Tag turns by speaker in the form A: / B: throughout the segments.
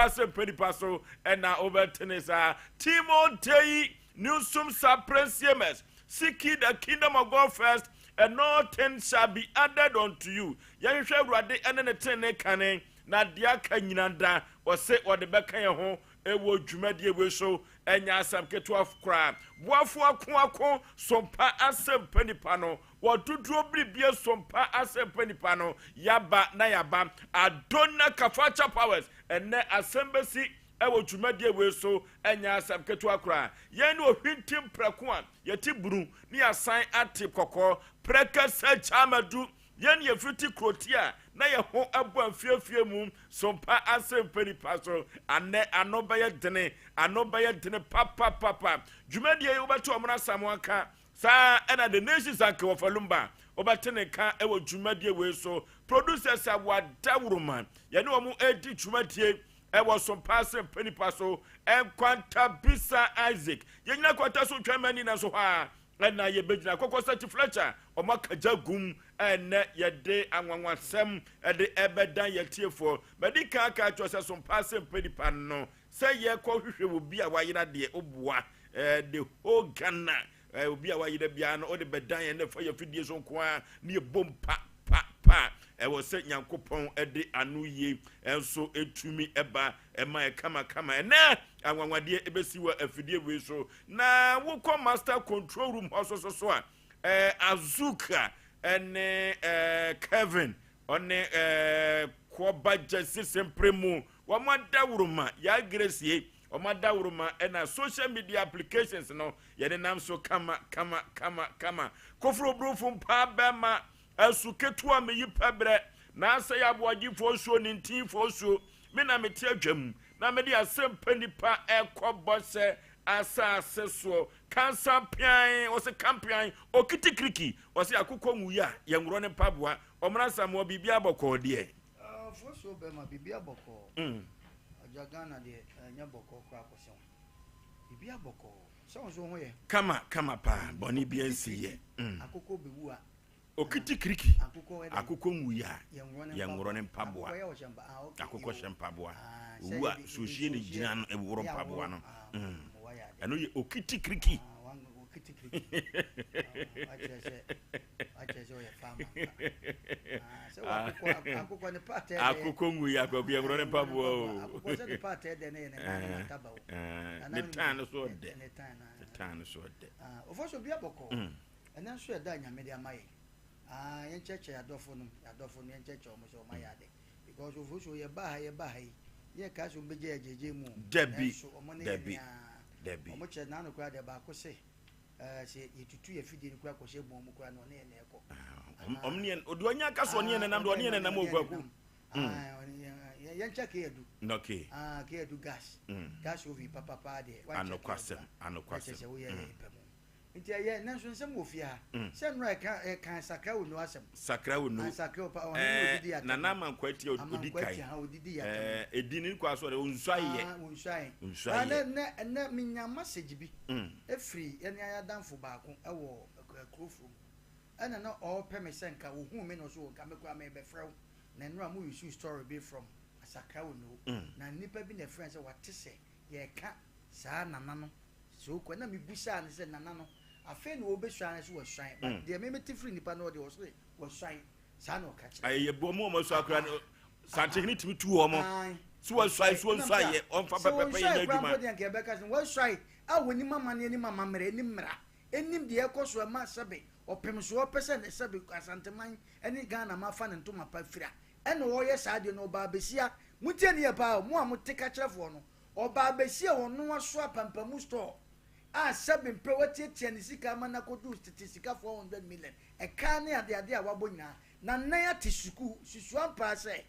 A: Asɛmpa Nipa so ɛna wobɛtene saa. Timotei Newsom Saprensiemers, Seek ye the kingdom of God first, and all things shall be added unto you. Yɛhwehwɛ Awurade ɛne ne tenenee kane, na deɛ aka nyina da, ɔse ɔde bɛka yɛn ho ɛwɔ dwumadie wei so. Ɛnyɛ asɛm ketewa koraa. Boafo ako ako sompa asɛmpa nipa no, wɔdodoɔ biribie sompa asɛmpa nipa no, yaba na yaba. Adona Kafacha Powers, ɛnɛ asɛm bɛsi ɛwɔ dwumadie wei so, ɛnyɛ asɛm ketewa koraa. Yɛn ne ohwintim prɛko a yɛte bunu ne yɛasan ate kɔkɔɔ prɛkɛsɛ kyamadu. Yɛn yɛfiri te kuroti a na yɛ ho ɛbɔ afiefie mu sompa asɛmpa nipa so. Anɛ ano bɛyɛ dene, ano bɛyɛ dene papapapa. Dwumadie yi wobɛte ɔmo asam aka saa, ɛna The Nations anka wɔfa Lumba wobɛte ne nka ɛwɔ dwumadie wei so. Producers a wɔadaworoma yɛne wɔn edi dwumadie ɛwɔ sompa asɛmpa nipa so, Nkwanta Bisa Isaac, yɛnyina kwanta so twɛn mani na so hɔ a ɛna yɛbɛgyina kɔkɔ sɛkyi Fletcher, ɔmo akagya gum. Ɛnɛ yɛde anwanwasɛm ɛde ɛbɛdan yɛtiefoɔ. Mɛdi kan aka akyerɛ sɛ sompa asɛmpa nipa no sɛ yɛkɔ hwehwɛ wɔ bi a wayera deɛ ɔboa the whole Ghana, obi a wayera biara no ɔde bɛdan yɛn ne fa yɛ fidie so nko ara ne yɛ bom pa pa pa. Ɛwɔ sɛ Nyankopɔn ɛde ano yie ɛnso etumi ɛba ɛma ɛkamakama. Ɛnɛ anwanwadeɛ ɛbɛsi wɔ afidie wei so. Na wokɔ master control room hɔ so so so a, Azuka ɛne Kevin ɔne Kɔba Gyasi Sempere mu, wɔn adaworoma yɛagresie, wɔn adaworoma ɛna social media applications no yɛde nam so kama kama kama kama. Koforo burufo mpaa bɛrima ɛso ketewa meyi pɛbrɛ n'asɛ yɛ aboagyefoɔ suo ne ntinfoɔ suo. Me na mete adwam na mede asɛmpa nipa ɛkɔ bɔ sɛ asase soɔ kansa pian. Wɔsɛ kampian okiti kiriki, wɔsɛ akokɔ nwuyi a yɛnworɔ ne mpaboa. Ɔmena Samoa, biribi abɔkɔɔ deɛ?
B: Fosuo bɛma biribi abɔkɔɔ. Agya, Ghana deɛ ɛnyɛ bɔkɔɔ koraa kɔsɛn biribi abɔkɔɔ sɛ wɔn nso ho yɛ.
A: Kama kama paa, bɔne bi nsi yɛ.
B: Akokɔ bɛwu a
A: okiti kiriki.
B: Akokɔ ɛdɛ.
A: Akokɔ nwuyi a
B: yɛnworɔ ne
A: yɛnworɔ ne mpaboa.
B: Akokɔ yɛ ɔhyɛ mpa ah, okay.
A: Akokɔ hyɛ mpaboa.
B: Ah, sɛ
A: owu a
B: yɛde
A: sohyie ne
B: nsuo
A: gyina no ɛworɔ
B: ne
A: mpaboa
B: aworo.
A: no.
B: Ah, wayɛ ade.
A: Ɛno yɛ okiti kiriki.
B: Ah, okiti kiriki. Ah, wakyerɛ sɛ ɔyɛ farmer. Ah, sɛ wakokɔ akokɔ ne paatɛ dɛ
A: Akokɔ nwuyi akɔkɔ yɛnworɔ ne mpaboa o.
B: Akokɔ sɛ ne paatɛ dɛ ne yɛ ne nan ne nataba o.
A: Ne tan no so ɔdɛ.
B: Ne tan na
A: Ne tan no so ɔdɛ.
B: Ah, ɔfɔ so bi abɔkɔ. Ɛnɛ nso yɛda Nyame de ama yɛ. Ah, yɛnkyerɛkyerɛ yɛadɔfo no, yɛadɔfo no, yɛnkyerɛkyerɛ ɔmo sɛ ɔmo ayɛ ade because ɔfo so yɛba ha yi, yɛ kaa sɛ ɔmo bɛgye yɛ gyegye mu o.
A: Dabi,
B: nanso ɔmo ne yɛ
A: dabi.
B: nea
A: Dabi.
B: ɔmo kyerɛ n'ano koraa deɛ baako se sɛ yɛtutu yɛ fidie no koraa kɔhyɛ bɔn mu koraa na ɔne yɛ na ɛkɔ.
A: Ɔmo ne yɛn ɔde ɔnyɛ aka so, ɔne yɛn nenam de ɔne yɛn nenam okwaku.
B: Yɛnkyɛ keyadu.
A: Okay.
B: Ah, keyadu gas oven papapa deɛ wankyɛ.
A: Anokwasɛm.
B: Keyadu a,
A: Anokwasɛm.
B: ɛkyɛ sɛ woyɛ yɛ pɛ mu nti ɛyɛ. Nanso nsɛm wɔ fie ha sɛ nnora ɛka sakra wo nu asɛm.
A: Sakra wo nu.
B: Ah, sakra wo pa ɔhene ne odidi atɛm.
A: Nana Amankwa ti odi
B: Amankwa
A: kan.
B: ti ha odidi atɛm.
A: Edi ne kɔ aso de onsu ayɛ.
B: Ah, wɔnsu ayɛ.
A: Onsu
B: Ah,
A: ayɛ.
B: nɛ menya message bi ɛfiri yɛne ayɛ baako ɛwɔ kurofo mu, ɛna na ɔrepɛ me sɛ nka ohuu me no so nka me koraa mebɛfrɛ wo na nnora mo use story bi from Asakra wo no na nnipa bi na ɛfrɛ sɛ wate sɛ yɛka saa nana no sɛ okɔ na mebusaa no sɛ nana no afei na wɔbɛsua no sɛ wɔasuan, but deɛ memete firi nnipa no ɔde ɔsere wɔasuan saa na ɔka kyerɛ.
A: Ayɛ bu ɔmo so akora no, Santehene tumi tu wɔn
B: Ae.
A: so wɔsuae so wɔnsu ayɛ ɔmfa
B: sɛ
A: pɛpɛpɛ yɛ
B: wɔnsuae koraa
A: n'adwuma.
B: mpo deɛ nka yɛbɛka sɛ wɔasuae a wɔnim amanneɛ, anim amammerɛ, anim mmara, anim deɛ ɛkɔ so ɛma sɛbe ɔpem so ɔpɛ sɛ ne sɛbe Asanteman ne Ghana ma fa ne ntoma pa fira, ɛna ɔyɛ saa deɛ no ɔbaa bɛsia. Motie ne yɛ paa o, mo a mote ka kyerɛfoɔ no, ɔbaa bɛsia ɔno aso apampamu store a sɛbe mpɛ watiatia ne sika ama no akɔduru tete sika 400 million ɛka ne adeade a wabɔ nyinaa na nan ate sukuu susua mpaa sɛ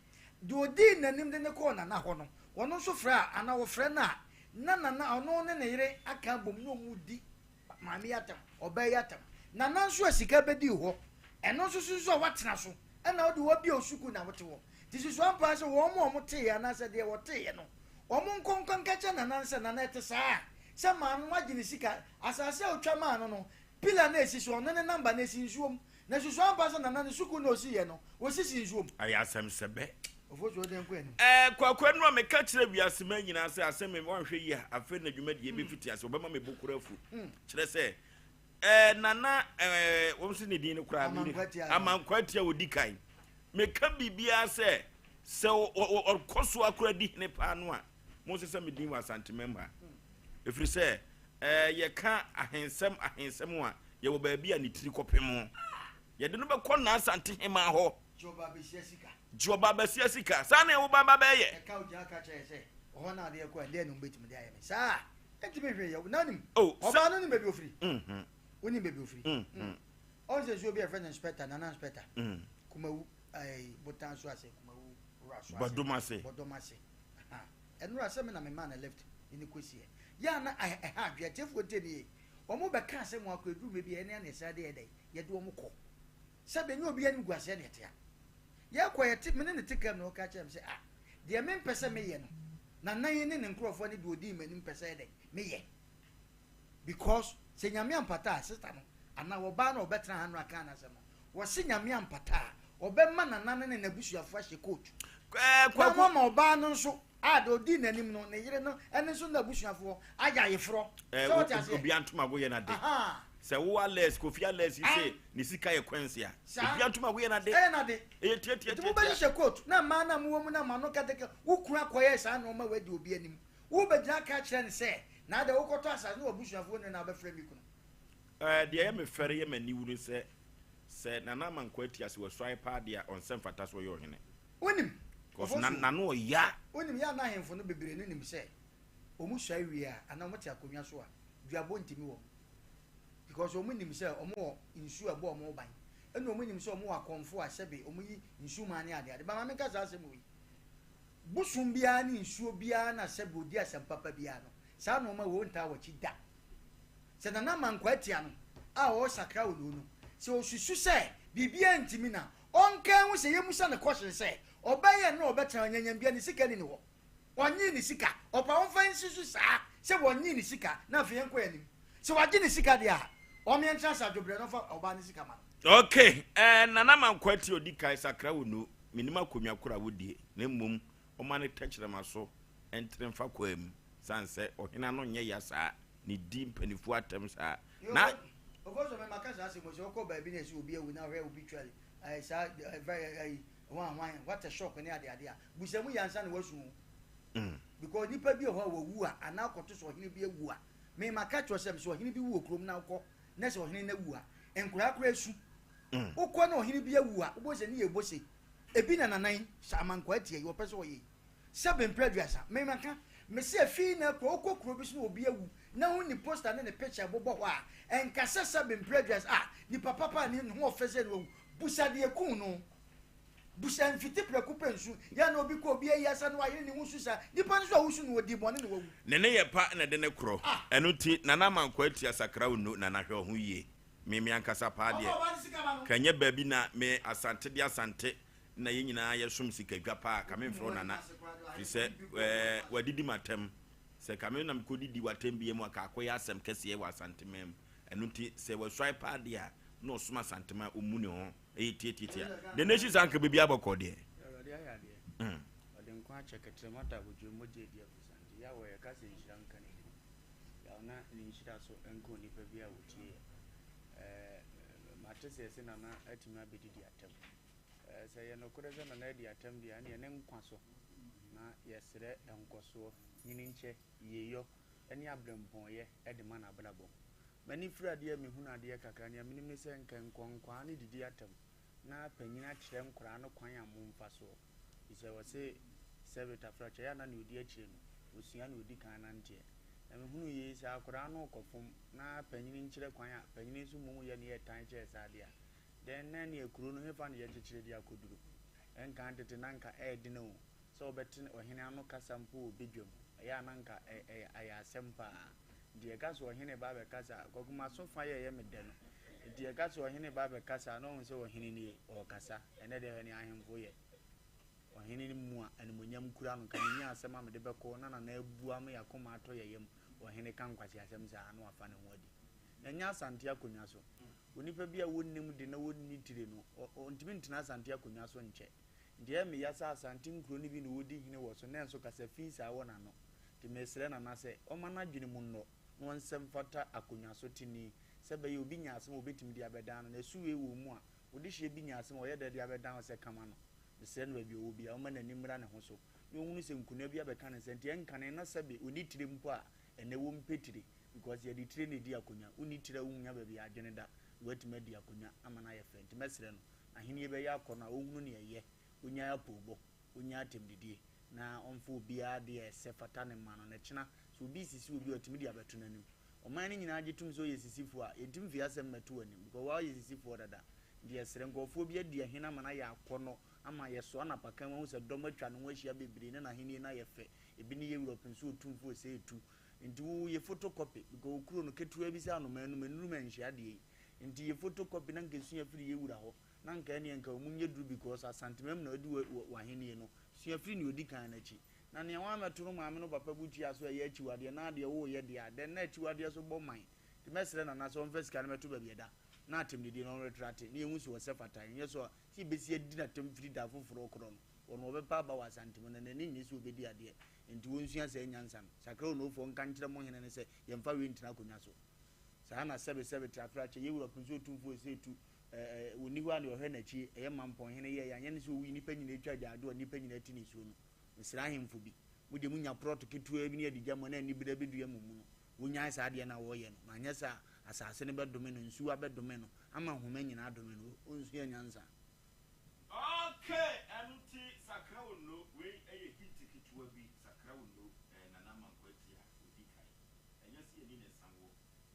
B: deɛ odii n'anim de ne kɔɔ nana hɔ no, ɔno nso frɛ a anaa wɔfrɛ no a na nana ɔno ne ne yere aka abom na ɔmu di maame yi atam, ɔbaa yi atam. Nana nso a sika bɛdii hɔ, ɛno nso so nso a watena so ɛna wode wabie wo sukuu na wote hɔ nti susua mpaa sɛ wɔn mo a wɔteeɛ anaasɛ deɛ wɔteeɛ no, wɔn nkɔnkɔ nkɛkyɛ nana no sɛ nana ɛte saa a sɛ maame wagye ne sika asase a otwa maa no, pillar na esi so, ɔno ne number na esi nsuom na susua mpaa sɛ nana ne sukuu na osiiɛ no wɔsisi nsuom.
A: Ayɛ asɛm sɛbɛ.
B: Ofosu ɔdɛn kɔ anim.
A: Ɛɛ Kwaku ɛno a meka kyerɛ wiase ma nyinaa sɛ asɛm mi wanhwɛ yie a afei na dwumadie mm. bɛfiti ase wɔbɛma me bo kora afu mm. kyerɛ sɛ ɛɛ nana ɛɛ wɔn sɛ ne din no koraa Amankwa Atia ɔdi kan meka biribiara sɛ sɛ ɔkɔ so akora di hene paa no a mo sɛ sɛ me din wɔ Asanteman mu ha ɛfiri sɛ ɛɛ yɛka ahensɛm ahensɛm a yɛwɔ baabi a ne tiri kɔpem ho yɛde no bɛkɔ n'Asante hemaa hɔ
B: Gye ɔbaa bɛsia sika.
A: Gye ɔbaa bɛsia sika. Saa na ɛwo ba ba bɛyɛ.
B: Ɛka ogyina ka kyerɛ sɛ ɔhɔ na adeɛ kɔ a ɛdeɛ na ɔmbɛtumi de ayɛ me saa ɛntumi hwee yɛ na nim
A: oh,
B: ɔbaa no nim baabi ofiri mm-hmm. wonim baabi ofiri mm-hmm. mm. Ɔn sɛ nsuo bi a yɛfrɛ no inspector nana inspector mm. Kumawu ɛɛ botan so ase kumawu wura so ase
A: bɔdɔm ase
B: bɔdɔm ase ɛnura sɛ me na me maa na left ne ne kɔsiɛ yɛ ana ɛha adwe atiefoɔ ntie ne yie wɔn bɛka asɛm wɔn akɔ eduru baabi a ɛne ana ɛsɛ adeɛ yɛ dɛ yɛde wɔn kɔ Sɛbe ɛnyɛ obiara animguaseɛ na ɛte a. Yɛrekɔ yɛte, me ne no te kaa mu na ɔka kyerɛɛ me sɛ, ah, deɛ mempɛ sɛ meyɛ no, Nana yi ne ne nkorɔfoɔ ne deɛ ɔdii m'anim pɛ sɛ yɛ dɛn? Meyɛ. Because sɛ Nyame ampata a, sister no, anaa ɔbaa no a ɔbɛtena ha no aka n'asɛm no, wɔse Nyame ampata a, ɔbɛma Nana no ne n'abusuafoɔ ahyɛ coat.
A: Ɛɛ,
B: Na
A: Kwaku.
B: wɔama ɔbaa no nso a deɛ ɔdii n'anim no, ne yere no, ɛno nso n'abusuafoɔ ayɛ ayeforɔ.
A: Ɛɛ,
B: Sɛ wote aseɛ?
A: obiara ntomago yɛ n'ade.
B: Ahaa.
A: Sɛ wo Alex, Kofi Alex yi
B: Ah.
A: se ne sika yɛ kwansi a,
B: Saa.
A: obiara ntomago yɛ n'ade.
B: Ɛyɛ n'ade.
A: Ɛyɛ tiatiatiatia.
B: Nti mobɛhyehyɛ coat na mmaa no a mowɔ mu no ama no kɛtɛkɛ. Wo kunu akɔyɛ saa nnoɔma wei de obi anim. Wobɛgyina aka akyerɛ no sɛ, na adɛn wokɔtɔ asase ne w'abusuafoɔ nni na wobɛfrɛ me kunu?
A: Ɛɛ, deɛ ɛyɛ me fɛre yɛ m'aniwu ne sɛ, sɛ Nana Amankwaa ati ase wasuae paa deɛ a, ɔnsɛ mfata sɛ ɔyɛ ɔhene.
B: Wonim,
A: Because na,
B: Ɔfɔnsuo,
A: n'ano ɔya.
B: wonim, yɛ a na ahemfo no bebree no nim sɛ wɔn suae wie a, anaa wɔte akonnwa so a, duabɔ ntumi wɔn. Because wɔn nim sɛ wɔn wɔ nsuo a ɛbɔ wɔn ban, ɛna wɔn nim sɛ wɔn wɔ akɔmfo a sɛbe wɔn yi nsumaa ne adeade. Ba ma menka saa asɛm wei. Bosom biara ne nsuo biara na sɛbe ɔdi asɛm papa biara no, saa nnoɔma wei ɔntaa w'akyi da. Sɛ Nana Amankwaa atia no a ɔresakra Oloo no, sɛ ɔsusu sɛ biribiara ntumi no a, ɔnka nhu sɛ yɛmmusa no kɔhyen sɛ ɔbɛyɛ no na ɔbɛtena Nyanyambia ne sika nni ne hɔ. Ɔnyee ne sika. Ɔpa ɔmfa nsusu saa sɛ wɔnyee ne sika na afei yɛnkɔ yɛn anim. Sɛ wagye ne sika deɛ a, ɔm yɛntena ase adwobrɛ na ɔmfa ɔbaa no sika ma no.
A: Ok eh, Nana Amankwaa Atia ɔdi kan sakra wo nu, mennim akonnwa koro a wodie na mmom ɔma ne tɛkyerɛma so ntere mfa kwaa mu sane sɛ ɔhene ano nyɛ ya saa ne di mpanifoɔ atɛm saa na.
B: Ofosu me maka saa asɛm yi sɛ wokɔ baabi na ɛsɛ obi awu na wohwɛ obituary ɛɛ saa ɛɛ ɛyi hwan hwan what a shock ne ade ade a busa mu yɛ ansa na wasu o because nipa bi wɔ hɔ a wawu a anaa akɔto sɛ ɔhene bi awu a me maka kyerɛ sɛ sɛ ɔhene bi wu wɔ kurom na wokɔ na sɛ ɔhene no awu a nkoraa koraa su wokɔ na ɔhene bi awu a wobɔ sɛ ne yɛ bose ebi na nanan sɛ amankwaa atia yi wɔpɛ sɛ ɔyɛ yi Sɛbe mprɛ aduasa, me maka, mese afii na kɔ, wokɔ kuro bi so na obi awu na wo ni poster ne ne picture bobɔ hɔ a, ɛnka sɛ sɛbe mprɛ aduasa, ah, nipa papa a ne ho ɔfɛ sɛ na wawu, busa deɛ ɛkuu no, busa mfiti prɛko pɛ nsu, yɛ na obi kɔ obi ayi asa na wayere ne ho su saa, nipa no nso a wosu no ɔdii bɔne na wawu.
A: Ne ne yɛ pa na ɛde ne korɔ,
B: Ah.
A: ɛno nti Nana Amankwaa Atia Sakra Onno, Nana hwɛ wo ho yie, me me ankasa paa
B: Ɔfa
A: deɛ,
B: ɔbaa no sika ma no.
A: ka ɛnyɛ baabi na me Asante de Asante na yɛn nyinaa yɛsom sikadwa paa ka memfrɛ wo nana firi sɛ ɛɛ wadidi m'atɛm sɛ ka me na mekɔdidi w'atɛm bia mu a ka akɔyɛ asɛm kɛseɛ wɔ Asanteman mu ɛno nti sɛ wasuae paa deɛ a na ɔsom Asanteman ɔmmu ne ho ɛyɛ tiatiatia the nation sɛ anka baabi abɔkɔ deɛ
C: Awurade ayɛ adeɛ. Ɔde nkwa akyɛ kɛtrɛ mata abodwo mogya adi afusa nti Yahweh yɛka sɛ nhyira nka ne din. Yaw na ne nhyira so nka onipa bi a ɔtie yɛ. Ɛɛ mate sɛ yɛse Nana atumi abɛdidi atɛm. Sɛ ɛyɛ nokorɛ sɛ Nana adi atɛm deɛ a, ɛnneɛ ne nkwa so na yɛsrɛ nkɔsoɔ, nyinikyɛ, yieyɔ ne aberempɔnyɛ de ma n'abrabɔ. M'ani firi adeɛ a mehunu adeɛ kakra, nea menim ne sɛ nka nkɔnkɔaa no didi atɛm na panin akyerɛ nkoraa no kwan a momfa soɔ. Firi sɛ wɔse sɛbe tafrakyɛ yɛ a na nea ɔdi akyire no, ɔsua nea ɔdi kan nanteɛ. Na mehunu yei, sɛ akoraa no rekɔfom na panin nkyerɛ kwan a, panin nso mmom yɛ nea ɛtan kyɛɛ saa deɛ a, Dɛn na ɛne akuro no hefa na yɛkyekyere de akɔduru? Ɛnkan tete na anka ɛyɛ den o, sɛ wobɛte ɔhene ano kasa mpo wɔ badwam, ɛyɛ a na anka ɛyɛ asɛm paa. Nti yɛka sɛ ɔhene reba abɛkasa a, Kwaku m'aso fa yɛ ɛyɛ me dɛ no. Nti yɛka sɛ ɔhene reba abɛkasa a, na wahu sɛ ɔhene nie, ɔrekasa. Ɛnnɛ deɛ hwɛ nea ahemfo yɛ. Ɔhene no mu a animuonyam kura no, nka mennya asɛm a mede bɛkɔ na Nana abu ama yɛn akoma atɔ yɛn yam. Ɔhene ka nkwaseasɛm saa na wafa ne ho adi. Na ɛnyɛ Asante akonnwa so. Onipa bi a wonnim de na wonni tire no, ɔntumi ntena Asante akonnwa so nkyɛ. Nti ɛyɛ me ya sɛ Asante nkuro no bi na ɔdi hene wɔ so nanso kasa fi saa wɔ n'ano. Nti mesrɛ Nana sɛ ɔmma n'adwene mu nnɔ na ɔnsɛ mfata akonnwa so teni sɛ ɛbɛyɛ obi nya asɛm a ɔbɛtumi de abɛdan no. Na ɛsu wei wɔ mu a, wo dehyeɛ bi nya asɛm a ɔyɛ dɛ de abɛdan wo sɛ kama no. Mesrɛ no baabi a ɔwɔ biara ɔmma n'ani mmra ne ho so na ɔnhunu sɛ nkonnwa bi abɛka ne nsa nti ɛnkane na sɛbe ɔnni tire mpo a ɛnnɛ wɔmpɛ tire because yɛde tire na ɛdi akonnwa. Wonni tire a wonnya baabi a adwene da na woatumi adi akonnwa ama no ayɛ fɛ. Nti mɛsrɛ no Ahenni bɛyɛ akɔnnɔ a ɔnhunu nea ɛyɛ, ɔnnyae apoobɔ, ɔnnyae atɛmdidie, na ɔmfa obiara adeɛ a ɛsɛ fata no mma no, na ɛkyena, sɛ obi resisi obi a, ɔtumi de abɛto n'anim. Ɔman no nyinaa gye tom sɛ ɔyɛ sisifoɔ a, yɛntumi mfa yɛn asɛm mmɛto w'anim, because woara woyɛ sisifoɔ dada. Nti yɛsrɛ, nkurɔfoɔ bi adi ahene ama no ayɛ akɔnnɔ, ama yɛsoa no apakan mu ahu sɛ dɔm atwa ne ho ahyia bebree, na n'ahennie no ayɛ fɛ. Ebi ne yɛn wura Ɔpinso Otumfoɔ Osei Tutu. Nti wo yɛ photocopy, because wo kuro no, ketewa bi sɛ anomaa anum, nnuru ma nhyia adeɛ yi. Nti yɛ photo copy na nka sua firi yɛ wura hɔ na nka ɛneɛ nka ɔmu nyɛ duru because Asantemam na adi w'ahennie no sua firi nea ɔdi kan no akyi na nea w'amɛto no maame no papa bu tua so ɛyɛ akyiwadeɛ na adeɛ woyɛ deɛ a dɛn na akyiwadeɛ so bɔ man nti mɛsrɛ Nana sɛ ɔmfa sika no mɛto baabi ɛda na atɛmdidie no ɔnretrate na yɛhu sɛ ɔsɛ fata nyɛ so a sɛ yɛbɛsi adi n'atɛm firi da foforɔ korɔ no ɔno ɔbɛpa aba wɔ Asantemu na n'ani nnye sɛ ɔbɛdi adeɛ nti wɔnsua saa nyansa no Sakra Onofoɔ nka nkyerɛ mo hene no sɛ yɛmfa wei ntena akonnwa so. Saa na sɛbesɛbe trafrakyɛ, yɛ wura pon sɛ otumfoɔ sɛ tu, ɛ, ɛ, onni hɔ a nea ɔhwɛ n'akyi, ɛyɛ mampɔn hene yɛe, anyɛ ne sɛ owui, nnipa nyinaa atwa agyaadwo a nnipa nyinaa te nisuo no. Mesrɛ ahemfo bi, mo deɛ monya prɔto ketewaa bi ne adigya mu a na anibere abɛdua mo mu no, wonnyae saa adeɛ no a wɔreyɛ no, na anyɛ saa a, asase no bɛdome no, nsuwa bɛdome no, ama nhoma nyinaa adome no. Onsua nyansa.
A: Okay ɛno nti sakra wo nno wei ɛyɛ hint ketewa bi sakra wo nno ɛɛ Nana Amankwa Atia odi kan ɛnyɛ sɛ yɛni na ɛsan wɔ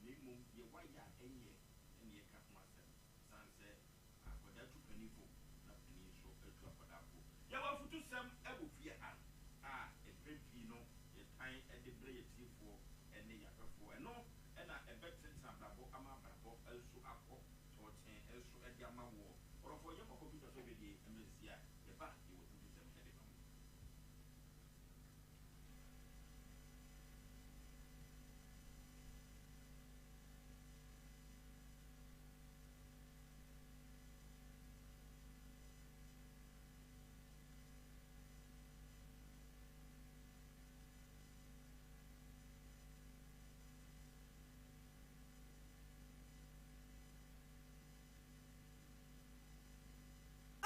A: na mmom deɛ wayɛ a ɛnyɛ na yɛka ho asɛm sane sɛ akwadaa tu panin fo na panin nso atu akwadaa fo. Yɛwɔ afutusɛm wɔ fie ha a mpɛn pii no yɛtan de brɛ yɛn atiefoɔ ne yɛn ahwɛfoɔ. Ɛno na ɛbɛtenetene abrabɔ ama abrabɔ nso akɔ tɔɔtee nso de ama woɔ. Ɔdɔfoɔ yɛnkɔ kɔmputa so adwadie mmerɛ sisi a yɛba a yɛwɔ afutusɛm de ma mo.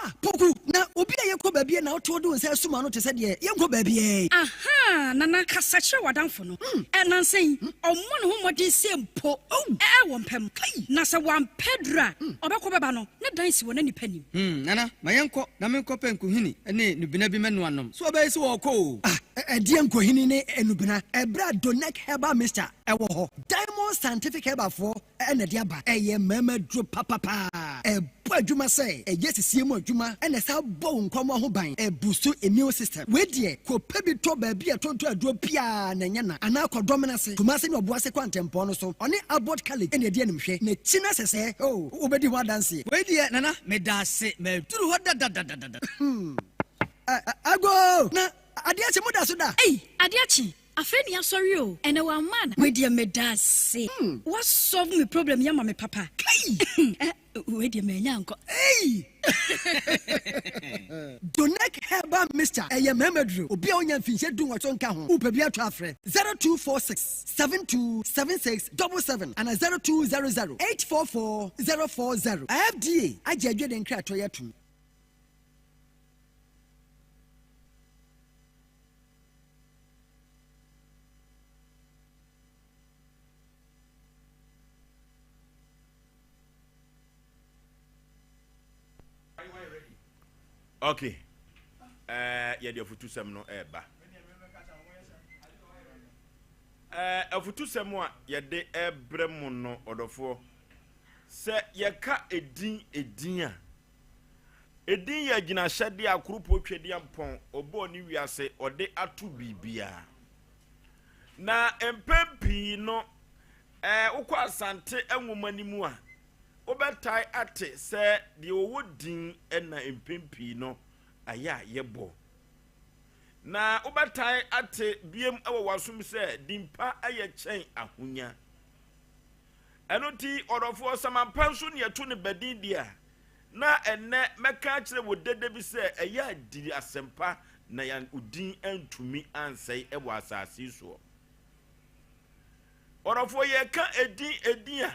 D: Ah, Poku, na obi a yɛkɔ baabi a na wotoɔ de wo nsa asum ano te sɛ deɛ yɛnkɔ baabiara yi.
E: Ahaa, Nana, kasa kyerɛ w'adamfo no. Ɛ, nnansa yi, ɔmmɔ ne ho mmɔden sɛ mpo ɛ, wɔ mpa mu. Na sɛ wampɛ aduru a, ɔbɛkɔ bɛba no, ne dan si wɔ na nnipa nnim.
F: Hmm, Nana, ma yɛnkɔ na menkɔpɛ nkohini ne nnubena bi mmɛnoa nnom. So ɔbɛyɛ sɛ wɔrekɔ oo?
D: Ah, ɛdeɛn nkohini ne nnubena? Ɛberɛ a Donec Herbal Mixture wɔ hɔ, Diamond Scientific Herbalfoɔ na ɛde aba. Ɛyɛ mmarima aduro papapaa. Ɛbɔ adwuma sɛ ɛyɛ sisie mu adwuma na ɛsan bɔ wo nkwammoa ho ban. Ɛbusu immune system. Wei deɛ, kɔpɛ bi tɔ baabi a ɛtontɔn aduro biara na ɛnyɛ na anaa kɔ Dɔmena ase, Kumase ne Ɔboase kwantempɔn no so. Ɔne Abbot College na ɛdi animhwɛ. N'akyi no sɛsɛɛ, oh, wobɛdi ho adanseɛ.
F: Wei deɛ Nana, meda ase. Maduru hɔ dadadadada.
D: Hmm. Agoo! Na adeɛ akye, moda so da?
E: Ei, adeɛ akye. Afei na yasɔre o, ɛnɛ wamma ana? Wei deɛ medaase, wa solve me problem yi ama me papa.
D: Kai!
E: Eh, wei deɛ manya ankɔ.
D: Ei! Donec Herbal Mixture, ɛyɛ mmarima duro. Obi a ɔnya mfinhyia dunwɔtwe nka ho, wopɛ bi atɔ a frɛ 0246 72 76 77 anaa 0200 844 040. FDA agye adwene nkratoɔ yi atom.
A: Okay. Eh, yɛde afutusɛm no ɛreba. Eh, afutusɛm a yɛde ɛrebrɛ mu no ɔdɔfoɔ sɛ yɛka edin edin a Edin yɛ agyinahyɛdeɛ a Koropɔ Twedeampɔn ɔbɔɔ ne wiase ɔde ato biribiara. Na mpɛn pii no, ɛɛ wokɔ Asante nwoma no mu a, wobɛtae ate sɛ deɛ ɔwɔ din na mpɛn pii no ayɛ a yɛbɔ. Na wobɛtae ate biem wɔ w'asom sɛ din pa yɛ kyɛn ahonya. Ɛno nti, ɔdɔfoɔ, samampa nso ne ɛto ne badin deɛ a, Na ɛnnɛ mɛka akyerɛ wo dede bi sɛ ɛyɛ a di asɛmpa na yan wo din antumi ansɛe wɔ asase yi soɔ. Ɔdɔfoɔ yɛka edin edin a,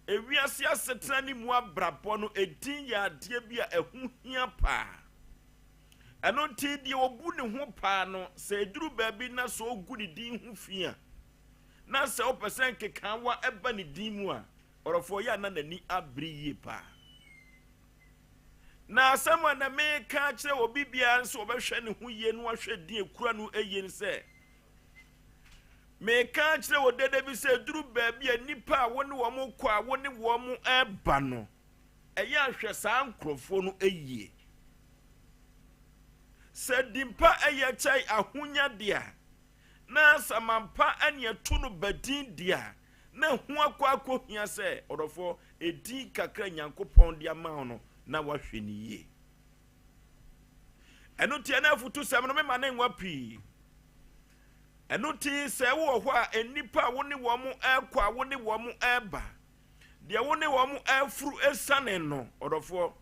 A: ewiase asetena ne mu abrabɔ no edin yɛ adeɛ bi a ɛho hia paa. Ɛno nti deɛ ɔbu ne ho paa no sɛ ɛduru baabi na sɛ ɔgu ne din ho fi a, na sɛ wopɛ sɛ nkekaawa ɛba ne din mu a, Ɔdɔfoɔ, yɛ a na n'ani abere yie paa. Na asɛm a na meka akyerɛ obi biara nso ɔbɛhwɛ ne ho yie na wahwɛ din ekura no yie ne sɛ, meka akyerɛ wɔ dede bi sɛ duru baabi a nnipa a wo ne wɔn kɔ a wo ne wɔn ɛreba no, ɛyɛ ahwɛ saa nkurɔfoɔ no yie. Sɛ dimpa ɛyɛ kyɛe ahonya deɛ a, na asamanpa ɛne ɛto no badin deɛ a, na ɛho akɔ akɔhia sɛ, ɔdɔfoɔ, edin kakra Nyankopɔn de ama wo no, na wahwɛ no yie. Ɛno nti ɛna afutusɛm no mema ne nwa pii. Ɛno nti sɛ wowɔ hɔ a, nnipa a wo ne wɔn ɛrekɔ a wo ne wɔn ɛreba, deɛ wo ne wɔn ɛreforo esiane no, ɔdɔfoɔ,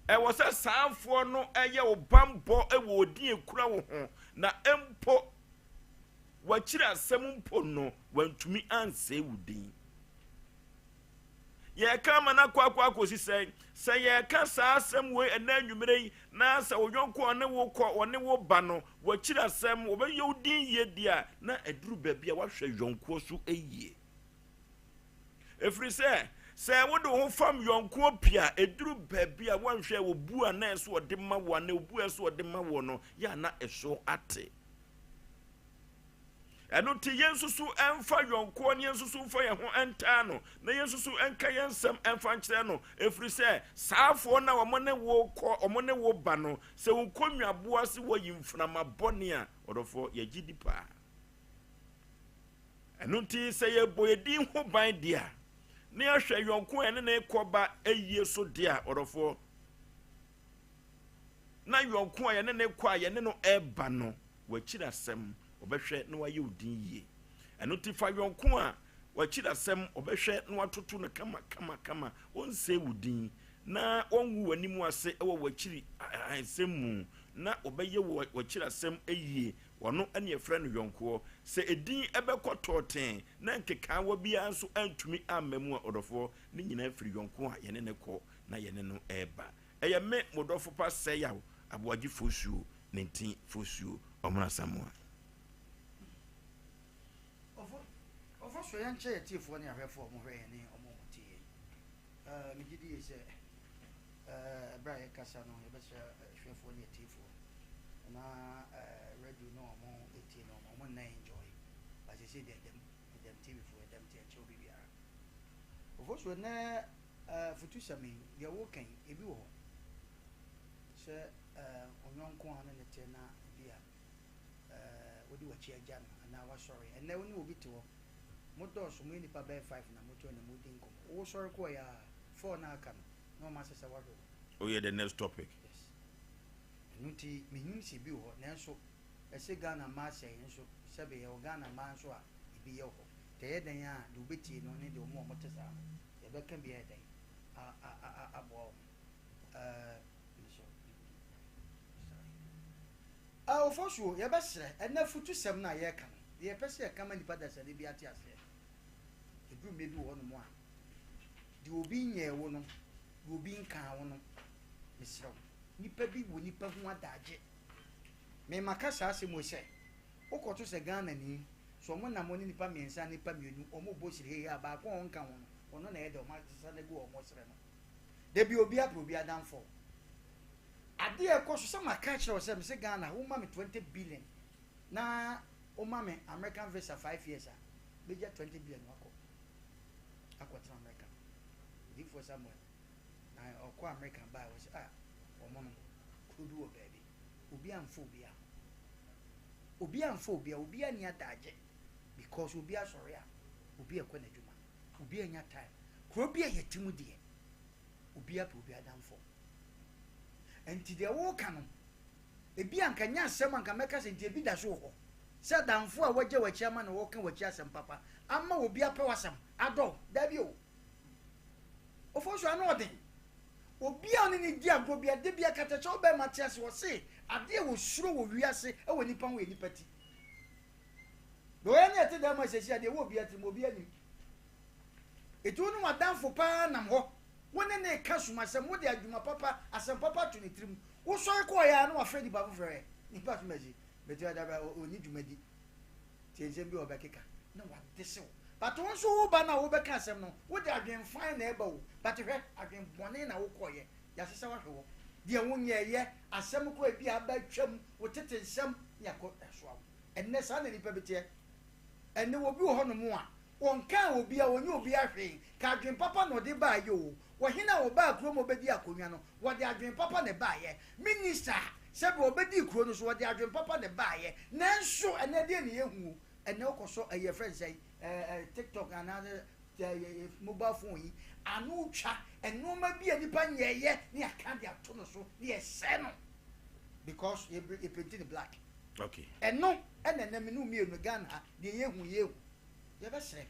A: ɛwɔ sɛ saafoɔ no ɛyɛ wo bammɔ wɔ odin ekura wo ho, na mpo W'akyiri asɛm mpo no, wantumi ansɛe wo din. Yɛreka ama no akɔ akɔ akɔsi sɛn? Sɛ yɛreka saa asɛm wei ɛnɛ anwummerɛ yi, na sɛ wo yɔnko a ɔne wo kɔ, ɔne wo ba no, w'akyiri asɛm, wɔbɛyɛ wo din yie deɛ a, na aduru baabi a woahwɛ yɔnkoɔ so yie. Ɛfiri sɛ, sɛ wode wo ho fam yɔnkoɔ pii a, ɛduru baabi a woanhwɛ obu a na ɛsɛ ɔde ma wo anaa obu a ɛsɛ ɔde ma woɔ no, yɛ a na ɛso ate. Ɛno nti yɛnsusu mfa yɔnkoɔ ne yɛnsusu mfa yɛn ho ntaa no, na yɛnsusu nka yɛn nsɛm mfa nkyerɛ no, ɛfiri sɛ saafoɔ no a wɔn ne wo kɔ, wɔn ne wo ba no, sɛ wo nkonnwaboa ase wɔyi mframa bɔne a, ɔdɔfoɔ, yɛgye di paa. Ɛno nti sɛ yɛbɔ yɛn din ho ban deɛ a, na yɛahwɛ yɔnko a yɛne ne kɔ ba ayie so deɛ a, ɔdɔfoɔ, na yɔnko a yɛne ne kɔ a yɛne no ɛreba no, w'akyiri asɛm, ɔbɛhwɛ na wayɛ wo din yie. Ɛno nti fa yɔnko a w'akyiri asɛm, ɔbɛhwɛ na watoto no kama kama kama, ɔnsɛe wo din, na ɔngu w'anim ase wɔ w'akyiri asɛm mu, na ɔbɛyɛ w'akyiri asɛm yie. Ɔno ne yɛfrɛ no yɔnkoɔ. Sɛ edin bɛkɔ tɔɔtee na nkekaawa biara nso antumi amma mu a, ɔdɔfoɔ, ne nyinaa firi yɔnko a yɛne no kɔ na yɛne no reba. Ɛyɛ me, mo dɔfo pa Sɛyaw Aboagye Fosuo, ne nti Fosuo Ɔmono Asamoah.
B: Ɔfo, so yɛnkyɛ yɛn atiefoɔ ne ahwɛfoɔ a wɔhwɛ yɛn ne wɔn a wɔtie yɛn. Eh, megye di yie sɛ eh, ɛberɛ a yɛkasa no yɛbɛsrɛ ahwɛfoɔ ne atiefoɔ na eh, radio no a wɔtie no wɔn nna enjoy but sɛsɛ deɛ ɛdɛm ɛdɛm TV foɔ ɛdɛm te ɛnkyɛ obi biara. Ɔfo so ɛnɛ Afutusɛm yi, deɛ woreka yi, ebi wɔ hɔ sɛ wo yɔnko a wo ne no te na ebi a wode w'akyi agya no anaa wasɔre. Ɛnnɛ wo ne obi te hɔ, modɔɔso, moyɛ nnipa bɛyɛ five na mote hɔ na moredi nkɔmmɔ. Wosɔre kɔeɛ a, four no a aka no, na wɔn asesa woahwɛ hɔ.
A: Oh yeah, the next topic.
B: Yes. Ɛno nti, mennim sɛ ebi wɔ hɔ, nanso ɛsɛ Ghana mmaa sɛe nso, sɛbe yɛwɔ Ghana mmaa nso a ebi yɛ wɔ hɔ. Nti ɛyɛ dɛn a deɛ wobɛtie no ne deɛ wɔn a wɔte saa no, Yɛbɛka bi ayɛ dɛn aboa wɔn? Nso Ofosuo, yɛbɛsrɛ, ɛnɛ afutusɛm no a yɛreka no, deɛ yɛpɛ sɛ yɛka ma nnipa dasani bi ate aseɛ. Ɛduru mmerɛ bi wɔ hɔnom a, deɛ obi nyɛɛ wo no, deɛ obi nkaa wo no, mesrɛ wo, nnipa bi wɔ nnipa ho adagye. Me maka saa asɛm wei sɛ, wokɔto sɛ Ghanani, sɛ wɔn nam ne nnipa mmiɛnsa, nnipa mmienu, wɔn bɔ siri hehe a, baako a ɔnka ho no, ɔno na ɛyɛ dɛ, wɔn asesa no agu wɔn serɛ no. Da bi obi apɛ obi adamfo. Adeɛ a ɛkɔ so sɛ maka akyerɛ wo sɛ mese Ghana woma me 20 billion na woma me American visa 5 years a, bɛgya 20 billion wakɔ akɔtena America. Odiyifoɔ Samuel na ɔkɔ America baa wɔ sɛ ah wɔn no kuro bi wɔ baabi obi amfa obi a obi amfa obi a obi ani adagye because obi asɔre a obi ɛkɔ n'adwuma. Obi anya time. Kuro bi a yɛte mu deɛ, obiara pɛ obi adamfo. Nti deɛ woka no, ebi anka nyɛ asɛm anka mɛka sɛ nti ebi da so wɔ hɔ. Sɛ adamfo a wagya w'akyi ama na wɔka w'akyi asɛm papa ama obi apɛ w'asɛm adɔ wo. Dabi o. Ofosu ano ɔden. Obi a ɔne no di agorɔ biara, da biara katakyɛ wo bɛrima te ase, ɔse adeɛ a wɔsuro wɔ wiase wɔ nipa ho yɛ nipa ti. Deɛ ɔyɛ ne ɛte dɛm a sɛsi a deɛ ɛwɔ obiara tirim obiara nim. Eti wo ne w'adamfo paa nam hɔ, wo ne no reka sumasɛm, wode adwuma papa, asɛm papa to ne tirim. Wosɔre kɔɔeɛ ara na wafrɛ nipa foforɔ ɛ, nipa so masi, bɛtumi ada bɛ ɔnni dwumadi. Tie nsɛm bi a ɔbɛkeka na wadese wo. But wo nso wo ba no a wobɛka asɛm no, wode adwen fine na ɛba o, but hwɛ, adwen bɔne na wokɔeɛ, yɛasesa wo ahwɛ hɔ. Deɛ wonyɛeɛ, asɛm koraa ebi a aba atwam, wo tete nsɛm ne akɔ asoa wo. Ɛnnɛ saa na nnipa bi teɛ. Ɛnnɛ obi wɔ hɔnom a, ɔnkaa obiara, ɔnyɛ obiara hwee, ka adwen papa na ɔde baeɛ o. Ɔhene a ɔbaa kurom a ɔbɛdii akonnwa no, wɔde adwen papa na ɛbaeɛ. Minister a sɛbe ɔbɛdii kuro no so, wɔde adwen papa na ɛbaeɛ. Nanso ɛnnɛ deɛn na yɛhu o? Ɛnnɛ wokɔsɔ ɛyi yɛfrɛ no sɛn, ɛɛ TikTok anaasɛ ɛɛ mobile phone yi, ano twa nnoɔma bi a nipa nyɛeɛ na yɛaka de ato no so na yɛsɛe no because yɛ yɛpenti no black.
A: Okay.
B: Ɛno ɛna ɛnɛ me ne wo mmienu Ghana ha deɛ yɛhu yɛhu. Yɛbɛsrɛ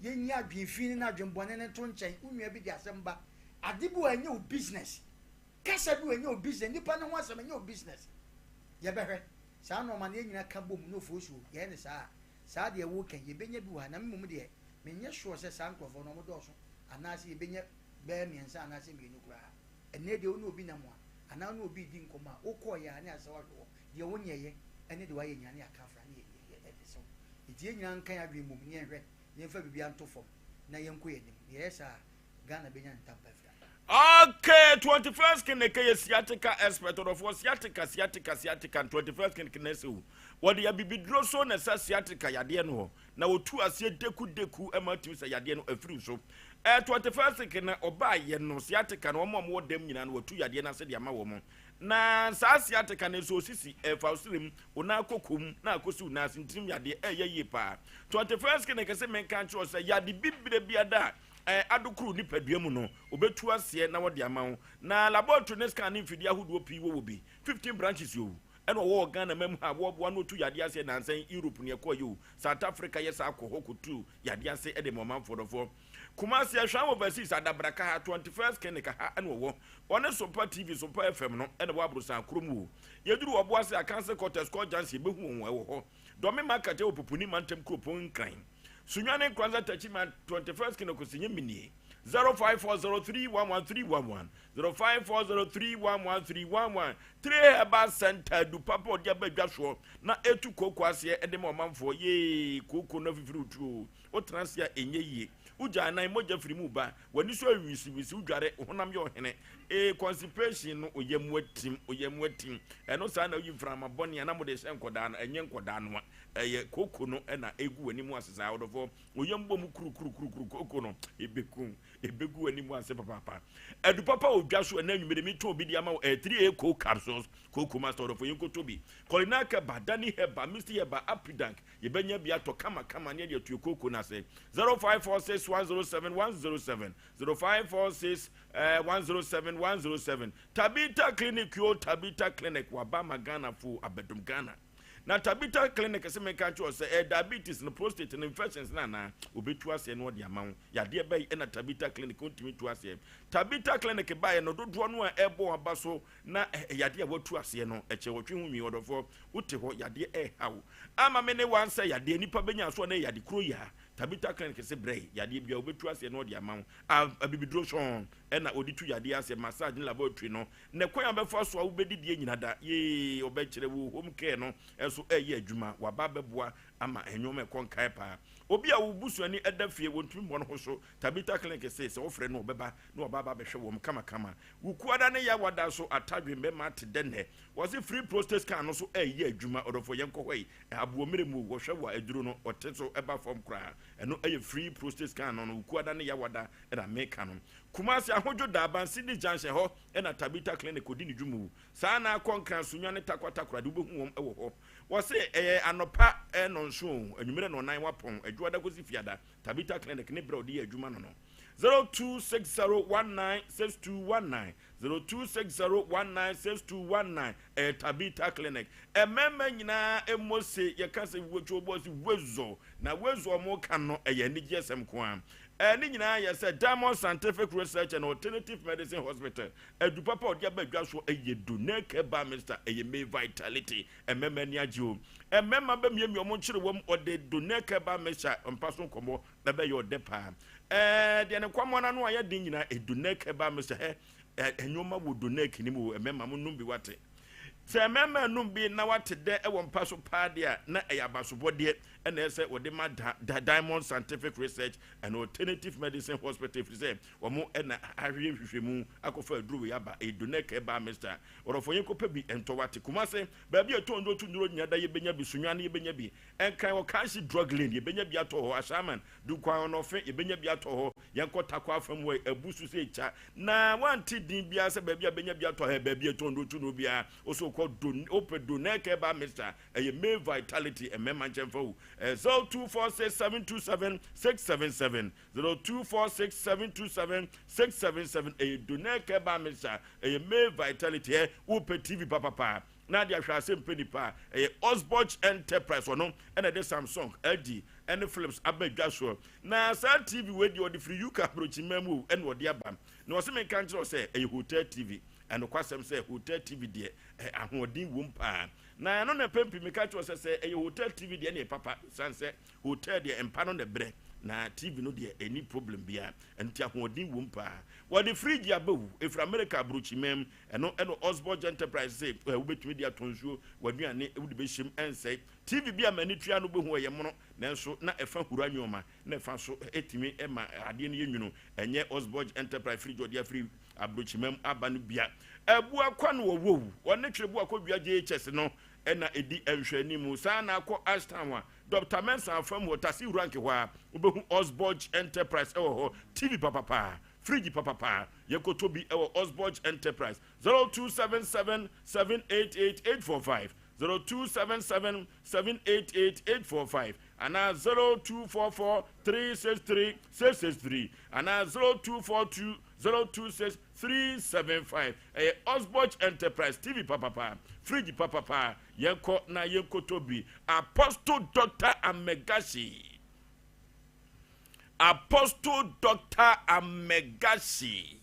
B: yɛnyi adwene fi ne adwene bɔne no nto nkyɛn. Wo nua bi de asɛm ba, ade bi wɔ ɛnyɛ wo business, kasa bi wɔ ɛnyɛ wo business, nipa no ho asɛm ɛnyɛ wo business. Yɛbɛhwɛ saa nnoɔma no yɛn nyinaa ka bom na ofosuo yɛyɛ no saa a, saa deɛ woka yi yɛbɛnya bi wɔ ha na me mmom deɛ menyɛ sure sɛ saa nkorɔfoɔ no wɔdɔɔso anaasɛ yɛbɛnya bɛyɛ mmiɛnsa anaasɛ mmienu koraa. Ɛnnɛ deɛ wo ne obi nam a anaa wo ne obi redi nkɔmmɔ a wokɔeɛ a ne asɛ sɛ woahwɛ hɔ deɛ wonyɛeɛ ne deɛ woayɛ nyinaa ne yɛaka afra ne yɛde sɛ wo. Nti yɛn nyinaa nka yɛn adwene mmom ne yɛnhwɛ na yɛmfa biribiara nto fam na yɛnkɔ yɛn anim. Na yɛyɛ saa a Ghana bɛnya ne ntampa afiri aba.
A: Okay, 21st clinic yɛ sciatica expert ɔdɔfoɔ sciatica sciatica sciatica 21st clinic na ɛsɛ o wɔde abibiduro so na ɛsa sciatica yadeɛ no hɔ na wɔtu aseɛ deku deku ɛma atumi sɛ yadeɛ no afiri so ɛɛ 21st clinic na ɔbaayɛ no sciatica no wɔn a wɔwɔ dɛm nyinaa no wɔtu yadeɛ no ase de ama wɔn na saa sciatica no nso osisi ɛfa osirim wo nan koko mu na akosi wo nan ase ntirim yadeɛ ɛyɛ yie paa 21st clinic sɛ menka nkyerɛ sɛ yade bibire biada a ɛɛ adokoro nipadua mu no obetu aseɛ na wɔde ama wo na laboratory ne scan ne mfidie ahodoɔ pii wɔ wɔ bi 15 branches o ɛna ɔwɔ wɔ Ghana mam ha wɔboa no otu yadeɛ aseɛ nansan Europe ne ɛkɔ yɛ o South Africa yɛ saa kɔ hɔ kɔtu yadeɛ ase ɛde ma ɔmanfoɔ dɔfoɔ Kumasi Ahwɛn Overseas Adabraka ha 21st Clinic ha ɛna ɔwɔ ɔne Sompa TV Sompa FM no ɛna wɔ Aborosan kurom o yɛduru Ɔboase Akanse Quarters Kɔ Junction yɛbɛhu wɔn ɛwɔ hɔ Dɔme Market ɛwɔ Pupuni Mantam Kuropɔn Nkran Sunyani Nkoranza Techiman 21st Clinic Osinye Minie 0540311311 0540311311 Three Herbal Center adu papa ɔde aba dwa soɔ na etu kooko aseɛ ɛde ma ɔmanfoɔ yee kooko no afifiri otuo wotena ase a ɛnyɛ yie wogya anan mogya firi mu ba w'ani so awisiwisi wodware honam yɛ ɔhene ee constipation no oyɛ mu atim oyɛ mu atim ɛno saa na woyi mframa bɔne a na mode hyɛ nkɔdaa no ɛnyɛ nkɔdaa no a ɛyɛ kooko no ɛna egu w'anim ase saa ɔdɔfoɔ oyɛ mbɔ mu kurukurukurukuru kooko no ebeku ebegu w'anim ase papaapa adu papa odwa so ɛna anwumere mi tɔn bi di ama wo ɛyɛ 3A coke capsules kooko master ɔdɔfoɔ yɛn koto bi kɔlinaka ba dani heba misty heba apidank yɛbɛnya bi atɔ kamakama ne yɛde atue kooko no ase 0546107107 0546 107 107 Tabita Clinic yo Tabita Clinic waba ma Ghana fo abɛdom Ghana na Tabita Clinic sɛ menka nkyerɛ sɛ eh, diabetes no prostate no infections no anaa obɛtu aseɛ no ɔde ama wo yadeɛ bɛyi ɛna Tabita Clinic ɔntumi tu aseɛ Tabita Clinic baeɛ no dodoɔ no a ɛbɔ aba so na eh, yadeɛ a watu aseɛ no ɛkyɛ wɔtwe ho nwi ɔdɔfoɔ wote hɔ yadeɛ ɛhaw ama me ne wansɛ yadeɛ nipa bɛnya so a na yade kuro yi a Tabita Clinic sɛ brɛ yadeɛ bia wobɛtu aseɛ no ɔde ama wo abibiduro sɔn ɛna ɔde tu yadeɛ aseɛ massage ne laboratory no na kwan a bɛfa so a wobɛdi deɛ nyina da yee ɔbɛkyerɛ wo home care no ɛso ɛyɛ adwuma waba bɛboa ama ɛnwom ɛkɔ nkae paa obi a wo busuani ɛda fie wɔntumi mmɔ no ho so Tabita Clinic se sɛ wofrɛ no ɔbɛba na waba aba bɛhwɛ wɔn kamakama wukuada ne yawada so atadwe mbɛma te dɛ nnɛ wɔse free prostate scan no so ɛyɛ adwuma ɔdɔfo yɛnkɔ hɔ yi aboɔ mmerɛ mu wɔhwɛ wɔ aduro no ɔte so ɛba fam koraa ɛno ɛyɛ free prostate scan no no wukuada ne yawada ɛna meka no Kumasi Ahodwo Daaban Sydney Junction hɔ ɛna Tabita Clinic odi ne dwuma saa na akɔ Nkran Sunya ne Takwa Takora de wobɛhu wɔn ɛwɔ hɔ wɔse ɛyɛ anɔpa ɛnɔnso anwummerɛ na ɔnan wapɔn adwuada kɔsi fiada Tabita Clinic ne berɛ a ɔde yɛ adwuma no no 0260196219. 0260196219 Ɛyɛ Tabitha Clinic. Mmarima nyinaa mmɔ se yɛka sɛ wotwo bɔ se wezo na wezo a wɔka no ɛyɛ anigyeɛsɛm nko ara. Ne nyinaa yɛ sɛ Diamond Scientific Research and Alternative Medicine Hospital adu papa a ɔde aba dwa so ɛyɛ Donec Herbal Mixture ɛyɛ May Vitality. Mmarima ani agye o. Mmarima bɛmiamia wɔn nkyerewam ɔde Donec Herbal Mixture mpa so nkɔmmɔ bɛbɛyɛ ɔdɛ paa. Ɛɛ deɛ ne nkwamoa no ano ayɛ den nyinaa Donec Herbal Mixture hɛ Nneɛma wɔ Donec no mu o, mmarima mo nom bi wate. Sɛ mmarima nom bi na wate dɛ wɔ mpa so paa deɛ a, na ɛyɛ abasobɔdeɛ na ɛsɛ wɔde ma da, da Diamond Scientific Research and Alternative Medicine Hospital ɛfiri sɛ wɔn na ahwehwɛ nhwehwɛmu akɔfa aduro wei aba. Ɛyɛ Donec Herbal Mixture. Ɔdɔfoɔ yɛnkɔpɛ bi ntɔ wate. Kumase, baabi a ɛtɔn nnuro to nnuro nyina da yɛbɛnya bi, Sunyani yɛbɛnya bi, Nkran wɔ Kanshi Drug Lane yɛbɛnya bi atɔ hɔ, Ashaiman, Dunkwa Ɔnɔfe yɛbɛnya bi atɔ hɔ, Yɛnkɔ Tarkwa afam hɔ yi, abu so sɛ kya. Na wante din biara sɛ baabi a bɛnya bi atɔ ha, baabi a ɛtɔn nnuro tu no biara. Wo so wokɔ Don, wopɛ Donec Herbal Mixture, ɛyɛ May Vitality, mmarima nkyɛn fa o. Ɛyɛ 0246 727 677, 0246 727 677, ɛyɛ Donec Herbal Mixture, ɛyɛ May Vitality. Ɛ, wopɛ TV papapa na ade ahwɛ ase mpɛ nipa a, ɛyɛ Osborch Enterprise, ɔno ɛna ɛde Samsung, LG, ɛne Philips aba dwa soɔ. Na saa TV wei deɛ ɔde firi UK aburokyiman mu o ɛna ɔde aba. Na ɔse menka nkyerɛ wo sɛ ɛyɛ hotel TV. Ɛnokwasɛm sɛ hotel TV deɛ ɛ ahoɔden wom paa. Na ɛno na mpɛn pii meka kyerɛ wo sɛ sɛ ɛyɛ hotel TV deɛ ɛne papa sane sɛ hotel deɛ mpa no na ɛbrɛ na TV no deɛ ɛni problem biara. Ɛno nti ahoɔden wom paa. Wɔde fridge aba o, ɛfiri America aburokyiman mu. Ɛno ɛna Osborge Enterprise se ɛ wobɛtumi de atɔ nsuo, w'aduane wode bɛhyɛm ɛnsɛe. TV bi a m'ani tua no wobɛhu ɛyɛ mono nanso na ɛfa hura nnoɔma na ɛfa nso ɛtumi ma adeɛ no yɛ nwunu. Ɛnyɛ Osborge Enterprise fridge ɔde afiri aburokyima mu aba no bia. Abua kwa no wɔ wow. Ɔne Twerɛbu akɔdua JHS no na ɛdi nhwɛanimu. Saa na akɔ Ashtown a Dɔkta Mensah afa mu hɔ, Tasi Rank hɔ a wobɛhu Osborge Enterprise wɔ hɔ. TV papapaa, fridge papapaa, yɛkɔtɔ bi wɔ Osborge Enterprise 0277 788 845. 0277 788 845 anaa 0244 363 663 anaa 0242 026 375. Ɛyɛ Osborge Enterprise TV papapa, fridge papapa. Yɛnkɔ na yɛnkɔtɔ bi. Apostle Dr. Amegashi. Apostle Dr. Amegashi.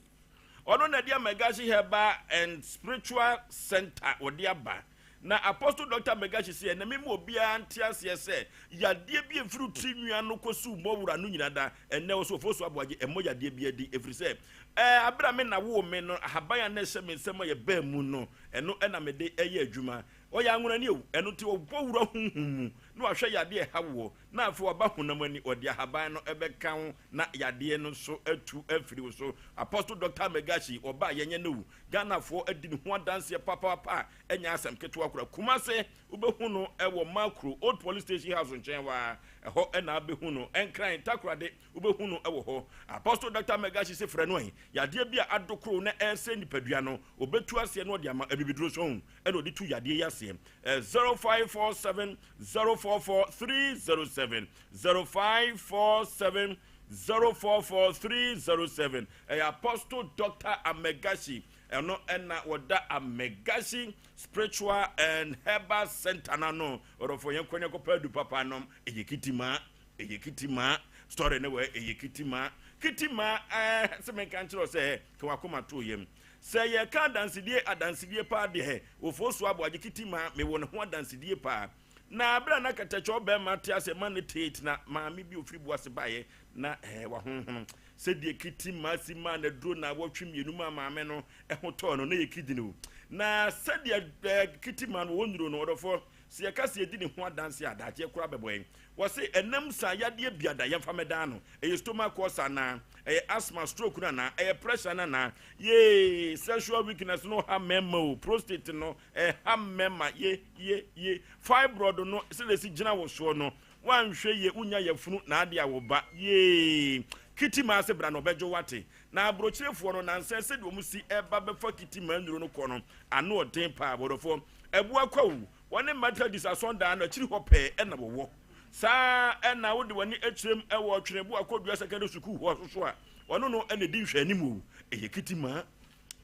A: Ɔno na ɛde Amegashi Herbal and Spiritual Center wɔde aba. Na Apostle Doctor Amegashi se ɛnɛ mema obiara nte aseɛ sɛ yadeɛ bi ɛfiri tiri nwia no kɔsi wo mmɔwura no nyina da ɛnɛ wɔ so Ofosu Aboagye ɛmmɔ yadeɛ bi adi ɛfiri sɛ ɛɛ abere a me na woo me no ahaban a na ɛhyɛ me nsam a yɛbaa mu no ɛno ɛna mede ɛyɛ adwuma. Ɔyɛ anwonani o, ɛno nti ɔbɔ wura honhom mu na wahwɛ yadeɛ ɛha woɔ na afei waba honam ani, ɔde ahaban no bɛka ho na yadeɛ no nso atu afiri wo so. Apostle Doctor Megashi, ɔbaa yɛnyɛ no o, Ghanafoɔ adi ne ho adanseɛ papaapa a ɛnyɛ asɛm ketewa koraa. Kumase, wobɛhu no wɔ Makro, Old Police Station House nkyɛn hɔ ara, ɛhɔ na wobɛhu no. Nkran, Takoradi, wobɛhu no wɔ hɔ. Apostle Doctor Megashi se frɛ no ɛ, yadeɛ bi a adokoro na ɛresɛe nipadua no, ɔbɛtu aseɛ na ɔde ama, abibiduro so na ɔde tu yadeɛ yi aseɛ. 0547 044 307 0547 044 307 ɛyɛ Apostle Doctor Amegashi ɛno ɛna wɔda Amegashi Spiritual and Herbal Center no ano. Ɔdɔfo yɛn kɔ ne kɔpɛ adu papa nom. Ɛyɛ kitima, ɛyɛ kitima story ne wɔ ɛyɛ kitima kitima. Ɛɛ sɛ menka nkyerɛ sɛ ka wakoma to yam Sɛ yɛka adansedie adansedie paa deɛ, Ofosu Aboagye Kitima, mewɔ ne ho adansedie paa. Na berɛ a na Katakyɛw barima te ase ma no tee na maame bi ofiri Boase baeɛ na ɛɛ wahonhono. Sɛdeɛ Kitima si maa no aduro naawɔtwe mmienu maa maame no ho tɔɔ no, na ɛyɛ kidney o. Na sɛdeɛ ɛɛ Kitima no wɔ nnuro no, ɔdɔfoɔ, Sɛ yɛka sɛ yɛdi ne ho adanse a, daakye koraa bɛbɔ yɛn. Wɔse ɛnam saa yadeɛ biada yɛmfa mmɛdan no. Ɛyɛ stomach ulcer anaa? Ɛyɛ asthma, stroke no anaa? Ɛyɛ pressure no anaa? Yee! Sexual weakness no ha mmarima o, prostate no ɛha mmarima, ye ye ye. Fibroid no sɛdeɛ ɛsi gyina wo soɔ no, woanhwɛ yie wonya yafunu na ade a wo ba, yee! Kiti maa se bra na ɔbɛgye wo ate. Na aburokyerefoɔ no, nansa sɛdeɛ wɔn si ɛba bɛfa kiti maa nnuro no kɔ no, ano ɔden paa. Bɔdɔfoɔ, Abua Kwawu, wɔne Methodist asɔndan no akyiri hɔ pɛɛ na wɔwɔ. Saa ara na wode w'ani kyerɛm wɔ Tweneboa Kodua Secondary Sukuu hɔ nso a, wɔne no na ɛdi nhwɛanim o. Ɛyɛ kitimaa.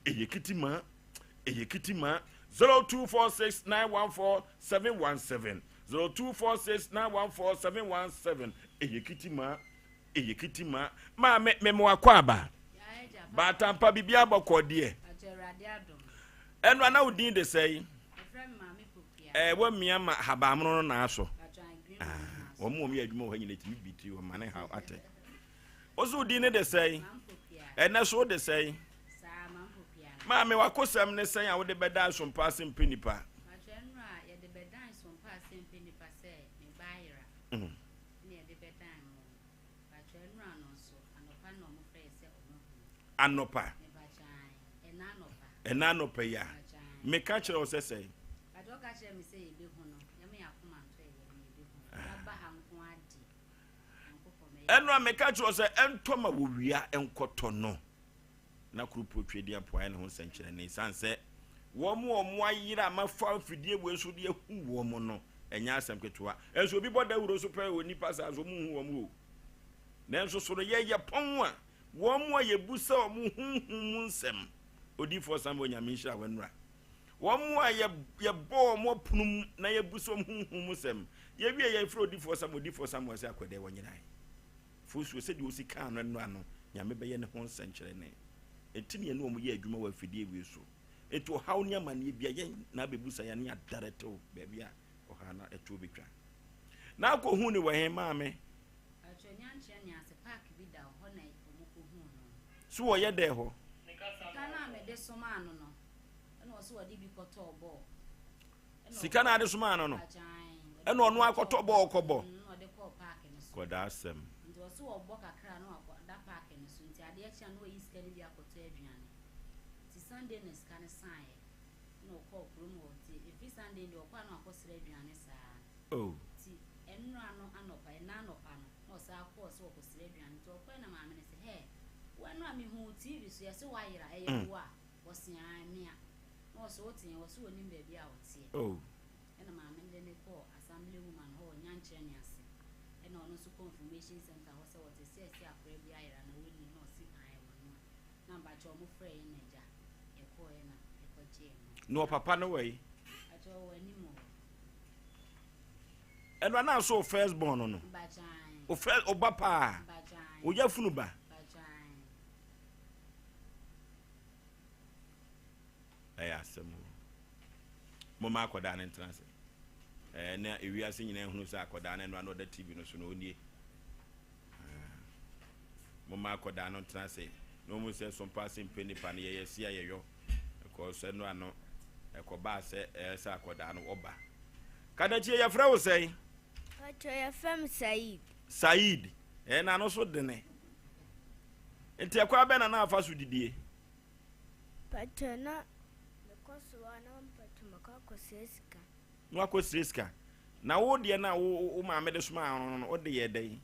A: Ɛyɛ kitima, ɛyɛ kitima. 0246 914 717, 0246 914 717. Ɛyɛ kitima, ɛyɛ kitima. Maame, mema wakɔ aba. Baatampa biribi abɔkɔ deɛ. Ɛno ana wo din de sɛe? Ɛɛ, wɔmmia ma habamono no na asɔ. Wɔn mu wɔn yɛ adwuma wɔ ha nyina tumi bi tiri wɔn ma ne ha atɛ. Woso wo din ne de sɛe? Ɛnɛ so wo de sɛe? Maame, wakosɛm ne sɛn a wode bɛda asompa ase mpɛ nipa? Anɔpa ɛna anɔpa yi a meka kyerɛ wo sɛ sɛe? Ɛno a meka kyerɛ wo sɛ ɛntɔ ma wɔwia nkɔtɔ no na kurupo twedi apoaeɛ ne ho nsɛnkyerɛnne, ɛsiane sɛ wɔn a wɔn ayera a mafa mfidie wei so de ahu wɔn no, ɛnyɛ asɛm ketewa. Ɛnso obi bɔ dawuro so pɛ wɔ nnipa saa nso wɔn nhu wɔn o. Nanso so no yɛyɛ pɔn a wɔn a yɛbu sɛ wɔn honhom mu nsɛm. Odiyifoɔ Samuel, Nyame nhyira wo nnora. Wɔn a yɛbɔ wɔn apono mu na yɛbu sɛ wɔn honhom mu nsɛm. Yɛwie yɛfrɛ Odiyifoɔ Samuel, Odiyifoɔ Samuel sɛ akɔdɛ wɔnyerae. Fosuo, sɛdeɛ ɔsi kaa no nnora no, Nyame bɛyɛ ne ho nsɛnkyerɛnne. Enti ne yɛne wɔn yɛ adwuma wɔ afidie wei so. Enti ɔhaw ne amanneɛ bia yɛn na abɛbusa yɛn ne adarɛtew baabi a ɔhaw no ɛtoɔ bɛtwa. Na akɔhu ne wɔ he, maame? So wɔyɛ dɛn hɔ? Sika na ade somaa no no, ɛna ɔno akɔtɔ bɔɔl kɔbɔ. Kɔda asɛm.
G: Nti ɔse ɔbɔ kakra na wakɔda park no so, nti adeɛ kye a na wayi sika no bi akɔtɔ aduane. Nti Sunday na sika no saeɛ na ɔkɔɔ kurom hɔ, nti ɛfiri Sunday deɛ ɔkɔ a na wakɔsrɛ aduane saa.
A: Oh.
G: Nti ɛnora no anɔpa, ɛna anɔpa no na ɔsan kɔɔ sɛ ɔkɔsrɛ aduane, nti ɔkɔɛ na maame no sɛ hɛɛ wo ɛnora mehuu wo TV so yɛse woayera, ɛyɛ wo a? Ɔse aane mea. Na ɔse wote he? Ɔse ɔnim baabi a ɔteɛ.
A: Oh.
G: Ɛna maame no de no kɔɔ assembly woman hɔ wɔ Nyankyerɛne ase. Ɛna ɔno nso kɔɔ information center hɔ sɛ wɔte sɛ ɛsɛ akwadaa bi ayera na wɔnnim, na ɔse aane wɔno a. Na mpakyɛ ɔmo frɛɛ yɛn na agya yɛkɔɔɛ na yɛkɔgyee no.
A: Na ɔpapa no wɔ he?
G: Mpakyɛ ɔwɔ anim hɔ.
A: Ɛno anaa so wo first born no no?
G: Mpakyɛ aane.
A: Wo first, wo ba paa?
G: Mpakyɛ aane.
A: Wo yafunu ba?
G: Mpakyɛ aane.
A: Ɛyɛ asɛm o. Momma akwadaa no ntena ase. Ɛɛ na ewiase nyinaa ehunu sɛ akwadaa no ɛno ano ɔda TV no so no onie. Momma akwadaa no ntena ase na wɔn sɛ sompa ase mpɛ nipa no yɛyɛ si a yɛyɔ. Ɛkɔ sɛ no ano ɛkɔbaa sɛ ɛyɛ sɛ akwadaa no ɔba. Kadakyie yɛfrɛ wo sɛn?
H: Pacho yɛfrɛ me Said.
A: Said, ɛɛ na ano so dene. Nti ɛkwan bɛn na na afa so didie?
H: Pacho na mekɔ so a na mpacho mekɔ akɔsrɛ sika.
A: Na wakɔsrɛ sika. Na wo deɛ na wo wo maame de somaa no no wode yɛ dɛn?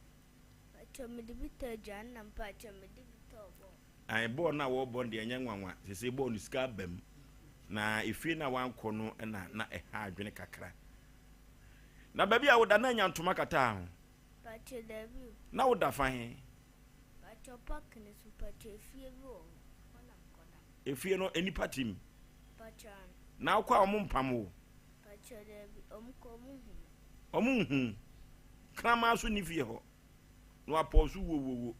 H: Pacho mede bi tɔ aduane na mpacho mede bi tɔɔ bɔɔl.
A: Ae bɔɔl no a wɔrebɔ no deɛ ɛnyɛ nwanwa. Sese bɔɔl no sika aba mu. Na efie no a wankɔ no na na ɛha adwene kakra. Na baabi a woda na anya ntoma kataa ho?
H: Pacho dabi o.
A: Na woda fa he?
H: Pacho park no so, pacho efie bi wɔ hɔ, hɔ na mekɔda.
A: Efie no nnipa te mu?
H: Pacho aane.
A: Na wokɔ a wɔn mpam wo?
H: Pacho dabi, wɔn kɔ wɔn nhu me.
A: Wɔn nhu wo? Kraman nso nni fie hɔ, na wapɔw so wuowuowuo.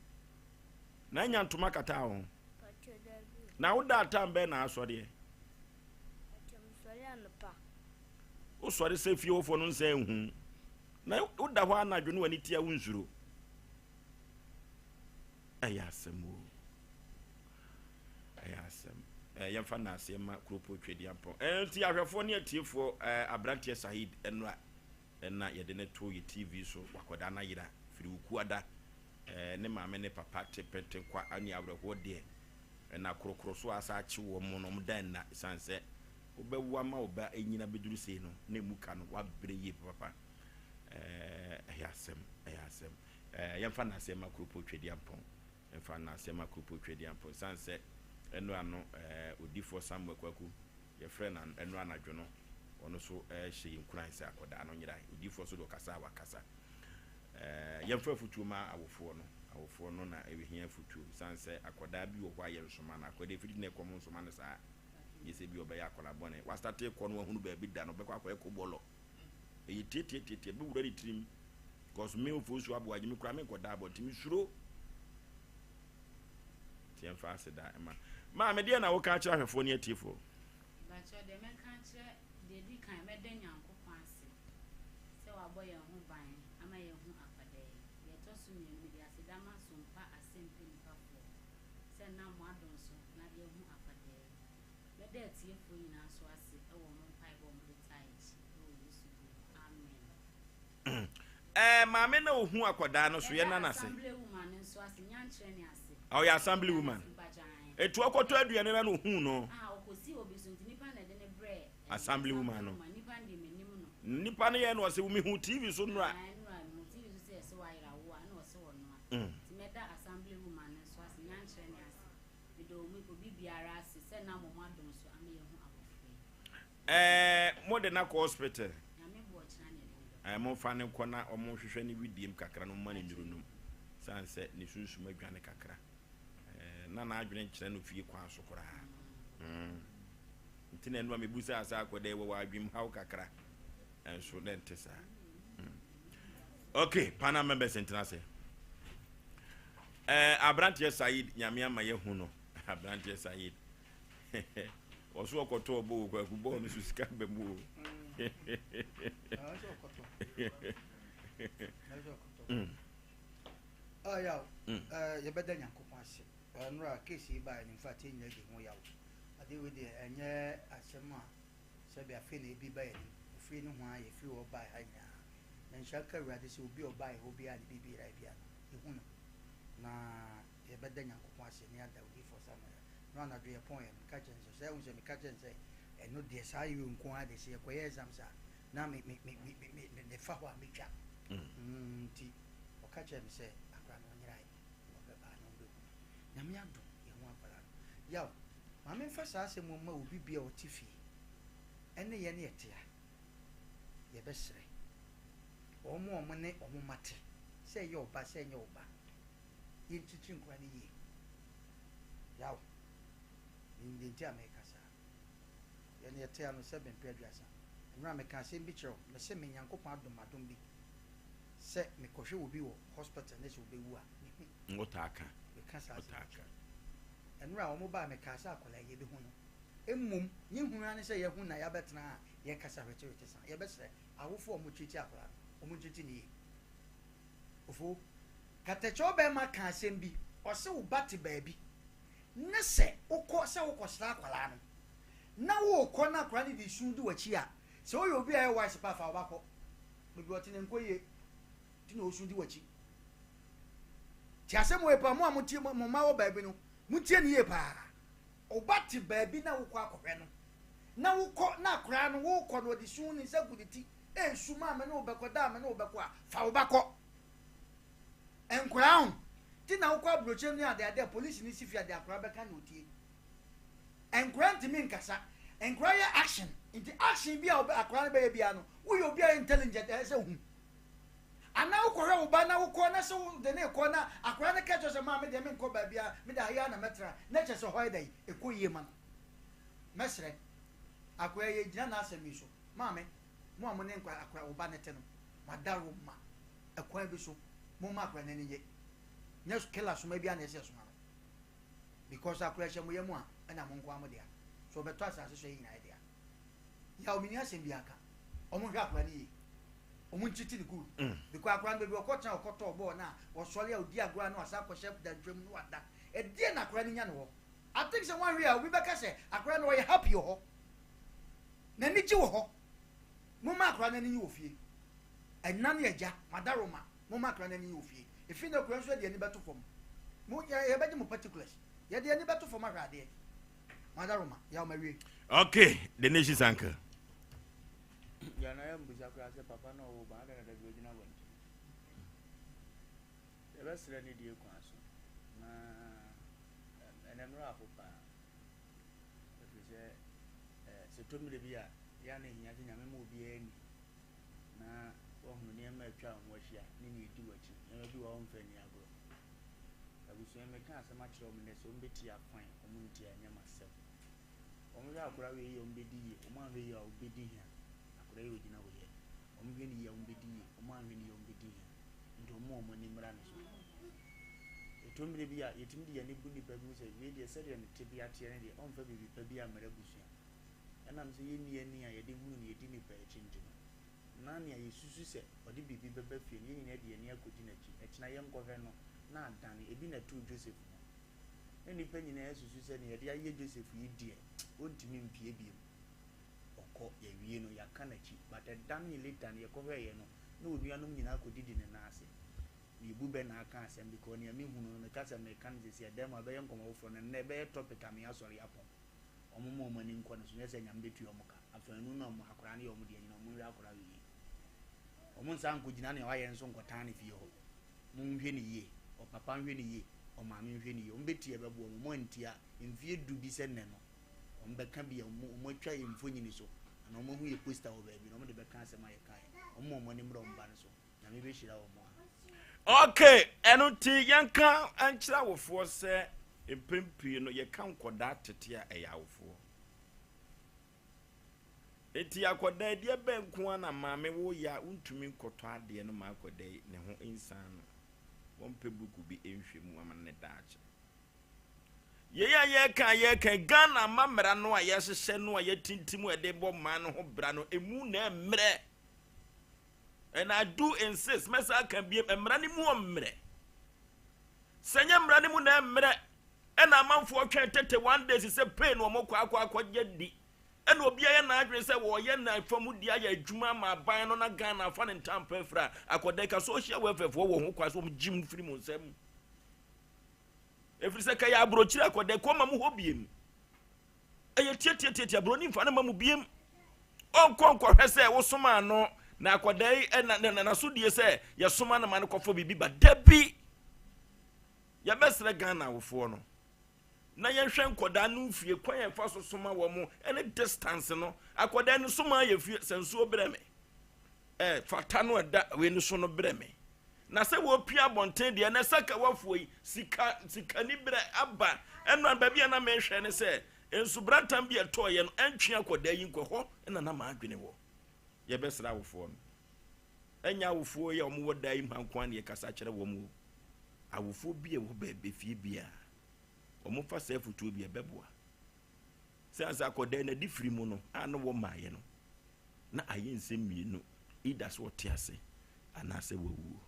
A: Na anya ntoma kataa wo ho?
H: Pacho dabi o.
A: Na woda atam bɛn na asɔreɛ?
H: Pacho mesɔre anɔpa.
A: Wosɔre sɛ fie hɔfoɔ no nsan nhu wo? Na woda hɔ anadwo na w'ani tia wonsuro? Ɛyɛ asɛm o. Ɛyɛ asɛm. Ɛɛ yɛmfa naaseɛ ma Kuropɔn Twedeampɔn. Ɛɛ nti ahwɛfoɔ ne atiefoɔ ɛɛ aberanteɛ Saheed ɛnora ɛna yɛde no too yɛ TV so wakɔda no ayera firi Wukuada ɛɛ ne maame ne papa te pentenkwa ɛne awerɛhoɔ deɛ ɛna korokoro so asa akye wɔn no wɔn da nna ɛsiane sɛ wobɛwo ama wo ba ɛnyina bɛduru sei no na ɛmu ka no wabrɛ yie papapa ɛɛ ɛyɛ asɛm ɛyɛ asɛm. Eh, yɛmfa nnaseɛ mma Kuropɔn Twedeampɔn. Yɛmfa nnaseɛ mma Kuropɔn Twedeampɔn. Ɛsiane sɛ ɛno ano eh, Odiyifoɔ Samuel Kwaku, yɛfrɛ no ɛno anadwo no, ɔno nso eh, hyɛ yɛn nkuran sɛ akwadaa no nyerae. Odiyifoɔ nso deɛ ɔkasa a wakasa. Eh, yɛmfa afutuo ma awofoɔ no. Awofoɔ no na ɛhia afutuo sane sɛ akwadaa bi wɔ hɔ a yɛnsoma no. Akwadaa ɛfiri na ɛkɔm nsoma no saa. Nyɛ sɛ bi ɔbɛyɛ akwadaa bɔne. Wastate kɔ no wahunu baabi da no ɔbɛkɔ akɔyɛ kobɔlɔ. Ɛyɛ tiatiatiatia bɛwura ne tirim. Cause me ofosu aboagye me koraa menkɔda abɔnten mesuro. Nti yɛmfa aseda ma. Maame deɛ na woka akyerɛ ahwɛfoɔ ne atiefoɔ?
G: Mpakyɛw deɛ mɛka akyerɛ deɛ ɛdi kan mɛda Nyankopɔn ase sɛ wabɔ yɛn ho ban ama yɛahu akwadaa yi. Deɛ ɛtɔ so mmienu mede aseda ma Sompa Asɛmpɛ Nipafoɔ sɛ nam mo adom so na yɛahu akwadaa yi. Mɛda atiefoɔ nyinaa nso ase wɔ wɔn mpaebɔ a wɔde taa akyi wɔ Yesu din mu, amen.
A: Ɛɛ maame na ohu akwadaa no so yɛ nana ase.
G: Assembly woman no nso ase nyankyerɛ ne ase.
A: Ɔyɛ assembly woman. Etu ɔkɔtɔ aduane na na ohun no.
G: Ah ɔkɔsi obi so nti nipa na ɛde ne brɛ.
A: Assembly woman no.
G: Nipa no de menim no.
A: Nipa no yɛ na ɔsɛ mehu TV so nnora.
G: Ah nnora mehu TV so sɛ ɛsɛ wayera wo a na ɔsɛ ɔnoa. Nti mɛda assembly woman no nso ase nyankyerɛ ne ase. Meda obi biara ase sɛ nam wɔn adom so ama yɛahu abɔfra yi.
A: Ɛɛ mo de no akɔ hospital?
G: Nyame boa ɔkyena na yɛde no bɛkɔ.
A: Ɛɛ momfa no nkɔ na wɔn nhwehwɛ ne widiem kakra na wɔmma no nnuru nom. Sane sɛ ne sunsum adwane kakra. Ɛɛ na n'adwene nkyerɛ no fie kwan so koraa. Mm. Nti na ɛno a mebusaa sɛ akɔda yi wɔwɔ adwemhaw kakra. Ɛnso na ɛnte saa. Mm. Okay, panel members ntena ase. Ɛɛ aberanteɛ Said Nyame ama yɛahu no. Aberanteɛ Said. Ɔso ɔkɔtɔ ɔbɔ o kwaku bɔɔl no so sika ba mu o.
B: Yaw, yɛbɛda Nyankopɔn ase. Nnora case yi baeɛ no, in fact yɛn nyinaa di ho yaw. Adeɛ wei deɛ ɛnyɛ asɛm a sɛbi afei na ebi ba yɛn anim. Efiri ne ho a yɛfiri hɔ baeɛ ha nyinaa. Na nhyira nka Awurade sɛ obi a ɔbaeɛ hɔ biara ne biribi yeraeɛ biara no, yɛhu no. Na yɛbɛda Nyankopɔn ase ne yɛada Odiyifoɔ Samuel no anadwo yɛpɔn yɛ no meka kyerɛ no sɛ sɛ wohu sɛ meka kyerɛ no sɛ ɛno deɛ saa yere nko ara deɛ sɛ yɛkɔyɛ exams a na me me me me me me mefa hɔ a metwa mm. Nti ɔka kyerɛ me sɛ akora no ɔnyerae ɔbɛba na ɔbɛhu Nyame adom yɛho akwadaa no yaw ma memfa saa asɛm mma obi bia ɔte fie ɛne yɛne yɛte a yɛbɛsrɛ wɔn a wɔn ne wɔn mma te sɛ ɛyɛ ɔba sɛ ɛnyɛ ɔba yɛnkyekye nkura no yie. Yaw, menim deɛ nti a mereka saa. Yɛn yɛte ano sɛ bɛmpɛ 30. Mmerɛ a meka asɛm bi kyerɛ wo, mese me Nyankopɔn adom me adom bi sɛ mekɔhwɛ obi wɔ hospital ne sɛ ɔbɛwu a, mehu.
A: Wotaa ka.
B: Meka saa asɛm
A: Wotaa
B: kyerɛ
A: ka.
B: wo. Mmerɛ a wɔn baa mekaa sɛ akwadaa yi yɛbɛhu no. Mmom, ne hunu ara ne sɛ yɛahu na yɛabɛtena ha a yɛkasa hwetewhete saa. Yɛbɛsrɛ awofoɔ a wɔkyekye akwadaa no, wɔnkyekye no yie. Ofo, Katakyɛw bɛɛma ka asɛm bi, ɔse wo ba te baabi ne sɛ wokɔ sɛ wokɔsra akwadaa no na worekɔ na akwadaa no de su di w'akyi a, sɛ woyɛ obi a ɛyɛ wise paa fa wo ba kɔ baabi ɔte no nkɔ yie nti na ɔsu di w'akyi. Te asɛm wei paa, mo a motie mo mma wɔ baabi no, montie no yie paa. Wo ba te baabi na wokɔ akɔhwɛ no na wokɔ na akwadaa no wokɔ no ɔde su ne nsa gu ne ti esu maa me ne wo bɛkɔ da a me ne wo bɛkɔ a fa wo ba kɔ. Nkoraa ho ti na wokɔ aburokyerɛ mu ne ade ade a polisi ne si fi ade akoraa bɛka na otie. Nkoraa ntumi nkasa. Nkoraa yɛ action. Nti action bi a akoraa no bɛyɛ biara no woyɛ obi a intelligent ɛsɛ sɛ hu. Anaa wokɔhwɛ wo ba na wokɔ na sɛ wode ne kɔ na akoraa no ka kyerɛ sɛ maa me deɛ menkɔ baabiara me de ha yi ara na mɛtena na kyerɛ sɛ hɔ yɛ dɛn ɛkɔ yie ma no. Mɛsrɛ akoraa yi gyina n'asɛm yi so. Maame, mo a mo ne nkwa akora wo ba no te no, mo adaworoma ɛkwan bi so, momma akora no ani nye. Nyɛ killer soma biara na ɛsɛ soma no. Because akora hyɛ mo yam a, ɛna mo nkoa mo dea. So ɔbɛtɔ asase so yɛ nyinaa yɛ dea. Yaw menni asɛm biara ka. Ɔmo nhwɛ akora no yie. Ɔmo nkyiti no good. Mm. Because akora no baabi ɔkɔ tena ɔkɔtɔ bɔɔl na ɔsɔre a ɔdi agorɔ a na wasan akɔhyɛ dantwam na wada. Ɛdeɛ na akora no nya no hɔ. I think sɛ wɔahwɛ a obi bɛka sɛ akora no ɔyɛ happy wɔ hɔ. N'ani gye wɔ hɔ. Momma akwadaa no ani nnye wɔ fie. Ɛna ne agya, madaroma, momma akwadaa no ani nnye wɔ fie. Efi nnɛ kura nso yɛde ani bɛto fam. Mo, yɛbɛgye mo particulars. Yɛde ani bɛto fam ahwɛ adeɛ. Madaroma, yaw mawie.
A: Okay, the nation's uncle.
C: Yana yɛ mbusa koraa sɛ papa na ɔwɔ ba adɛn na da bi ogyina abɔnten. Yɛbɛsrɛ ne die kwan so na ɛnɛ mmerɛ afo paa. Ɛfiri sɛ sɛ ɛtɔ mmerɛ bi a, ɛyɛ a na ɛhia sɛ Nyame ma obiara ani na wahunu nneɛma a atwa wo ho ahyia ne nea ɛdi w'akyi. Nneɛma bi wɔ hɔ a womfa nni agorɔ. Abusua yi meka asɛm akyerɛ wɔn nnɛ sɛ wɔn bɛtie a fine, wɔn ntie a ɛnyɛ m'asɛm. Wɔn hwɛ akwadaa wei yie a wɔn bɛdi yie, wɔn anhwɛ yie a wɔbɛdi hia. Akwadaa yi ɔgyina hɔ yi ɛ, wɔn hwɛ no yie a wɔn bɛdi yie, wɔn anhwɛ no yie a wɔn bɛdi hia. Nti wɔn ma wɔn ani mmra ne so. Ɛtɔ mmerɛ bi a yɛtumi de yɛn ani bu nnipa bi ho sɛ wei deɛ sɛdeɛ ne tebea teɛ no deɛ ɔmfa biribi pa bi ammrɛ abusua. Ɛnam sɛ yɛnni ani a yɛde hunu na yɛdi nnipa akyi nti no, na nea yɛsusu sɛ ɔde biribi bɛba fie no, yɛn nyinaa de yɛn ani akɔdi n'akyi. Ɛkyena yɛnkɔhwɛ no, na adane. Ebi na ɛtoo Joseph no. Na nnipa nyinaa susu sɛ nea yɛde ayɛ Joseph yi deɛ, ɔntumi mpue bio. Ɔkɔ, yɛawie no, yɛaka n'akyi. But ɛdanee later no, yɛkɔhwɛeɛ no, na onuanom nyinaa akɔdidi ne nan ase. Mebu bɛ na aka asɛm because nea mehunu no, meka sɛ meka no seesei a, ɛdan mu a, ɛbɛyɛ nkɔmmɔ foforɔ. Na nnɛ ɛbɛyɛ topic a me asɔre apɔn. Wɔn mma wɔn ani nkɔ ne so, nyɛ sɛ Nyame bɛtua wɔn ka. Afanu no a wɔn akwadaa no yɛ wɔn deɛ nyina, wɔn nhwɛ akwadaa no yie. Wɔn nsan nkɔgyina nea wayɛ nso nkɔtan ne fie hɔ. Monhwɛ no yie. Ɔpapa nhwɛ no yie, ɔmaame nhwɛ no yie. Wɔn bɛtie ɛbɛboa wɔn, wɔn antie a, mfie du bi sɛ nnɛ no, wɔn bɛka bi a wɔn wɔn atwa yɛn mfonyini so, anaa wɔn ahu yɛ poster wɔ baabi na wɔn de bɛka asɛm a yɛkaeɛ. Wɔn mma wɔn ani mmra wɔn ba no so. Nyame bɛhyira wɔn a.
A: Ok, ɛno nti yɛnka nkyerɛ awofoɔ sɛ mpɛn pii no yɛka nkɔdaa tete a ɛyɛ awofoɔ. Nti akɔdaa deɛ bɛn nko ara na maame woyɛ a wontumi nkɔtɔ adeɛ no ma akɔdaa yi ne ho nsan no. Wɔmpɛ buku bi nhwɛ mu ama ne daakye. Yei a yɛreka a yɛreka yi, Ghana amammerɛ no a yɛahyehyɛ no a yɛatintim a yɛde bɔ man no ho bra no, emu na ɛmmerɛ. And I do insist, mɛsa aka biem, mmara no mu ɔmmerɛ. Sɛ nyɛ mmara no mu na ɛmmerɛ, ɛna amanfoɔ twɛn 31 days sɛ pay na wɔn kɔ akɔ akɔgye di. Ɛna obi ayɛ n'adwene sɛ wɔyɛ na fa mu di ayɛ adwuma ama aban no na Ghana afa ne ntampa afira. Akɔda ka social welfare foɔ wɔ ho kwan sɛ wɔn gye mu firi mu nsam. Ɛfiri sɛ kɛyɛ aburokyire akɔda kɔma mu hɔ biem. Ɛyɛ tiatiatiatia, buroni mfa no mma mo biem. Ɔnkɔ nkɔhwɛ sɛ wosomaa no na akwadaa yi na na n'asodie sɛ yɛsoma no ma no kɔfɔ biribi ba. Dabi! Yɛbɛsrɛ Ghana awofoɔ no na yɛnhwɛ nkwadaa no mfie kwan yɛn fa so soma wɔn ne distance no. Akwadaa no soma yɛ fie sɛ nsuo brɛ me. Ɛ fata no ɛda wei no so no brɛ me. Na sɛ wɔpia abɔnten deɛ na sakawafoɔ yi sika sikani berɛ aba ɛno baabi a na mehwɛ ne sɛ nsobrantam bi a ɛtɔɔyɛ no ɛntwe akɔdaa yi nkɔ hɔ na na m'adwene wɔ. Yɛbɛsrɛ awofoɔ no. Ɛnyɛ awofoɔ yi a wɔwɔ daa yi mma nko ara na yɛkasa kyerɛ wɔn o. Awofoɔ bi a ɛwɔ baabi fie biara wɔfa saa afotuo bi ɛbɛboa. Sɛ ansa akɔdaa no adifiri mu no a na wɔmaeɛ no na ayɛ nsɛm mmienu, either sɛ ɔte ase anaasɛ wawuo.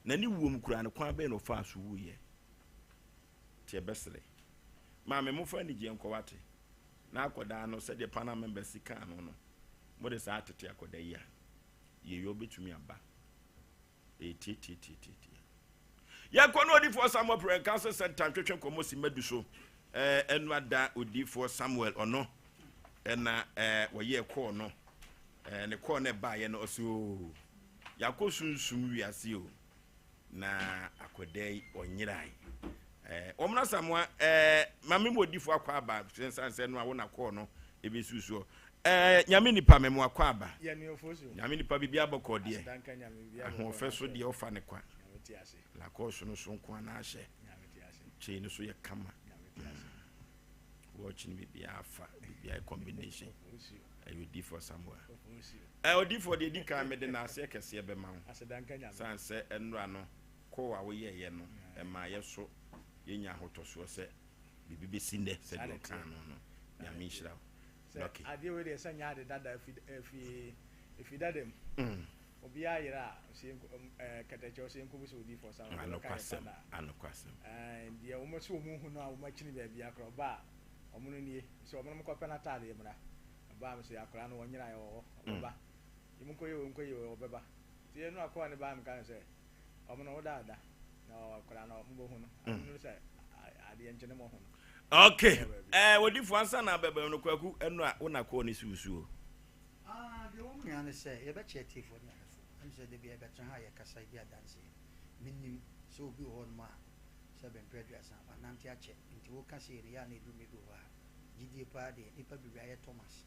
A: Na ne wuo mu koraa no, kwan bɛn na ɔfaa so wuiɛ? Nti ɛbɛsrɛ. Maame, momfa anigyeɛ nkɔ wate. Na akɔdaa no, sɛdeɛ panel members si kaa no no, mode saa tete akɔdaa yi a, yieyɔ bɛtumi aba. Ɛyɛ tiatiatiatiatia. Yɛnkɔ ne odiyifoɔ Samuel Prɛ nka sɛ sɛ ntantwetwe nkɔmmɔ si madu so. Ɛno ada odiyifoɔ Samuel ɔno ɛna wɔyɛɛ kɔɔ no. Ne kɔɔ no ɛbaeɛ no ɔsɛ oo yɛakɔ sunsum wiase o na akwadaa yi ɔnyerae. Wɔn na Samoa maame mu odiyifoɔ akɔ aba sɛnsan sɛ no a wo na kɔɔ no ɛbɛsu soɔ. Nyame nipa mɛmo akɔ aba. Nyame nipa biribi abɔkɔ deɛ. Ahoɔfɛ so deɛ ɔfa ne kwa. Lakɔɔso no so nko ana ahyɛ. Kyei no so yɛ kama. Watch no biribi afa biribi ayɛ combination. Ɛyɛ odiifoɔ Samuel. Odiifoɔ deɛ di kan mede n'aseɛ kɛseɛ bɛma wo. San sɛ ɛnora no kɔɔ a woyɛɛyɛ no ɛma yɛ so yɛnya ahotɔsoɔ sɛ biribi bɛsi nnɛ sɛdeɛ ɔkaa no no. Nyame nhyira wo.
I: Sɛ adeɛ wei deɛ sɛ nyɛ ade dada efi efi efi dada mu. Mm. Obiara yera a ɔsɛ yɛn ɛɛ kɛtɛkyɛ ɔsɛ yɛn kɔbu sɛ odiifoɔ sa wɔn bɛka yɛ fada.
A: Anokwasɛm.
I: Ɛɛ deɛ wɔn sɛ wɔn hu no a wɔn akyini baabi akora ɔba a wɔn no nie sɛ wɔn no kɔpɛ n'ataadeɛ mmra ɔba a sɛ akora no wɔn nyera yɛ wɔ hɔ ɔbɛba mm. yɛn nkɔ yɛ wɔn nkɔ yɛ wɔ ɔbɛba ti yɛn no akɔa ne ba mi ka no sɛ wɔn no ɔda ada na akora no wɔn bɛ hu no wɔn no sɛ adeɛ nkyɛn mo ho no.
A: Ok eh odifo ansa na abɛbɛn no kwaku ɛno a wo na kɔɔ ne si so o.
B: Ah deɛ ɛwɔ mu nyinaa ne sɛ yɛbɛkyɛ atiefoɔ ne ahwɛfoɔ. Ɛne sɛ da biara yɛbɛtena ha a yɛkasa di adanseɛ. Menim sɛ obi wɔ hɔnom a sɛ bɛmpere aduasa wanante akyɛ nti woka sei no yɛ a na ɛduru mmerɛ bi wɔ hɔ a gyidie paa deɛ nnipa bebree ayɛ Thomas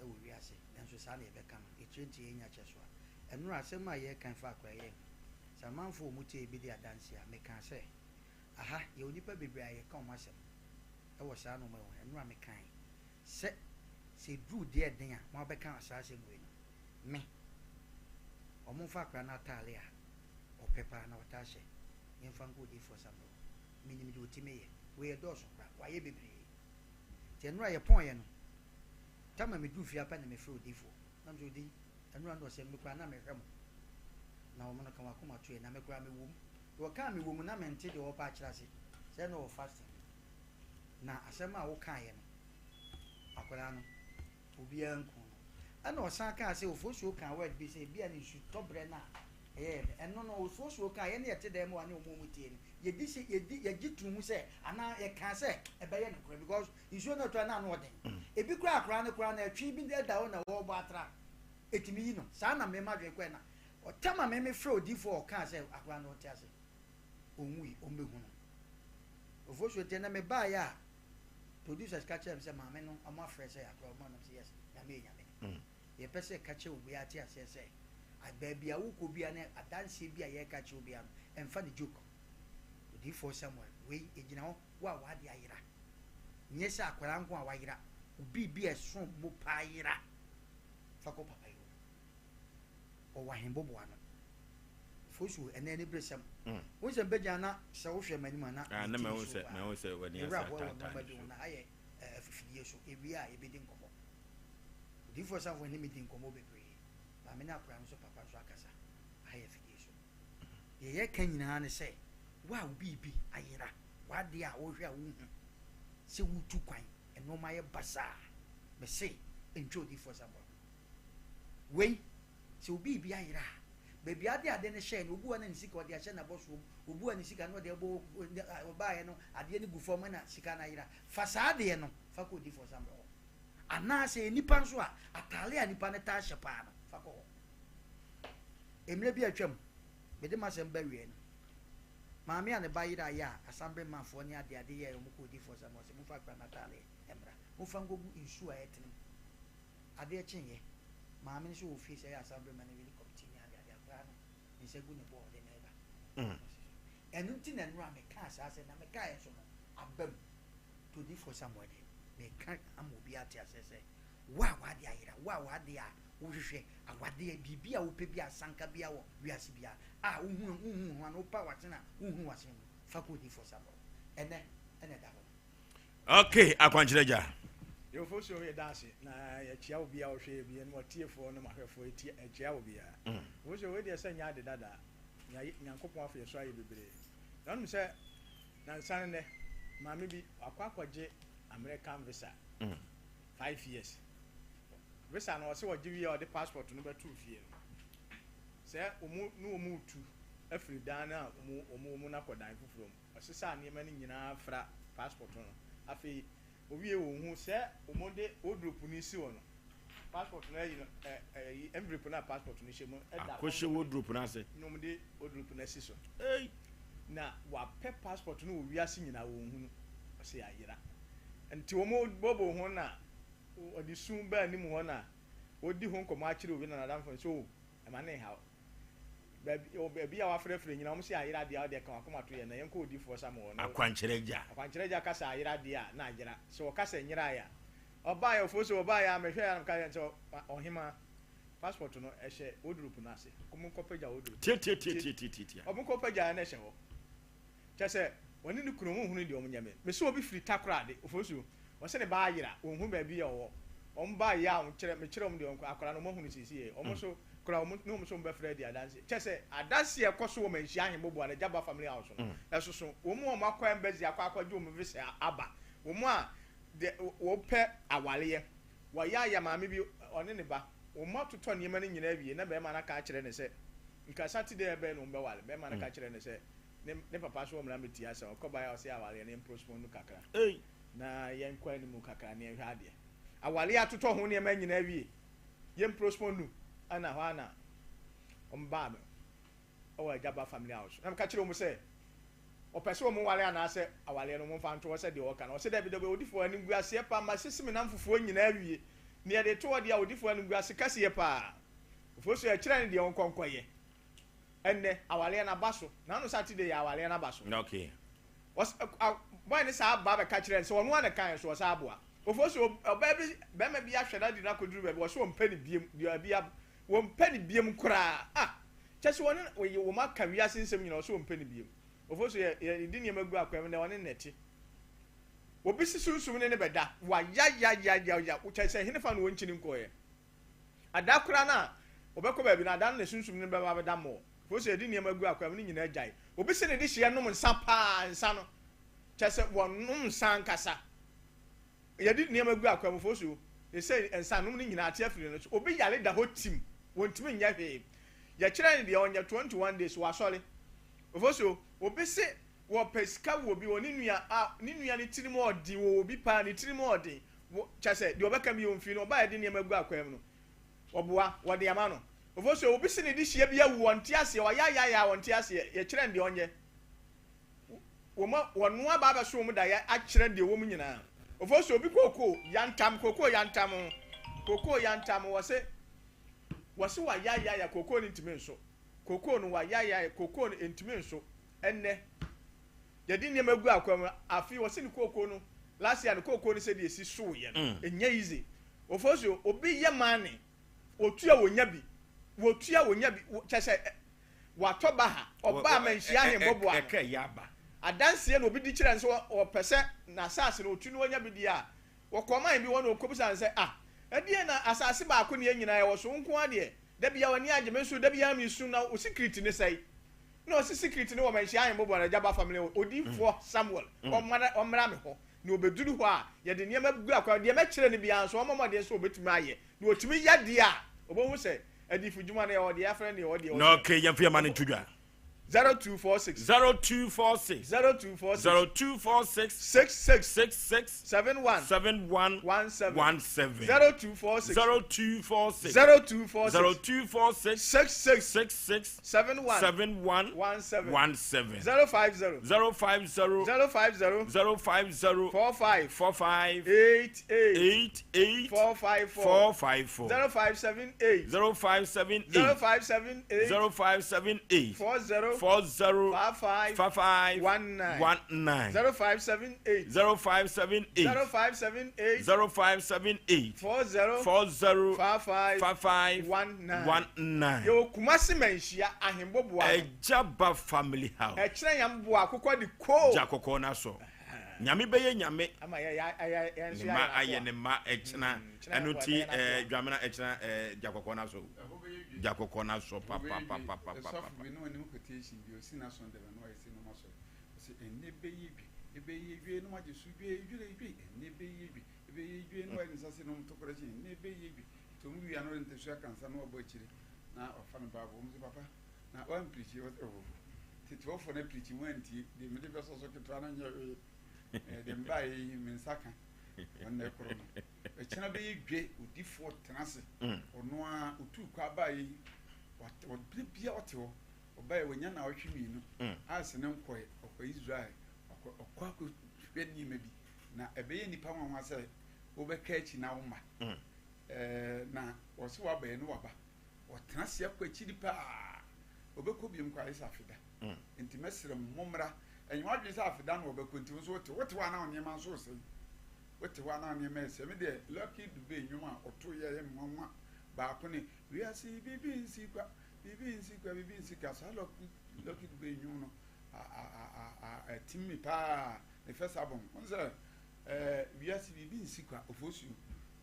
B: wɔ wiase nanso saa na yɛbɛka no ɛtire nti yɛnya kyɛ so a ɛnora asɛm a yɛreka fa akora yɛn ho sɛ amanfoɔ a wɔtie bi di adanseɛ a mekaa sɛ. Aha, yɛwɔ nnipa bebree a yɛka wɔn asɛm wɔ saa nnoɔma yi ho. Ɛno a mekae sɛ, sɛ ɛduru deɛ ɛden a, moabɛka saa asɛm wei no, me, wɔmfa akwadaa no ataade a ɔpɛ paa na ɔtaa hyɛ, yɛmfa nkɔ odiyifoɔ Samuel hɔ. Menim deɛ ɔtumi yɛ. Wei ɛdɔɔso koraa, wayɛ bebree. Nti ɛnora yɛpɔneeɛ no, tam a meduru fie ara pɛ na mefrɛɛ odiyifoɔ. Na mesɛ, Odi, ɛnora no ɔsɛ me koraa na mehwɛ mo. Na wɔn no ka wɔn akoma toeɛ, na me koraa mewɔ mu. Deɛ ɔkaa mewɔ mu na mente deɛ ɔrepɛ akyerɛ ase, sɛ na ɔwɔ fasting. Na asɛm a wokaeɛ no, akwadaa no, obiara nku no. Ɛna ɔsan kaa sɛ Ofosuo kaa word bi sɛ ebia ne nsu tɔ berɛ no a ɛyɛ yɛ dɛ. Ɛno no Ofosuo kaa, yɛne yɛte dan mu a ne wɔn a wɔtie no, yɛdi sɛ yɛdi yɛgye too mu sɛ anaa yɛkaa sɛ ɛbɛyɛ nokorɛ because nsuo no ɛtɔ a na ano ɔden. Ebi koraa akwadaa no koraa no ɛtwe bi da hɔ na wɔrebɔ atra ɛtumi yi no. Saa na me m'adwene kɔɛ na ɔtam a me mefrɛ odiyifoɔ a ɔkaa sɛ akwadaa no ɔte ase ɔnwui ɔmmɛhu no. Ofosuo nti ɛnɛ mebaeɛ a Producers ka kyerɛɛ me sɛ maame no ɔmo afrɛ sɛ akora ɔmo anam sɛ yes nyame yɛ nyame. Yɛpɛ sɛ ka kyerɛ obiara te aseɛ sɛ baabi a wokɔ biara ne adanseɛ bi a yɛka kyerɛ obiara no ɛmfa ne joke. Odiyifoɔ Samuel wei ɛgyina hɔ wo a w'ade ayera nyɛ sɛ akwadaa nko a wayera wo biribi a ɛso bo paa yera fa kɔ papa yi hɔ. Ɔwɔ ahenboboa ano. Fosu ɛnɛ aniberesɛm. Wohu sɛ mbɛgyina na sɛ wohwɛ m'anim a na
A: Ah, na
B: mete
A: mahu
B: nsuo
A: sɛ
B: paa.
A: mahu sɛ w'ani
B: Me
A: ase
B: werɛ ahoɔ wɔ
A: ataataa
B: nneɛma bi ho
A: nsuo.
B: na ha yɛ eh, afifidie so. Ewie a yɛbɛdi nkɔmmɔ. Odiyifoɔ Safoa ne me di nkɔmmɔ bebree. Maame ne akwadaa no nso papa nso akasa. Ha yɛ afidie so. Deɛ yɛreka nyinaa ne sɛ, wo a wo biribi ayera, w'adeɛ a wohwɛ a wonhu, sɛ woretu kwan, nneɛma ayɛ basaa, mese ntwa Odiyifoɔ Samoa ho. Wei, sɛ obi biribi ayera a, baabi a ɔde ade no hyɛe no, obi wɔ hɔ na ne sika ɔde ahyɛ n'abɔsoɔ mu, obi wɔ hɔ ne sika no ɔde abɔ ɔbaeɛ no, adeɛ no gu fam na sika no ayera. Fa saa adeɛ no fa kɔ odiyifoɔ Samuel hɔ. Anaa sɛ ɛyɛ nipa nso a, ataare a nipa no taa hyɛ paa no, fa kɔ hɔ. Mmerɛ bi a atwam, mede m'asɛm ba wieɛ no, maame a ne ba yeraeɛ a asamberemanfoɔ ne adeade yɛɛ wɔn kɔɔ odiyifoɔ Samuel hɔ sɛ, Momfa akwadaa no ataareɛ mmra, momfa nkɔgu nsuo a ɛtene mu. Adeɛ kyeeɛ, maame no nso wɔ fie sɛ ɛyɛ assemblyman ne really committee ne adeade, akwadaa no ne nsa gu ne bo a ɔde no reba. Ɛno nti na nnora mekaa saa asɛm, na mekaeɛ nso no, aba mu. Nti Odiyifoɔ Samuel deɛ, meka ama obiara ate aseɛ sɛ, wo a w'adeɛ ayera, wo a w'adeɛ a wohwehwɛ, awadeɛ, biribi a wopɛ bi a asanka biara wɔ wiase biara a wohunu, wonhunu ho anaa wopɛ a w'asene a wonhunu w'asene mu no, fa kɔ Odiyifoɔ Samuel hɔ. Ɛnnɛ na ɛda hɔ no.
A: Ok, akwankyerɛ agya.
I: Yɛwofo so yɛda ase na yɛkyia obi a ɔhwɛ yɛ bi ne ɔtiefoɔ ne mahwɛfoɔ yɛkyia obiara. Wofo so wei deɛ sɛ nyɛ ade dada Nyankopɔn afo yɛ so ayɛ bebree. Na wonim sɛ nansa no nɛ maame bi wakɔ akɔgye American visa 5 years visa no, ɔsɛ ɔgye wie a ɔde passport no bɛto fie no sɛ ɔmu ne ɔmu tu afiri dan no a ɔmu ɔmu ɔmu no akɔ dan foforɔ mu. Ɔsesaa nneɛma no nyinaa fra passport no. Afei owie wɔn hu sɛ wɔn de wardrobe no si hɔ no, passport no ayi no, ɛ ɛyi envelope no a passport no hyɛ mu ɛda
A: akɔhyɛ wardrobe no ase.
I: Na wɔn de wardrobe no asi so.
A: Ei.
I: Na wapɛ passport no wɔ wiase nyinaa, wɔn hu no, ɔsɛ yɛayera. Nti wɔn bɔbɔ ho na ɔde su baa anim hɔ na wɔdi ho nkɔmɔ akyerɛ obi na n'adamfo no sɛ o ɛma ne nhaw baabi baabi a wafrɛfrɛ nyinaa, wɔn sɛ ayera deɛ a ɔde ɛka wakoma to yɛ na yɛn kɔ odiifoɔ Samuel no.
A: Akwankyerɛ agya.
I: Akwankyerɛ agya kasa ayera deɛ a na ayera sɛ ɔkasa nyera yɛ a ɔbaa yɛ ofo so ɔbaa yɛ a mehwɛ yɛ a meka yɛn sɛ ɔhema passport no ɛhyɛ wardrobe no ase, kɔmu kɔ pagya wardrobe.
A: Tiatiatiatiatia.
I: Ɔmo kɔ pagya yɛ na ɛhyɛ hɔ kyɛ sɛ ɔne ne kunu ɔmo nhunu deɛ ɔmo nyɛ me mesi obi firi Takoradi ofo so ɔsɛ ne ba ayera, wɔn baabi yɛ ɔwɔ. Wɔn ba yɛ a wɔn mekyerɛ wɔn deɛ wɔn akwadaa no wɔn ahunu sisi yɛ wɔn so kora wɔn ne wɔn nso wɔn bɛfrɛ adi adanse kyɛ sɛ adanse ɛkɔ so wɔ Manhyia Ahemboboa na Gyaba family house no ɛsoso wɔn a wɔn akɔ embassy akɔ akɔgye wɔn visa aba, wɔn a de wɔpɛ awareɛ wɔyɛ ayɛ maame bi ɔne ne ba wɔn atotɔ nneɛma no nyinaa wie na bɛrima no aka akyerɛ ne sɛ nka Saturday ɛbɛn no wɔn bɛware. Bɛrima no ka kyerɛ ne sɛ ne papa so wɔn mmara mɛtia sɛ ɔkɔ ban a ɔsɛ awareɛ no yɛn postpone no kakra na yɛn kɔ anim kakra na yɛnhwɛ adeɛ. Awareɛ atotɔ ho nneɛma nyinaa wie, yɛn postpone no ɛna hɔ ana wɔn baa mi ɛwɔ Agyaba family house na meka kyerɛ wɔn sɛ ɔpɛ sɛ wɔn ware anaasɛ awareɛ no wɔn mfa nto hɔ sɛ deɛ ɔka no. Ɔsɛ dɛbi dɛbi, odifoɔ anim gu aseɛ paa ma sisi mi nam fufuo nyinaa wie ne yɛde to hɔ deɛ odifoɔ anim gu ase kɛseɛ paa ofuo so yɛkyerɛ ne deɛ ɔnkɔnkɔyɛ. Ɛnɛ awareɛ no aba so na ano Saturday yɛ awareɛ no aba so. Ɔs a boy no saa ba bɛka kyerɛɛ no sɛ ɔno ara na ɛkaeɛ nso ɔsan aboa. Ofosu ɔbaa bi barima bi ahwɛ no adi no akɔduru baabi ɔse ɔmpɛ no biom deɛ bi ab wɔmpɛ no biom koraa ah kyɛ sɛ ɔne ɔyɛ wɔn aka wiase nsɛm nyinaa ɔse ɔmpɛ no biom. Ofosu yɛ yɛde nneɛma gu akwan mu na ɔne no na ɛte. Obi si sunsum ne no bɛda wayayayayaya kyɛ sɛ henefa na ɔnkyini nkɔeɛ. Ada koraa no a ɔbɛkɔ baabi no, ada no na sunsum no bɛba abɛda more. Ɛfiri sɛ yɛde nneɛma gu akwan mu no nyinaa gyae. Obi se ne dehyeɛ nom nsa paa, nsa no, kyerɛ sɛ wɔnom nsa ankasa. Yɛde nneɛma gu akwan mu, fo so, sɛ nsa nom no nyinaa ate afiri no so. Obi yare da hɔ tim, wɔntumi nyɛ hwee. Yɛkyerɛ no deɛ ɔnyɛ 21 days, wasɔre. Fo so, obi se wɔpɛ sika wɔ obi hɔ, ne nua a, ne nua no tirim ɔden wɔ obi paa, ne tirim ɔden. Wo, kyerɛ sɛ, deɛ ɔbɛka bio mfiri no, ɔbaa a yɛde nneɛma gu akwan mu no, ɔboa, wɔde ama no. Ofosuo, obi se ne dehyeɛ bi awu, ɔnte aseɛ, ɔyaayaaya a ɔnte aseɛ, yɛkyerɛ no deɛ ɔnyɛ. Wɔma, wɔnoa aba abɛso wɔn daeɛ akyerɛ deɛ ɛwɔ mu nyinaa. Ofosuo, obi kookoo, yantam, kookoo yantam, kookoo yantam, wɔse, wɔse wayaayaaya, kookoo no ntumi nso. Kookoo no, wayaayaaya, kookoo no ntumi nso. Ɛnnɛ. Yɛde nneɛma gu akwan mu afei wɔse ne kooko no last year ne kooko no sɛdeɛ esi soo yɛ no ɛnyɛ easy Ofosuo obi yɛ money otua wɔnya bi wɔtua wɔnya bi kyɛ sɛ watɔ ba ha ɔba a manhyia ahe mbɔboa no adanseɛ na obi di kyerɛ no sɛ ɔpɛ sɛ n'asaase no otu no ɔnya bi deɛ a wɔkɔ man bi hɔ na ɔkɔbisa no sɛ ah ɛdeɛn na asaase baako ne yɛn nyinaa yɛwɔ so wo nko ara deɛ da biara w'ani agye me nso da biara mesu na wo secret ne sɛe Na ɔse secret no wɔ manhyia ahemboboa no agya ba family hɔ odiyifoɔ Samuel ɔmmra ɔmmra me hɔ na ɔbɛduru hɔ a yɛde nneɛma gu akwan deɛ mɛkyerɛ no biara nso ɔmmɔ mmɔden sɛ ɔbɛtumi ayɛ na ɔtumi yɛ deɛ a ɔbɛhu sɛ adiyifo dwuma no yɛwɔ deɛ yɛafrɛ no deɛ ɔwɔ deɛ
A: Na okay yɛmfa yɛn ma no nto dwa.
I: 0246
A: 0246
I: 0246
A: 0246
I: 66
A: 66
I: 71
A: 71
I: 17
A: 17
I: 0246
A: 0246
I: 0246
A: 0246
I: 66
A: 66
I: 71
A: 71
I: 17
A: 17
I: 050
A: 050
I: 050
A: 050
I: 45
A: 45
I: 88
A: 88
I: 454
A: 454
I: 0578
A: 0578
I: 0578
A: 0578
I: 40
A: 40
I: 55
A: 55
I: 19
A: 19
I: 0578
A: 0578
I: 0578
A: 0578
I: 40
A: 40
I: 55
A: 55
I: 19
A: 19
I: Yɛwɔ Kumasi Manhyia Ahemboboa no.
A: Ɛgya ba family house.
I: Ɛkyerɛ yɛn boa akokɔ de koo.
A: Gya kɔkɔɔ no asɔ. Nyame bɛyɛ nyame.
I: Ama yɛ yɛ yɛ yɛn nso
A: Ne
I: yɛayɛ
A: mma ayɛ
I: n'akoa.
A: ne mma ɛkyena.
I: Kyena
A: Ɛno
I: yɛn
A: ti
I: akoa, ɛbɛyɛ
A: ɛɛ
I: n'akoa.
A: Dwamena ɛkyena ɛɛ gya kɔkɔɔ no asɔ o.
J: Ɛhɔ bɛyɛ dwe.
A: Gya kɔkɔɔ no asɔ
J: Ɛhɔ bɛyɛ dwe.
A: papapapapapa.
J: Ɛsɔfo bi na ɔnim quotation bi ɔsi n'asɔn dɛm na wayɛ sei na ɔma sɔre. Ɔsi ɛnne bɛyɛ dwe, ɛbɛyɛ dwe na wɔagye so dwe dwere dwe, ɛnne bɛyɛ dwe, ɛbɛyɛ dwe na wayɛ ne nsa sei na wɔto correction, ɛnne bɛyɛ dwe. Nti wɔn wie a na ɔde ntasu aka nsa na wabɔ akyire na wafa ne Bible. Wɔn sɛ papa na wampirikyi ɔsɛ oh tetefoɔ no apirikyi mo antie deɛ mede bɛsɔ so ketewa no nyɛ hwee. Ɛɛ deɛ mbaeɛ yi me nsa ka wɔn koro no. Ɛkyena bɛyɛ dwe odifoɔ tena ase ɔno ara otuu kɔ abaeɛ yi ɔbere bia ɔte hɔ ɔbaeɛ wanya naawɔtwe mmienu ase ne nkɔɛ ɔkɔ Israel ɔkɔ ɔkɔ akɔhwɛ nneɛma bi na ɛbɛyɛ nipa nwanwa sɛ wobɛka akyi na woma ɛɛ na wɔsɛ wabaeɛ no waba ɔtena ase akɔ akyiri paa ɔbɛkɔ biom kɔ ayɛ sɛ afeda nti mɛsrɛ mo mommra ɛnyɛ wadwene sɛ afeda na ɔbɛkɔ nti wo nso wote wote hɔ a na wo nneɛma nso resɛe wote hɔ a na nneɛma ɛsɛ me deɛ Lucky Dube nnwom a ɔto yɛ yɛ nwanwa baako ne wiase biribi nsi kwa biribi nsi kwa biribi nsi kwa saa Lucky Lucky Dube nnwom no a a a a ɛtim mi paa ne first album n sɛ ɛɛ wiase biribi nsi kwa ofosuo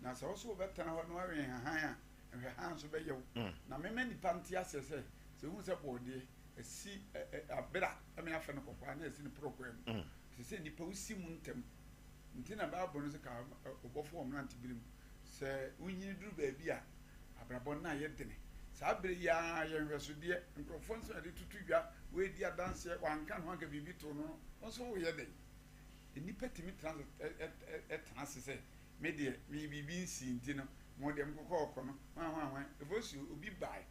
J: na sɛ wɔso wɔbɛtena hɔ na wɔawe nhahan a nhwɛhan nso bɛyɛ wo na mema nipa nte aseɛ sɛ sɛ wohu sɛ bɔɔdeɛ ɛsi ɛ ɛ abera ɛmɛ afɛ no kɔkɔɔ ana ɛsi no porɔkɔɛ mu ɛsɛ sɛ nipa wosi mu ntɛm Nti na Bible no se ka ɔbɔfo wɔ mmerantebere mu sɛ wonyini duru baabi a abrabɔ no ayɛ dene. Saa bere yi ara yɛ nhwɛsodeɛ, nkurɔfoɔ nso yɛde toto dwa, woedi adanseɛ, wanka ne ho anka biribi too no no, wo nso woyɛ dɛn? Nnipa tumi tena ase tena ase sɛ me deɛ me biribi nsii nti no, mo deɛ mokokɔ ɔkɔ no, hwan hwan hwan. Ɛfɔ obi bae,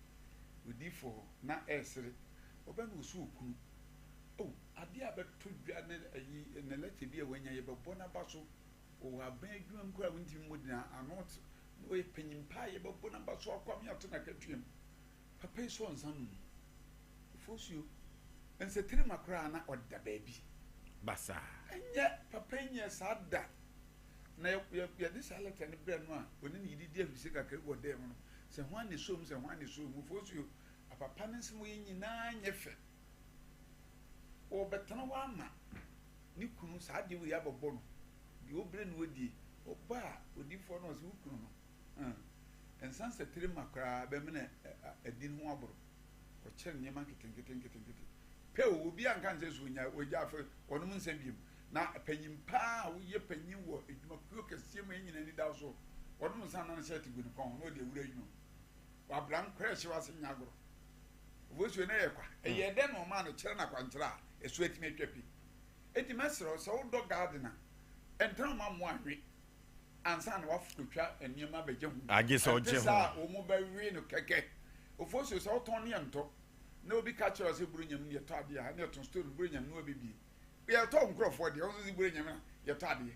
J: odiyifoɔ hɔ, na ɛresere, ɔbɛ na ɔso okunu. Oh, adeɛ a bɛto dwa ne ayi ne lɛtɛ bi a wanya yɛbɛbɔ n'aba so wɔ aban adwuma mu koraa wontumi mmɔ din ano te na ɔyɛ panyin paa yɛbɛbɔ n'aba so akɔ ame ato n'akatua mu papa yi sɔ nsa nom fosuo nsɛtɛrima koraa na ɔda baabi.
A: Basaa.
J: Ɛnyɛ papa yi nyɛɛ saa da. Na yɛ, yɛ, yɛde saa lɛtɛ no brɛɛ no a, ɔne ne yere di ahurisie kakra bi wɔ dan mu no, sɛ hwan na ɛsɔɔ mu, sɛ hwan na ɛsɔɔ mu. Fosuo, apapa ne nsɛm yi nyinaa nyɛ fɛ. Ɔrebɛtena hɔ ama ne kunu saa adeɛ wei abɛbɔ no, deɛ ɔbrɛ no adie. Ɔba a, odiyifoɔ no ɔse wo kunu no, hmm, nsa nsatire ma koraa bɛmene adi ne ho aboro. Ɔkyerɛ nneɛma nketenkete nketenkete. Pɛ o, obi anka nkyerɛ sɛ onya ogya afei ɔnom nsa biom. Na panyin paa a woyɛ panyin wɔ adwumakuo kɛseɛ mu a yɛn nyinaa ani da so, ɔnom nsa na ne hyɛɛte gu ne kɔn ho na ɔde awura adwuma mu. Wabra nkora ɛhyew ase nyɛ agorɔ. Ofosuo no yɛ kwa. Ɛyɛɛ dɛn na ɔmaa no kyerɛ no akwankyerɛ a ɛso atumi atwa pi? Enti mɛsrɛ wo, sɛ wodɔ garden a, ɛntena hɔ ma mmoa nwe ansa na woakɔtwa nneɛma abɛgye ho.
A: Agye sɛ
J: Ɛnte
A: ɔgye ho.
J: saa a, wɔn bɛwe no kɛkɛ. Ofosuo, sɛ wotɔn ne yɛntɔ, na obi ka kyerɛ wo sɛ Buronya mu na yɛtɔ adeɛ a, na yɛtɔn store no Buronya mu na wabɛbie. Yɛtɔ nkurɔfoɔ deɛ, wɔn nso sɛ Buronya mu na yɛtɔ adeɛ.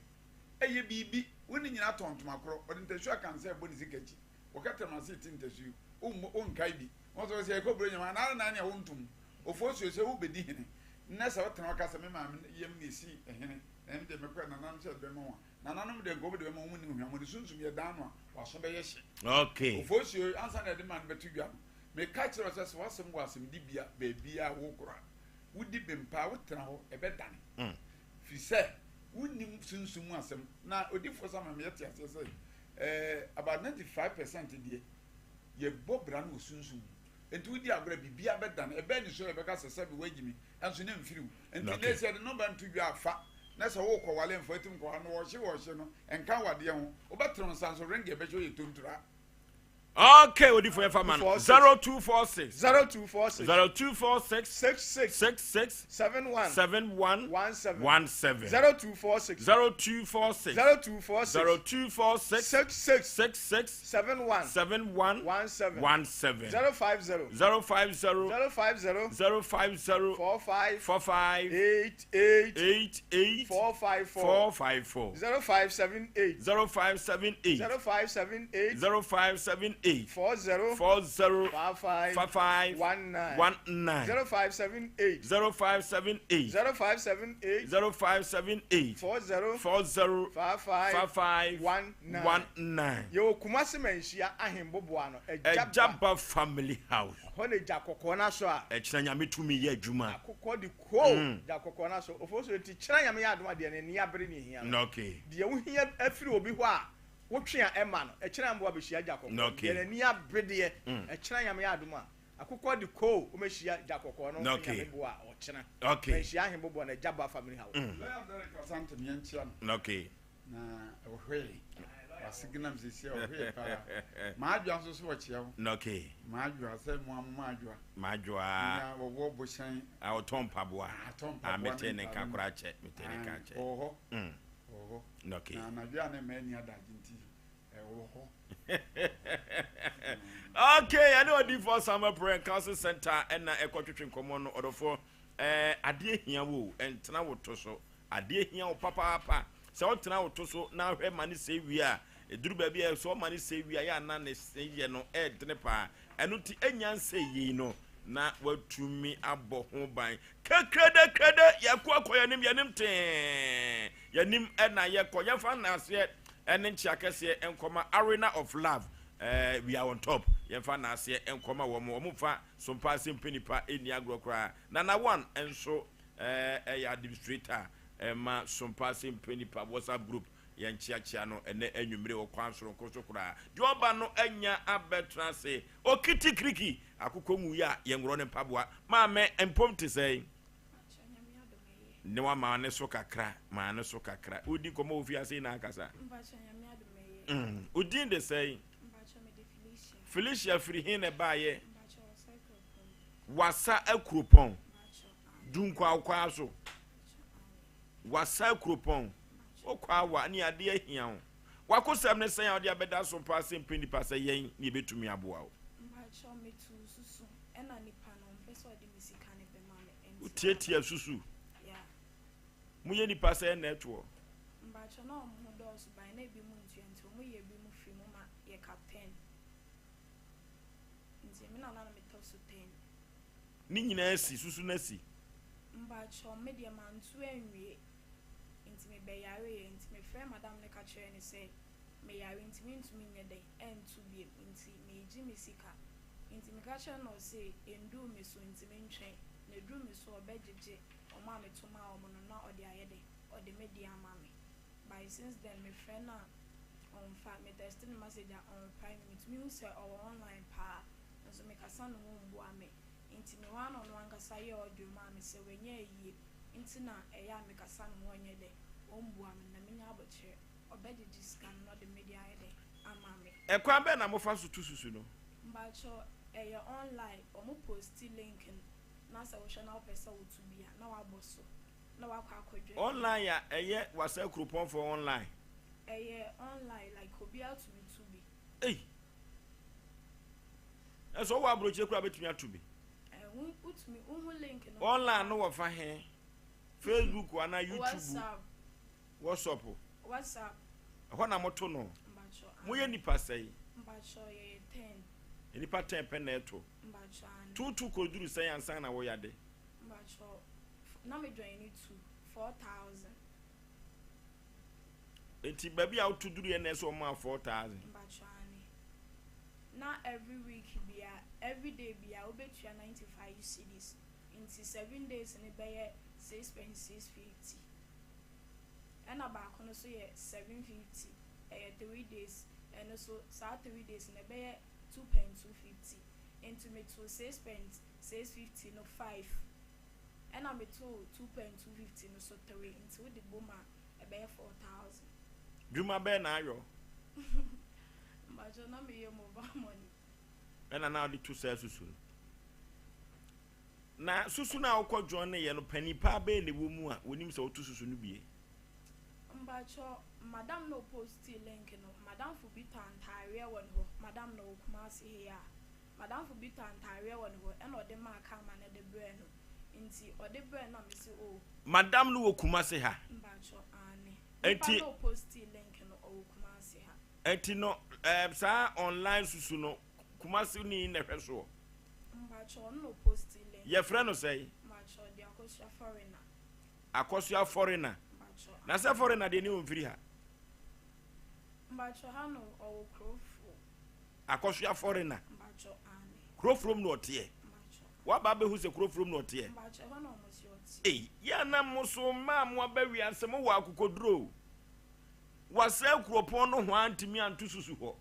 J: Ɛyɛ biribi, wo ne nyinaa tɔn ntoma korɔ, ɔde ntasuo aka nsa ɛbɔ ne sika akyi. Wɔka tɛm ase ti ntasuo, wommɔ, wonkae bi. Wɔn nso sɛ yɛkɔ Buronya mu a, na na nea wontom. Ofosuo, sɛ wobɛdi hene, na sɛ wotena hɔ ka sɛ me maame yam na ɛsi hene, na ɛno deɛ mɛkɔ nananom sɛ ɛbɛma wɔn a, Nananom deɛ nka wɔn de bɛma wɔn nim hwamɔ ne sunsum yɛ dan no a waso bɛyɛ hye.
A: Okay.
J: Ofosuo ansa na yɛde ma no bɛto dwa no meka kyerɛ sɛ sɛ wasɛm wɔ asɛmdibea baabi a wokora wodi bempa wotena hɔ ɛbɛdane. Firi sɛ wonnim sunsum mu asɛm na odifoɔ sɛ ama meyɛte aseɛ sɛ eh, about 95% deɛ yɛbɔ bra no wɔ sunsum mu nti wodi agorɔ biribiara bɛdane ɛbɛn ne so yɛbɛka sɛ sɛbe woagyi me ɛnso ne mfiri wo nti ne sɛ yɛde nɔmba nto dwa afa na sɛ wokɔ wale mfa atim kɔware no wɔhye wɔhye no nka wadeɛ ho wobɛtene wo nsa nso ring ɛbɛhyɛ yɛ tontura.
A: Okay, odifo yɛ fa ma no 0246
I: 0246
A: 0246
I: 66
A: 66
I: 71
A: 71
I: 17
A: 17
I: 0246
A: 0246
I: 0246
A: 0246
I: 66
A: 66
I: 71
A: 71
I: 17
A: 17
I: 050
A: 050
I: 050
A: 050
I: 45
A: 45
I: 8 8
A: 8 8
I: 454
A: 454
I: 0578
A: 0578
I: 0578
A: 0578
I: 40
A: 40
I: 55
A: 55
I: 19
A: 19
I: 0578
A: 0578
I: 0578
A: 0578
I: 40
A: 40
I: 55
A: 55
I: 19
A: 19.
I: Yɛwɔ Kumasi Manhyia Ahemboboa no Agyaba
A: Agyaba Family House.
I: Hɔ na gya kɔkɔɔ no asɔ a.
A: Ɛkyena Nyame tumi yɛ adwuma.
I: Akokɔ de koo gya kɔkɔɔ no asɔ. Ofosu enti kyena Nyame yɛ adom a deɛ n'ani abere ne ehia no.
A: Okay.
I: Deɛ wohia afiri obi hɔ a wotwe a ɛma no. Ɛkyena mboa bɛhyia gya kɔkɔɔ no.
A: Okay.
I: Deɛ n'ani abere deɛ ɛkyena Nyame yɛ adom a akokɔ de koo womɛhyia gya kɔkɔɔ no
A: Okay.
I: Nyame boa a ɔkyena.
A: Okay.
I: Manhyia Ahemboboa no Agyaba Family House.
J: Lawyer Derek Asante meɛnkyea no.
A: Okay.
J: Na ɔhwɛe. Wasegenam sisi a ɔhwɛe paa. Maadwoa nso so ɔkyea wo.
A: Okay.
J: Maadwoa sɛ mo amo maadwoa.
A: Maadwoa.
J: Na wɔwɔ bohyɛn.
A: A ɔtɔn mpaboa.
J: Atɔn mpaboa.
A: A mete ne nka koraa kyɛ. Mete ne nka kyɛ.
J: Ɔwɔ hɔ. Ɔwɔ hɔ.
A: Okay.
J: Na anadwo a ne mmaa ni adagye nti ɛwɔ hɔ.
A: Okay, ɛne odiifoɔ Samuel Prayer and Counseling Center ɛna ɛkɔtwetwe nkɔmmɔ no ɔdɔfoɔ ɛɛ adeɛ hia wo ɛntena wo to so. Adeɛ hia wo papaapa. Sɛ wotena wo to so na ahwɛ ma no sɛe wie a, ɛduru baabi a sɛ ɔma no sɛe wie a, yɛ a na ne yɛ no ɛredene paa. Ɛno nti ɛnya nsɛe yei no na watumi abɔ ho ban. Kɛkrɛdɛkrɛdɛ, yɛkɔ akɔ yɛnim, yɛnim tee, yɛnim ɛna yɛkɔ. Yɛmfa nnaseɛ ɛne nkyea kɛseɛ nkɔma Arena of Love. Eh, we are on top. Yɛmfa nnaseɛ nkɔma wɔn. Wɔn mfa sompa ase mpɛ nipa ɛnni agorɔ koraa. Nana One nso Ɛyɛ administrator ma Sompa Ase Mpɛ Nipa WhatsApp group. Yɛnkyeakyea no ɛnɛ anwummere wɔ kwan soronko so koraa. Deɛ ɔba no anya abɛtena ase. Okiti kiriki! Akokɔ nwui a yɛnworɔ ne mpaboa. Maame, mpom te sɛn? Ne wama ne so kakra, maa ne so kakra. Wodi nkɔmmɔ wɔ fie ase yi na akasa. Wo din de sɛn? Felicia firi he na ɛbaeɛ? Wasa Akuropɔn. Dunkwaw so. Wasa Akuropɔn. Wokɔ awa ne adeɛ ahia wo. W'akosɛm ne sɛn a wode abɛda so paa sɛ mpɛ nipa sɛ yɛn ne yɛbɛtumi aboa wo?
K: Mpakyɛw metuu susu ɛna nipa no ɔmpɛ sɛ ɔde me sika no bɛma me nti.
A: Wotiatia susu?
K: Yeah.
A: Moyɛ nipa sɛn na ɛtoɔ?
K: Mpakyɛw na ɔmo ho dɔɔso by na ebi mo ntua nti ɔmo yɛ ebi mo firi mu ma yɛ ka ten nti me na na metɔ so ten.
A: Ne nyinaa si, susu no asi.
K: Mpakyɛw, me deɛ manto anwie, nti mebɛyareeɛ, nti mefrɛɛ madam no ka kyerɛɛ no sɛ meyare nti mentumi nyɛ dɛn ɛnto biom, nti meegye me sika. Nti meka kyerɛɛ no na ɔse ɛnduu me so nti mentwɛn, na ɛduru me so a ɔbɛgyegye wɔn a meto maa wɔn no na ɔde ayɛ dɛn, ɔde me deɛ ama me. But since then mefrɛ no a ɔmfa, me texte no message a ɔnreply me, metumi hu sɛ ɔwɔ online paa nso mekasa ne ho ɔmmua me. Nti mewɔ ha na ɔno ankasa yɛɛ audio maa me sɛ wanya ayie nti na ɛyɛ a mekasa ne ho ɔnyɛ dɛ ɔmbua me na menya abokyerɛ ɔbɛgyegye sika no na ɔde me deɛ ayɛ dɛ ama me.
A: Ɛkwan bɛn na mofa so to susu no?
K: Mpakyɛw ɛyɛ online ɔmo posti link no na sɛ wohwɛ na wopɛ sɛ woto bi a na wabɔ so na wakɔ akɔdwɛn.
A: Online a ɛyɛ wasa kuropɔnfoɔ online?
K: Ɛyɛ online like obiara tumi to bi.
A: Ei! Ɛsɛ ɔwɔ aburokyire koraa bɛtumi ato bi.
K: Wotumi wohu link no.
A: Online no wɔ fa he? Facebook anaa YouTube?
K: WhatsApp.
A: WhatsApp.
K: WhatsApp.
A: Ɛhɔ na moto no. Moyɛ nipa sɛn?
K: Mpakyɛ yɛyɛ ten.
A: Nipa ten pɛ na ɛto.
K: Mpakyɛ ano.
A: Tuutu kɔduru sɛn ansa na wɔyɛ ade?
K: Mpakyɛ na me join ne two 4,000.
A: Nti baabi a woto duru yɛ na ɛsɛ ɔmo a 4,000.
K: Mpakyɛ ane. Na every week bia every day bia wobɛtua 95 cedis nti 7 days no bɛyɛ 6.650 ɛna baako no so yɛ 750 ɛyɛ 3 days ɛno so saa 3 days no ɛbɛyɛ 2.250 nti metoo 6.650 no 5 ɛna metoo 2.250 no so 3 nti wode bom a ɛbɛyɛ 4,000.
A: Dwuma bɛɛ na ayɔ?
K: Mpakyɛ na meyɛ mobile money.
A: Ɛna na ɔde to saa susu no. Na susu no a wokɔ join no yɛ no panin paa bɛyɛ na ɛwɔ mu a wɔnim sɛ woto susu no bie?
K: Mpakyɛ madam na ɔpostii link no, madamfo bi tɔ antaareɛ wɔ ne hɔ, madam no ɔwɔ Kumasi ha yi a, madamfo bi tɔ antaareɛ wɔ ne hɔ ɛna ɔde maa Karma no de brɛɛ no, nti ɔde brɛɛ no na mese oh.
A: Madam no wɔ Kumasi ha?
K: Mpakyɛ aane. Nipa
A: Nti.
K: na ɔpostii link no ɔwɔ Kumasi ha.
A: Nti no ɛɛ saa online susu no Kumasi ni na ɛhwɛ soɔ?
K: Mpakyɛ ɔno na ɔpostii link.
A: Yɛfrɛ no sɛn?
K: Mpakyɛ ɔde Akosua Foreigner.
A: Akosua Foreigner.
K: Mpakyɛ.
A: Na sɛ foreigner deɛ ne ɔmfiri ha?
K: Mpakyɛ ha no ɔwɔ Kurofuro.
A: Akosua Foreigner.
K: Mpakyɛ aane.
A: Kurofurom na ɔteɛ.
K: Mpakyɛ.
A: Waba abɛhu sɛ Kurofurom na ɔteɛ.
K: Mpakyɛ ɛhɔ na ɔmo se ɔteɛ.
A: Ei, yɛ a na mo so mmaa mo aba wiase mo wɔ akokoduro o. Wasɛe kuropɔn no hɔ antumi anto susu hɔ.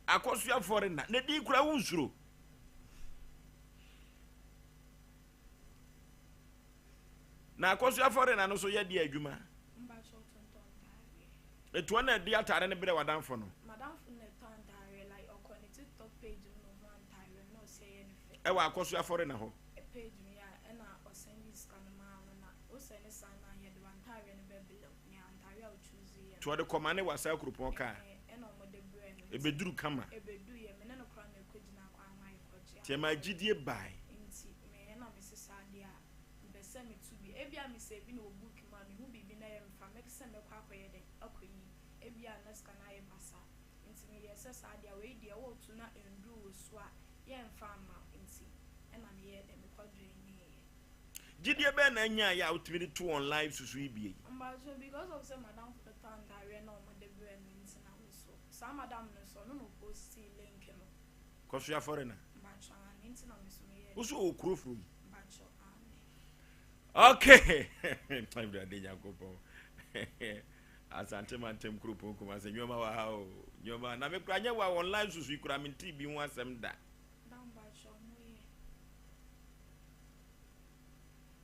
A: Akosua Foreigner, ne din koraa wonsuro. Na Akosua Foreigner no so yɛ deɛ adwuma.
K: Mpakyɛ ɔtontɔn ntaareɛ.
A: Etu ɔna ɛde ataare no brɛ w'adamfo no.
K: Madamfo no na ɛtɔ antaareɛ like ɔkɔ ne TikTok page mu na ɔhu antaareɛ no na ɔsi ɛyɛ ne fɛ.
A: Ɛwɔ Akosua Foreigner hɔ.
K: Page no yɛ a ɛna ɔsɛnde sika no maa no na wosɛne saa no a yɛde w'antaareɛ no bɛbrɛ wo nea antaareɛ a wo choose yɛ no.
A: Nti ɔde kɔma ne wɔ saa kuropɔn kaa.
K: Ɛɛ ɛna ɔmo de brɛɛ no nti.
A: Ebeduru kama.
K: Ebeduru yɛ me ne no koraa na ɛkɔ gyina kwan ho a yɛkɔ gye
A: Nti ɛmaa
K: antaareɛ.
A: gyidie bae.
K: Nti meyɛ na mese saa deɛ a mpɛ sɛ meto bi. Ebia mesɛ bi na wɔ book mu a mehu biribi na ɛyɛ me fɛ a mɛka sɛ mɛkɔ akɔyɛ dɛn akɔyi. Ebia na sika no ayɛ basaa nti meyɛɛ sɛ saa deɛ a wei deɛ woreto na ɛnduru wo so a yɛmfa mma wo nti ɛna meyɛɛ dɛn mekɔ joineeɛ.
A: Gyidie bɛn na anyaeɛ a wotumi de to wɔn live susu yi bie yi?
K: Mpakyɛw because of sɛ madamfo no tɔ antaareɛ na ɔmo de brɛɛ no nti na me so saa madam no nso ɔno na ɔpostii link no.
A: Kɔsoa foreigner.
K: Mpakyɛw aane nti na me so meyɛɛ
A: Wo so wɔ kuro foro mu.
K: Mpakyɛw aane.
A: Okay. Awurade Nyankopɔn. Asante mantam kuropɔn Kumase nneɛma wɔ ha o. Nneɛma na me kura nyɛ wɔ online susu yi kura me nti bi ho asɛm da.
K: Da mpakyɛw mo yɛ.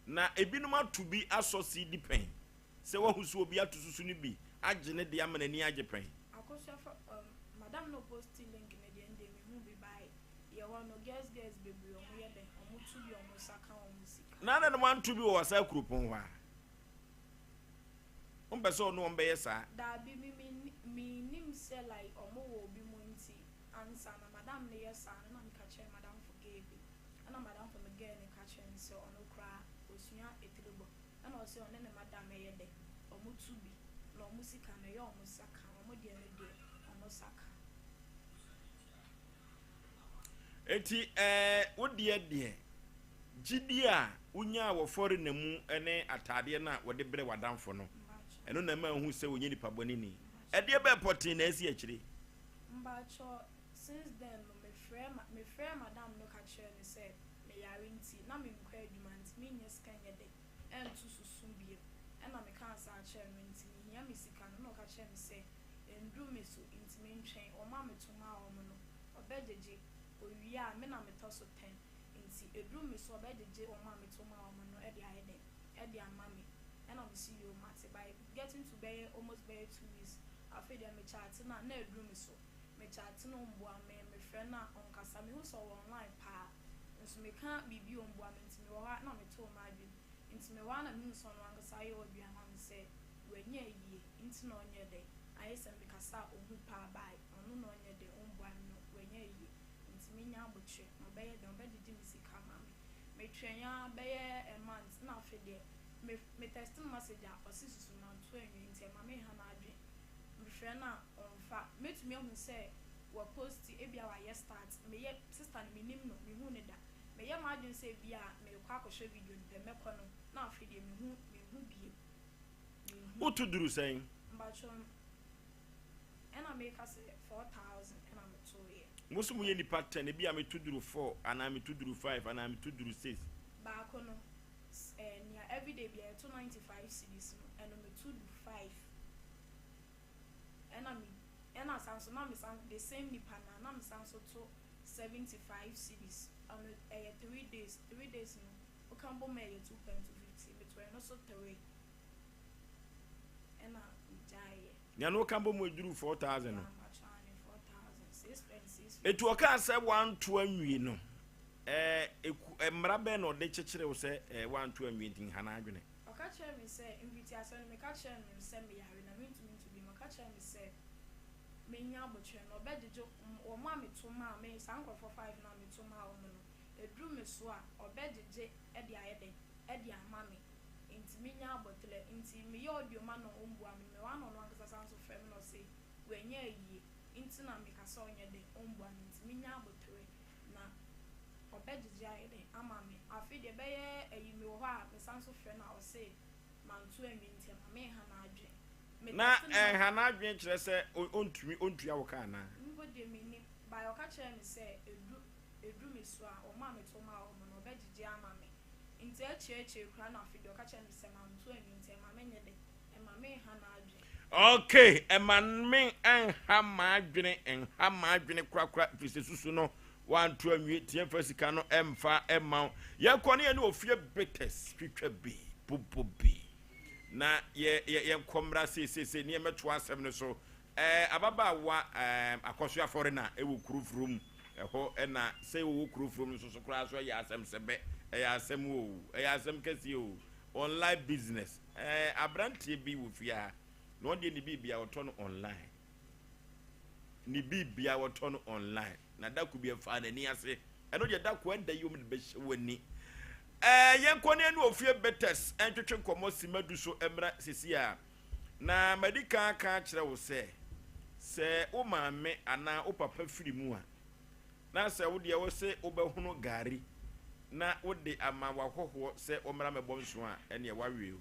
A: Na ebinom ato bi asɔ si di pɛn. Sɛ wahu sɛ obi ato susu no bi agye ne de ama n'ani agye pɛn.
K: Akosua fa um, madam na ɔposti link no deɛ ɛndeɛ mehu bi bae yɛ hɔ no girls girls bebree ɔmo yɛ dɛn ɔmo to bi ɔmo nsa ka ɔmo sika.
A: Na adɛn na moanto bi wɔ wasa kuropɔn hɔ a? Wompɛ sɛ ɔne wɔn bɛyɛ saa?
K: Daabi me me mennim sɛ like ɔmo wɔ obi mu nti ansa na madam no yɛ saa no na meka kyerɛɛ madamfo girl bi ɛna madamfo no girl no ka kyerɛɛ me sɛ ɔno koraa osua etirebɔ ɛna ɔse ɔne ne madam ɛyɛ dɛ ɔmo tu bi na ɔmo sika no ɛyɛ ɔmo sa ka ɔmo deɛ no deɛ ɔmo sa ka.
A: Enti ɛɛ wo deɛ deɛ. Gyidie a wonyaa wɔ foreigner mu ne ataadeɛ no a wɔde brɛ w'adamfo no, ɛno na ɛma wohu sɛ ɔnyɛ nipa bɔneni. Ɛdeɛ bɛn pɔtee na asi akyire?
K: Mpakyɛw, since then no mefrɛɛ ma mefrɛɛ madam no ka kyerɛɛ no sɛ meyare nti na menkɔ adwuma nti mennya sika nyɛ dɛ ɛnto susu bio ɛna mekaa saa kyerɛɛ no nti mehia me sika no na ɔka kyerɛɛ me sɛ ɛnduru me so nti mentwɛn wɔn a meto maa wɔn no ɔbɛgyegye owie a me na metɔ so tɛn nti ɛduru me so ɔbɛgyegye wɔn a meto maa wɔn no de ayɛ dɛn de ama me ɛna mese yoo mate by getting to bɛyɛ almost bɛyɛ 2 weeks afei deɛ me chat no a na ɛduru me so me chat no ɔmboa me mefrɛ no a ɔnkasa mehu sɛ ɔwɔ online paa nso meka biribi ɔmboa me nti mewɔ hɔ a na metoo m'adwene nti mewɔ hɔ a na mehu sɛ ɔno ankasa ayɛ ɔdua ama me sɛ wanya yie nti na ɔnyɛ dɛn ayɛ sɛ mekasa a ɔhu paa bae ɔno na ɔnyɛ dɛn ɔmboa me no wanya yie nti menya abokyerɛ na ɔbɛyɛ dɛn ɔbɛgyegye me sika ama me metwɛn a bɛyɛ a month na afei deɛ me me text no message a ɔse susu manto anwie nti ɛma me ha n'adwen mefrɛ no a ɔmfa mɛtumi ahu sɛ wɔ post ebia wayɛ start meyɛ sister no menim no mehu ne da meyɛ m'adwene sɛ ebia merekɔ akɔhwɛ video no pɛ mɛkɔ no na afei deɛ mehu mehu bie mehu.
A: Woto duru sɛn?
K: Mbatwɛ ɛna meka sɛ 4,000 ɛna metoeɛ.
A: Mo nso moyɛ nipa 10, ebi a meto duru 4 anaa meto duru 5 anaa meto duru 6.
K: Baako no nea everyday bia yɛto 95 cedis no ɛno meto du 5 ɛna me ɛna san so na me san the same nipa na na me san so to 75 cedis ɛno ɛyɛ 3 days 3 days no woka bɔ mu ɛyɛ 2.250 meto ɛno so 3 ɛna megyaeɛ.
A: Nea no woka bɔ mu eduru 4,000 no.
K: Amatwane 4,000 6.6.
A: Etu ɔkaa sɛ wanto anwie no, eku mmara bɛn na ɔde kyekyere wo sɛ wanto anwie nti nha n'adwene?
K: Ɔka kyerɛɛ me sɛ mfitiaseɛ no meka kyerɛɛ no sɛ meyare na mentumi nto bi mu. Ɔka kyerɛɛ me sɛ menya abokyerɛ no ɔbɛgyegye wɔn a meto maa me saa nkurɔfoɔ 5 no a meto maa wɔn no ɛduru me so a ɔbɛgyegye de ayɛ dɛn de ama me nti menya abotrɛ nti meyɛ audio ma no ɔmbua me mewɔ ano ɔno ankasa san so frɛ me na ɔse wanya ayie nti na meka sɛ ɔnyɛ dɛn ɔmbua me nti menya abotrɛ na ɔbɛgyegye ayɛ dɛn ama me. Afei deɛ ɛbɛyɛ ayi mewɔ hɔ a mesan so frɛ no a ɔse manto anwie nti ɛma menha n'adwene.
A: Na ɛnha n'adwene kyerɛ sɛ ɔntumi ɔntua wo ka anaa?
K: Mpo deɛ mennim but ɔka kyerɛɛ me sɛ ɛduru ɛduru me so a wɔn a meto maa wɔn no ɔbɛgyegye ama me nti akyire akyire koraa na afei deɛ ɔka kyerɛɛ me sɛ manto anwie nti ɛma menyɛ dɛn ɛma menha n'adwene.
A: Okay, ɛma me nha m'adwene nha m'adwene korakora firi sɛ susu no wanto anwie tie mfa sika no ɛmfa ɛma wo. Yɛkɔ ne yɛne ofie bitters twitwa bi bobo bi na yɛ yɛ yɛnkɔ mmra seeseesei ne yɛmmɛtoa asɛm no so. Ababaawa akɔso afɔre na ɛwɔ kuro furom ɛhɔ ɛna sɛ wɔwɔ kuro furom nso so koraa so ɛyɛ asɛm sɛ bɛ ɛyɛ asɛm o ɛyɛ asɛm kɛseɛ o online business aberanteɛ bi wɔ fie ha na ɔdeɛ ne biribia wɔtɔ no online ne biribia wɔtɔ no online na dako bi ɛfa n'ani ase ɛno deɛ dako ɛda yi wɔn de bɛhyɛ w'ani yɛnkɔ ne ɛne ofie bitters ɛntwetwe nkɔmmɔ sima du so ɛmmra sisi a na madi kan aka akyerɛ wo sɛ sɛ wo maame anaa wo papa firi mu a na sɛ wo deɛ wo se wobɛhono gari na wode ama w'ahɔhoɔ sɛ wɔmmra mɛbɔ nso a ɛneɛ wawe o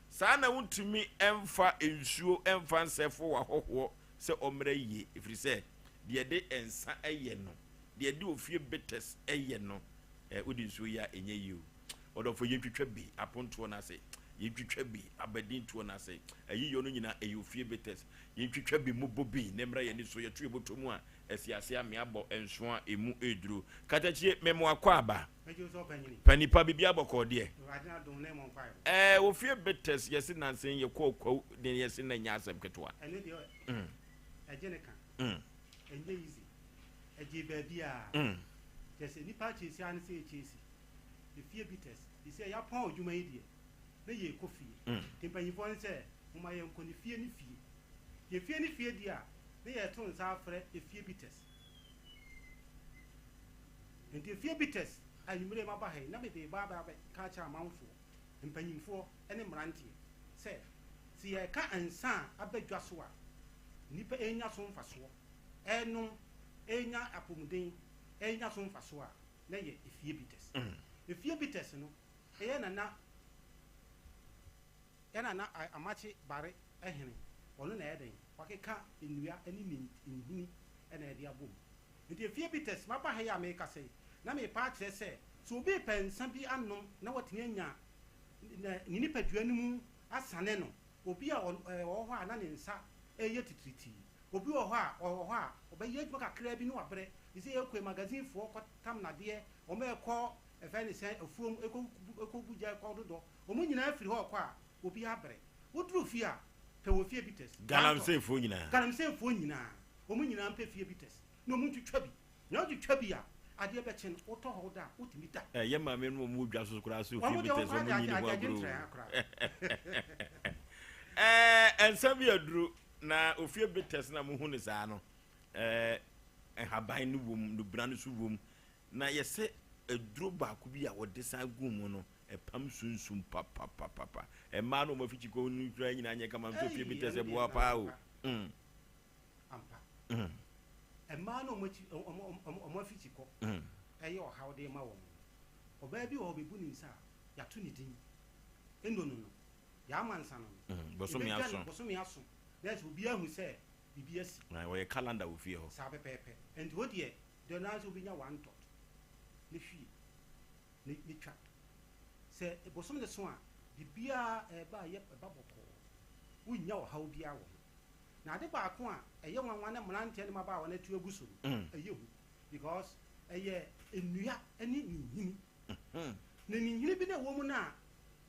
A: saa na wontumi ɛmfa nsuo ɛmfa nsɛfo w'ahɔhoɔ sɛ ɔmmra yie ɛfiri sɛ deɛ de nsa ɛyɛ no deɛ de ofie bitters ɛyɛ no wode nsuo yi a ɛnyɛ yie o ɔdɔfo yɛntwitwa bi apontoɔ no ase yɛntwitwa bi abadintoɔ no ase ayiyɔ no nyinaa ɛyɛ ofie bitters yɛntwitwa bi mmobɔ bi ne mmra yɛni so yɛto yɛbɔtɔ mu a ɛsi ase ame abɔ nso a ɛmu ɛduro katakyie mɛmo akɔ aba panipa biribi abɔkɔɔ deɛ ofie bitters yɛse nansen yɛkɔɔ kwaw de yɛse na nyɛ asɛm ketewa.
L: Ɛno deɛ ɛgye ne ka ɛnyɛ easy ɛgye baabi a kyerɛ sɛ nnipa akyesi a ne sɛ yɛkyesi efie bitters de sɛ yɛapɔn adwuma yi deɛ na yɛkɔ fie nti mpanyinfoɔ no sɛ moma yɛnkɔ ne fie ne fie yɛ fie ne fie deɛ a na yɛto nsa afrɛ efie bitters nti efie bitters anwummerɛ maba ha yi na mede ba aba ka akyerɛ amanfoɔ mpanyinfoɔ ne mmeranteɛ sɛ sɛ yɛka nsa a aba dwa so a nnipa ɛnya so mfasoɔ ɛnom ɛnya apɔmuden ɛnya so mfasoɔ a na yɛ efie bitters. Efie bitters no, ɛyɛ Nana yɛ Nana Amakye Bare hene, ɔno na ɛyɛ dɛn, wakeka nnua ne ne nhini na ɛde abɔ mu. Nti efie bitters, maba ha yi a merekasa yi, na merepa akyerɛ sɛ, sɛ obi repɛ nsa bi anom na watumi anya ne nipadua no mu asane no, obi a ɔwɔ hɔ a na ne nsa reyɛ titiritii, obi wɔ hɔ a ɔwɔ hɔ a ɔbɛyɛ adwuma kakraa bi na wabrɛ, te sɛ yɛkɔ yi magazinefoɔ kɔtam nnadeɛ, wɔn a ɛkɔ ɛfɛ ne sɛn afuom ɛkɔ gu gya ɛkɔ dodɔ, wɔn nyinaa firi hɔ rekɔ a obiara abrɛ. Woduru fie a, pɛ wɔ fie bitters.
A: Galamseyfoɔ nyinaa.
L: Galamseyfoɔ nyinaa, wɔn nyinaa mpɛ fie bitters na wɔn ntwitwa bi. Na wotwitwa bi a, adeɛ bɛkye no, wotɔ hɔ da a, wotumi da.
A: Eh, yɛ maame no wɔn dwa so koraa so fie bitters wɔn nyi ne ho agorɔ. Eh, nsa bi aduro na ofie bitters na mo hu ne saa no. Eh, nhaban no wom, nubena no so wom. Na yɛsɛ aduro baako bi a wɔde san gu mu no, ɛpam sunsum papapapapa. Mmaa no wɔn afikyi kɔ no kura nyinaa nyɛ kama nso fie bitters ɛboa paa o.
L: Ampa. Mmaa no wɔn akyi wɔn wɔn wɔn afikyi kɔ ɛyɛ ɔhaw de ma wɔn no. Ɔbaa bi wɔ hɔ ɔbɛbu ne nsa a, yɛato ne din. Eno no no, yɛama nsa no no.
A: Bosome
L: Yɛbɛdwa
A: aso.
L: no bosome aso. Na ɛsɛ obiara ahu sɛ biribi asi.
A: Na wɔyɛ calendar wɔ fie hɔ.
L: Saa pɛpɛɛpɛ. Nti wo deɛ, deɛ ɔno ara sɛ wobɛnya one tot ne hwie ne ne twa. Sɛ bosome no so a, biribiara ɛreba a ɛyɛ ɛba bɔkɔɔ. Wonnya ɔhaw biara wɔ ho. Na ade baako a ɛyɛ nwanwa ne mmeranteɛ ne mmabaawa no atu agu so no, ɛyɛ hu because ɛyɛ nnua ne ne nhini. Na ne nhini bi na ɛwɔ mu no a,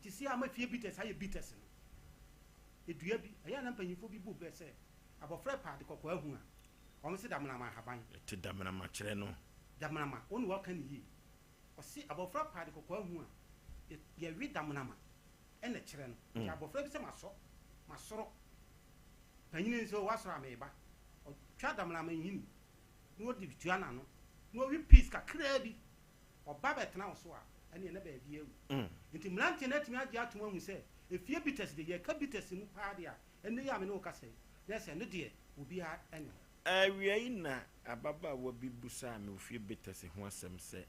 L: te sɛ ama fie bitters ayɛ bitters no. Dua bi, ɛyɛ a na mpanyinfoɔ bi bu bɛ sɛ abɔfra pɛ ade kɔkɔɔ ahu a, wɔn se damenama ahaban.
A: Ɛte damenama kyerɛ no.
L: Damenama, wo na waka no yie. Ɔse abɔfra pɛ ade kɔkɔɔ ahu a, yɛwe damenama ɛna ɛkyerɛ no. Nti abɔfra bi sɛ masɔ, masoro. Panyin nso wasɔre a meba. Ɔtwa damena nhini na ɔde tua n'ano na ɔwe piece kakraa bi. Ɔba bɛtena wo so a, ɛneɛ na baabi awu. Nti mmeranteɛ no atumi agye atom ahu sɛ efie bitters deɛ, yɛka bitters mu paa deɛ a, ɛnnɛ yi a me ne wo kasa yi, na ɛsɛ ɛno deɛ obiara nni hɔ.
A: Awia yi na ababaawa bi bisaa me ofie bitters ho asɛm sɛ,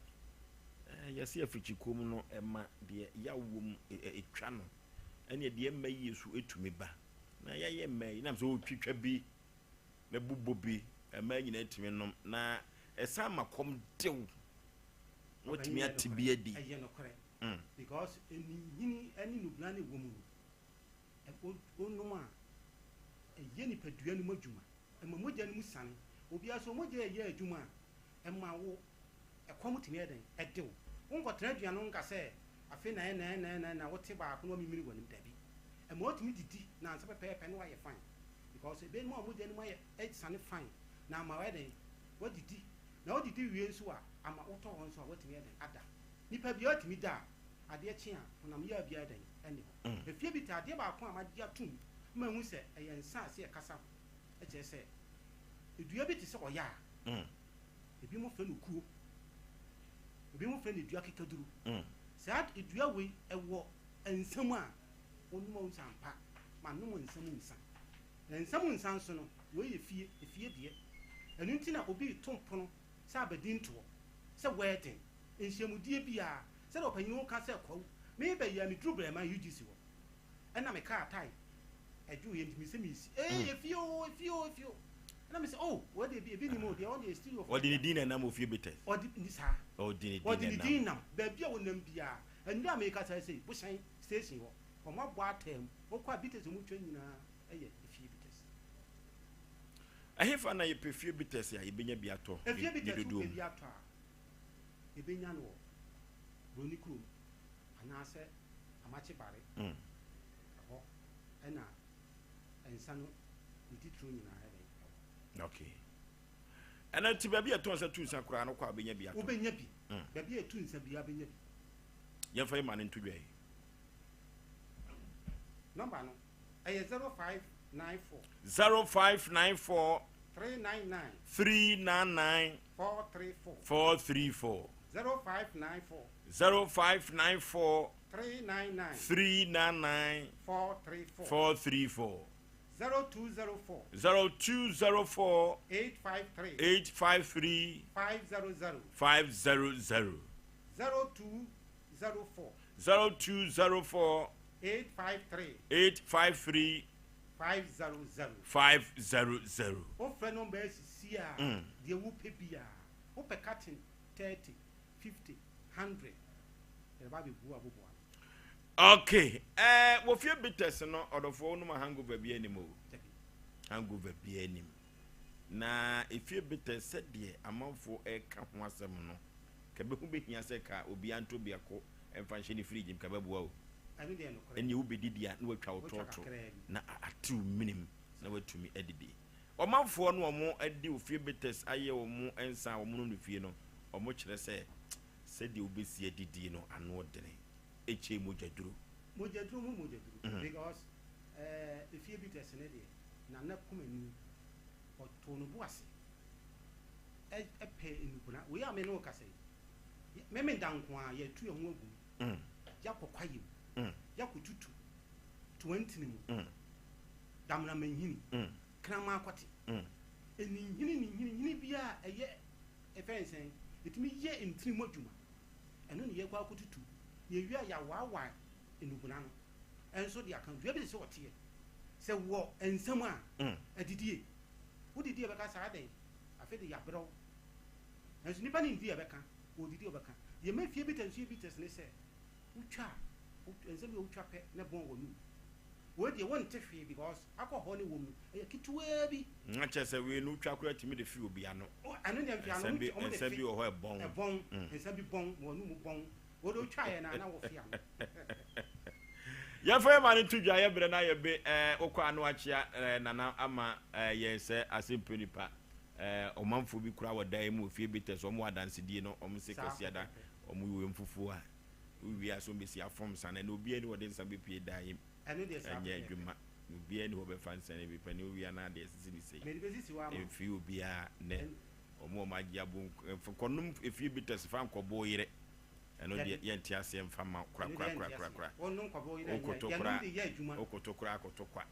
A: Yɛse afikyikuo mu no ɛma deɛ yaw wɔ mu twa no, ɛneɛ deɛ ɛmma yie so tumi ba. Na yɛayɛ mmaa yi, nam sɛ ɔretwitwa bi na bobɔ bi, mmaa nyinaa tumi nom, na ɛsan ma kɔm dew na watumi ate bi adi.
L: Ɛyɛ nokorɛ because nhini ne nnubena no ɛwɔ mu no, wonom a ɛyɛ nipadua no mu adwuma, ɛma mogya no mu sane. Obiara sɛ mogya ɛyɛ adwuma a, ɛma wo ɛkɔm tumi yɛ dɛn? Ɛde wo. Wonkɔtena aduane ho nka sɛ afei na ɛna ɛna ɛna ɛna wote baako na wamimiri w'anim. Dabi. Ɛma wotumi didi nnansa pɛpɛɛpɛ na woayɛ fine. Because ebinom a wɔn mogya no mu ayɛ asiane fine na ama wayɛ dɛn? Woadidi. Na wodidi wie nso a, ama wotɔ hɔ nso a woatumi ayɛ dɛn? Ada. Nipa biara tumi da a, adeɛ kye a, honam yaw biara yɛ dɛn? Ɛnni hɔ. Efie bi te, adeɛ baako a magye atom ma mahu sɛ ɛyɛ nsa a ɛsɛ yɛkasa ho kyerɛ sɛ, dua bi te sɛ ɔya a, Ebinom frɛ no kuo. Ebinom frɛ no dua kekaduro. Saa dua wei ɛwɔ nsa mu a wonom a wohu sɛ ampa manom nsa mu nsa. Na nsa mu nsa nso no, wei yɛ fie, efie deɛ. Ɛno nti na obi reto mpono sɛ abadintoɔ, sɛ wedding, nhyiamudie biara, sɛdeɛ ɔpanin no ka sɛ kwawu, mebɛyɛ a meduru Brɛman UGC hɔ. Ɛna me kaa tae ɛdwoeɛ nti mesɛ mesi ee efie o efie o efie o ɛna mesɛ oh wɔ deɛ ebi ebi nim o deɛ ɔde yɛ stereo
A: Ɔde ne din na ɛnam ofie bitters.
L: Ɔde ne saa
A: Ɔde ne din
L: ɔde ne
A: na
L: din
A: ɛnam.
L: nam baabi a ɔnam biara ɛnna a mekasa yi sei Bohyɛn station hɔ wɔn abɔ ataa mu wokɔ a bitters a wɔtwa nyinaa ɛyɛ efie bitters.
A: Ɛhefa na yɛpɛ fie bitters a yɛbɛnya bi atɔ
L: Efie
A: ne
L: bitters
A: dodoɔ
L: wopɛ
A: mu?
L: bi atɔ a yɛbɛnya no wɔ Broni kurom anaasɛ Amakye Bare, ɛhɔ na nsa no ne titiriw nyinaa yɛ dɛn? Ɛwɔ.
A: Okay. Ɛna nti baabi a ɛtɔn nsa tu nsa koraa no kɔ a wobɛnya bi atɔ.
L: Wobɛnya bi. Baabi a ɛtu nsa biara bɛnya bi.
A: Yɛmfa yi ma no nto dwa yi.
L: Nɔmba no, ɛyɛ 0594.
A: 0594.
L: 399.
A: 399.
L: 434.
A: 434.
L: 0594.
A: 0594.
L: 399.
A: 399.
L: 434.
A: 434.
L: 0204.
A: 0204.
L: 853.
A: 853.
L: 500.
A: 500.
L: 02. 04.
A: 0204.
L: 853.
A: 853.
L: 500.
A: 500.
L: Wofrɛ nɔmba yi sisi a, deɛ wopɛ biara, wopɛ carton 30, 50, 100, yɛde ba abɛgu aboboa ano.
A: Ok, eh, wɔ fie bitters no, ɔdɔfoɔ wonom a hangover biara nnim o. Hangover biara nnim. Na efie bitters sɛdeɛ amanfoɔ ɛreka ho asɛm no, ka bɛho bɛhia sɛ ka obiara ntɔ biako mfa nhyɛ ne fridge mu, ka bɛboa o.
L: Ɛno deɛ nokorɛ.
A: Ɛnneɛ wobɛdidi a na watwa wo
L: Wotwa
A: tɔɔto
L: kakraa bi.
A: na atew menem na watumi adidi. Ɔmanfoɔ no a wɔde ofie bitters ayɛ wɔn nsa a wɔnom no fie no, wɔkyerɛ sɛ sɛdeɛ wobɛsi adidi no ano dene, ɛkyɛn mogyaduro.
L: Mogyaduro mu mogyaduro because eh, efie bitters no deɛ Nana Kumani ɔtoo ne bo ase pɛɛ nnubona. Wei a me ne wo kasa yi, Memenda nko ara yɛatu yɛn ho agu mu, yɛakɔ kwaeɛ mu, yɛakɔtutu toantini mu, damena manhini, kraman akɔte, ɛninhini ninhini hini biara a ɛyɛ ɛfɛn sɛn, ɛtumi yɛ ntini mu adwuma. Ɛno ne yɛkɔ akɔtutu, na yɛwie a yɛawaawae nnubona no nso de aka. Dua bi te sɛ ɔteɛ, sɛ wɔ nsam a, adidie, wodidi a ɛbɛka saa dɛn, afei de yɛabrɛ wo. Nanso nnipa no ndi a ɛbɛka, wɔdidi a wɔbɛka. Deɛ ɛma fie bitters nso yɛ bitters ne sɛ, wotwa a, nsɛm bi a wotwa pɛ na ɛbɔn w'anum. Wei deɛ wonte hwee because alcohol no wɔ mu no, ɛyɛ ketewaa bi.
A: Na kyerɛ sɛ wei no wotwa koraa tumi de fe obi ano.
L: Oh, ɛno deɛ mfe ano,
A: Nsa bi,
L: wɔn de
A: nsa
L: fe.
A: bi wɔ hɔ ɛbɔn.
L: Ɛbɔn, nsa bi bɔn, ma w'anum bɔn. Wo de wotwaeɛ no a na wofe ano.
A: Yɛmfa yɛn ma no nto dwa, yɛ berɛ na yɛbe eh, wokɔ ano akyea eh, Nana ama eh, yɛn sɛ asɛmpɛ nipa eh, ɔmanfoɔ bi koraa wɔ dan yi mu wɔ fie bi tɛ so wɔn wɔ adansedie no wɔn se
L: Saa
A: Kwasiada
L: pɛpɛpɛ.
A: wɔn wɔ mfufuo a wowie a so wɔn bɛsi afɔm nsa no ɛnna obiara ni wɔde nsa bɛpue dan yi mu
L: Ɛno deɛ saa
A: ɛnyɛ
L: pɛpɛɛpɛ.
A: adwuma obiara ni hɔ bɛfa nsa no bi panin wowie a na adeɛ sisi ne sei
L: Mede bɛsisi hɔ ama wo.
A: ɛmfiri obiara nɛ
L: Ɛn-
A: wɔn a wɔn agye abo nk- kɔnom efie bitters fa nkɔbɔ yere Ɛno deɛ
L: Dabi.
A: yɛnte aseɛ mfa mma wo
L: Ɛno deɛ yɛnte aseɛ.
A: korakorakorakora.
L: Wɔnnom kwabɔ yerɛ nyɛ,
A: Wokoto
L: yɛnom
A: koraa,
L: de yɛ adwuma.
A: wokoto koraa koto kwa.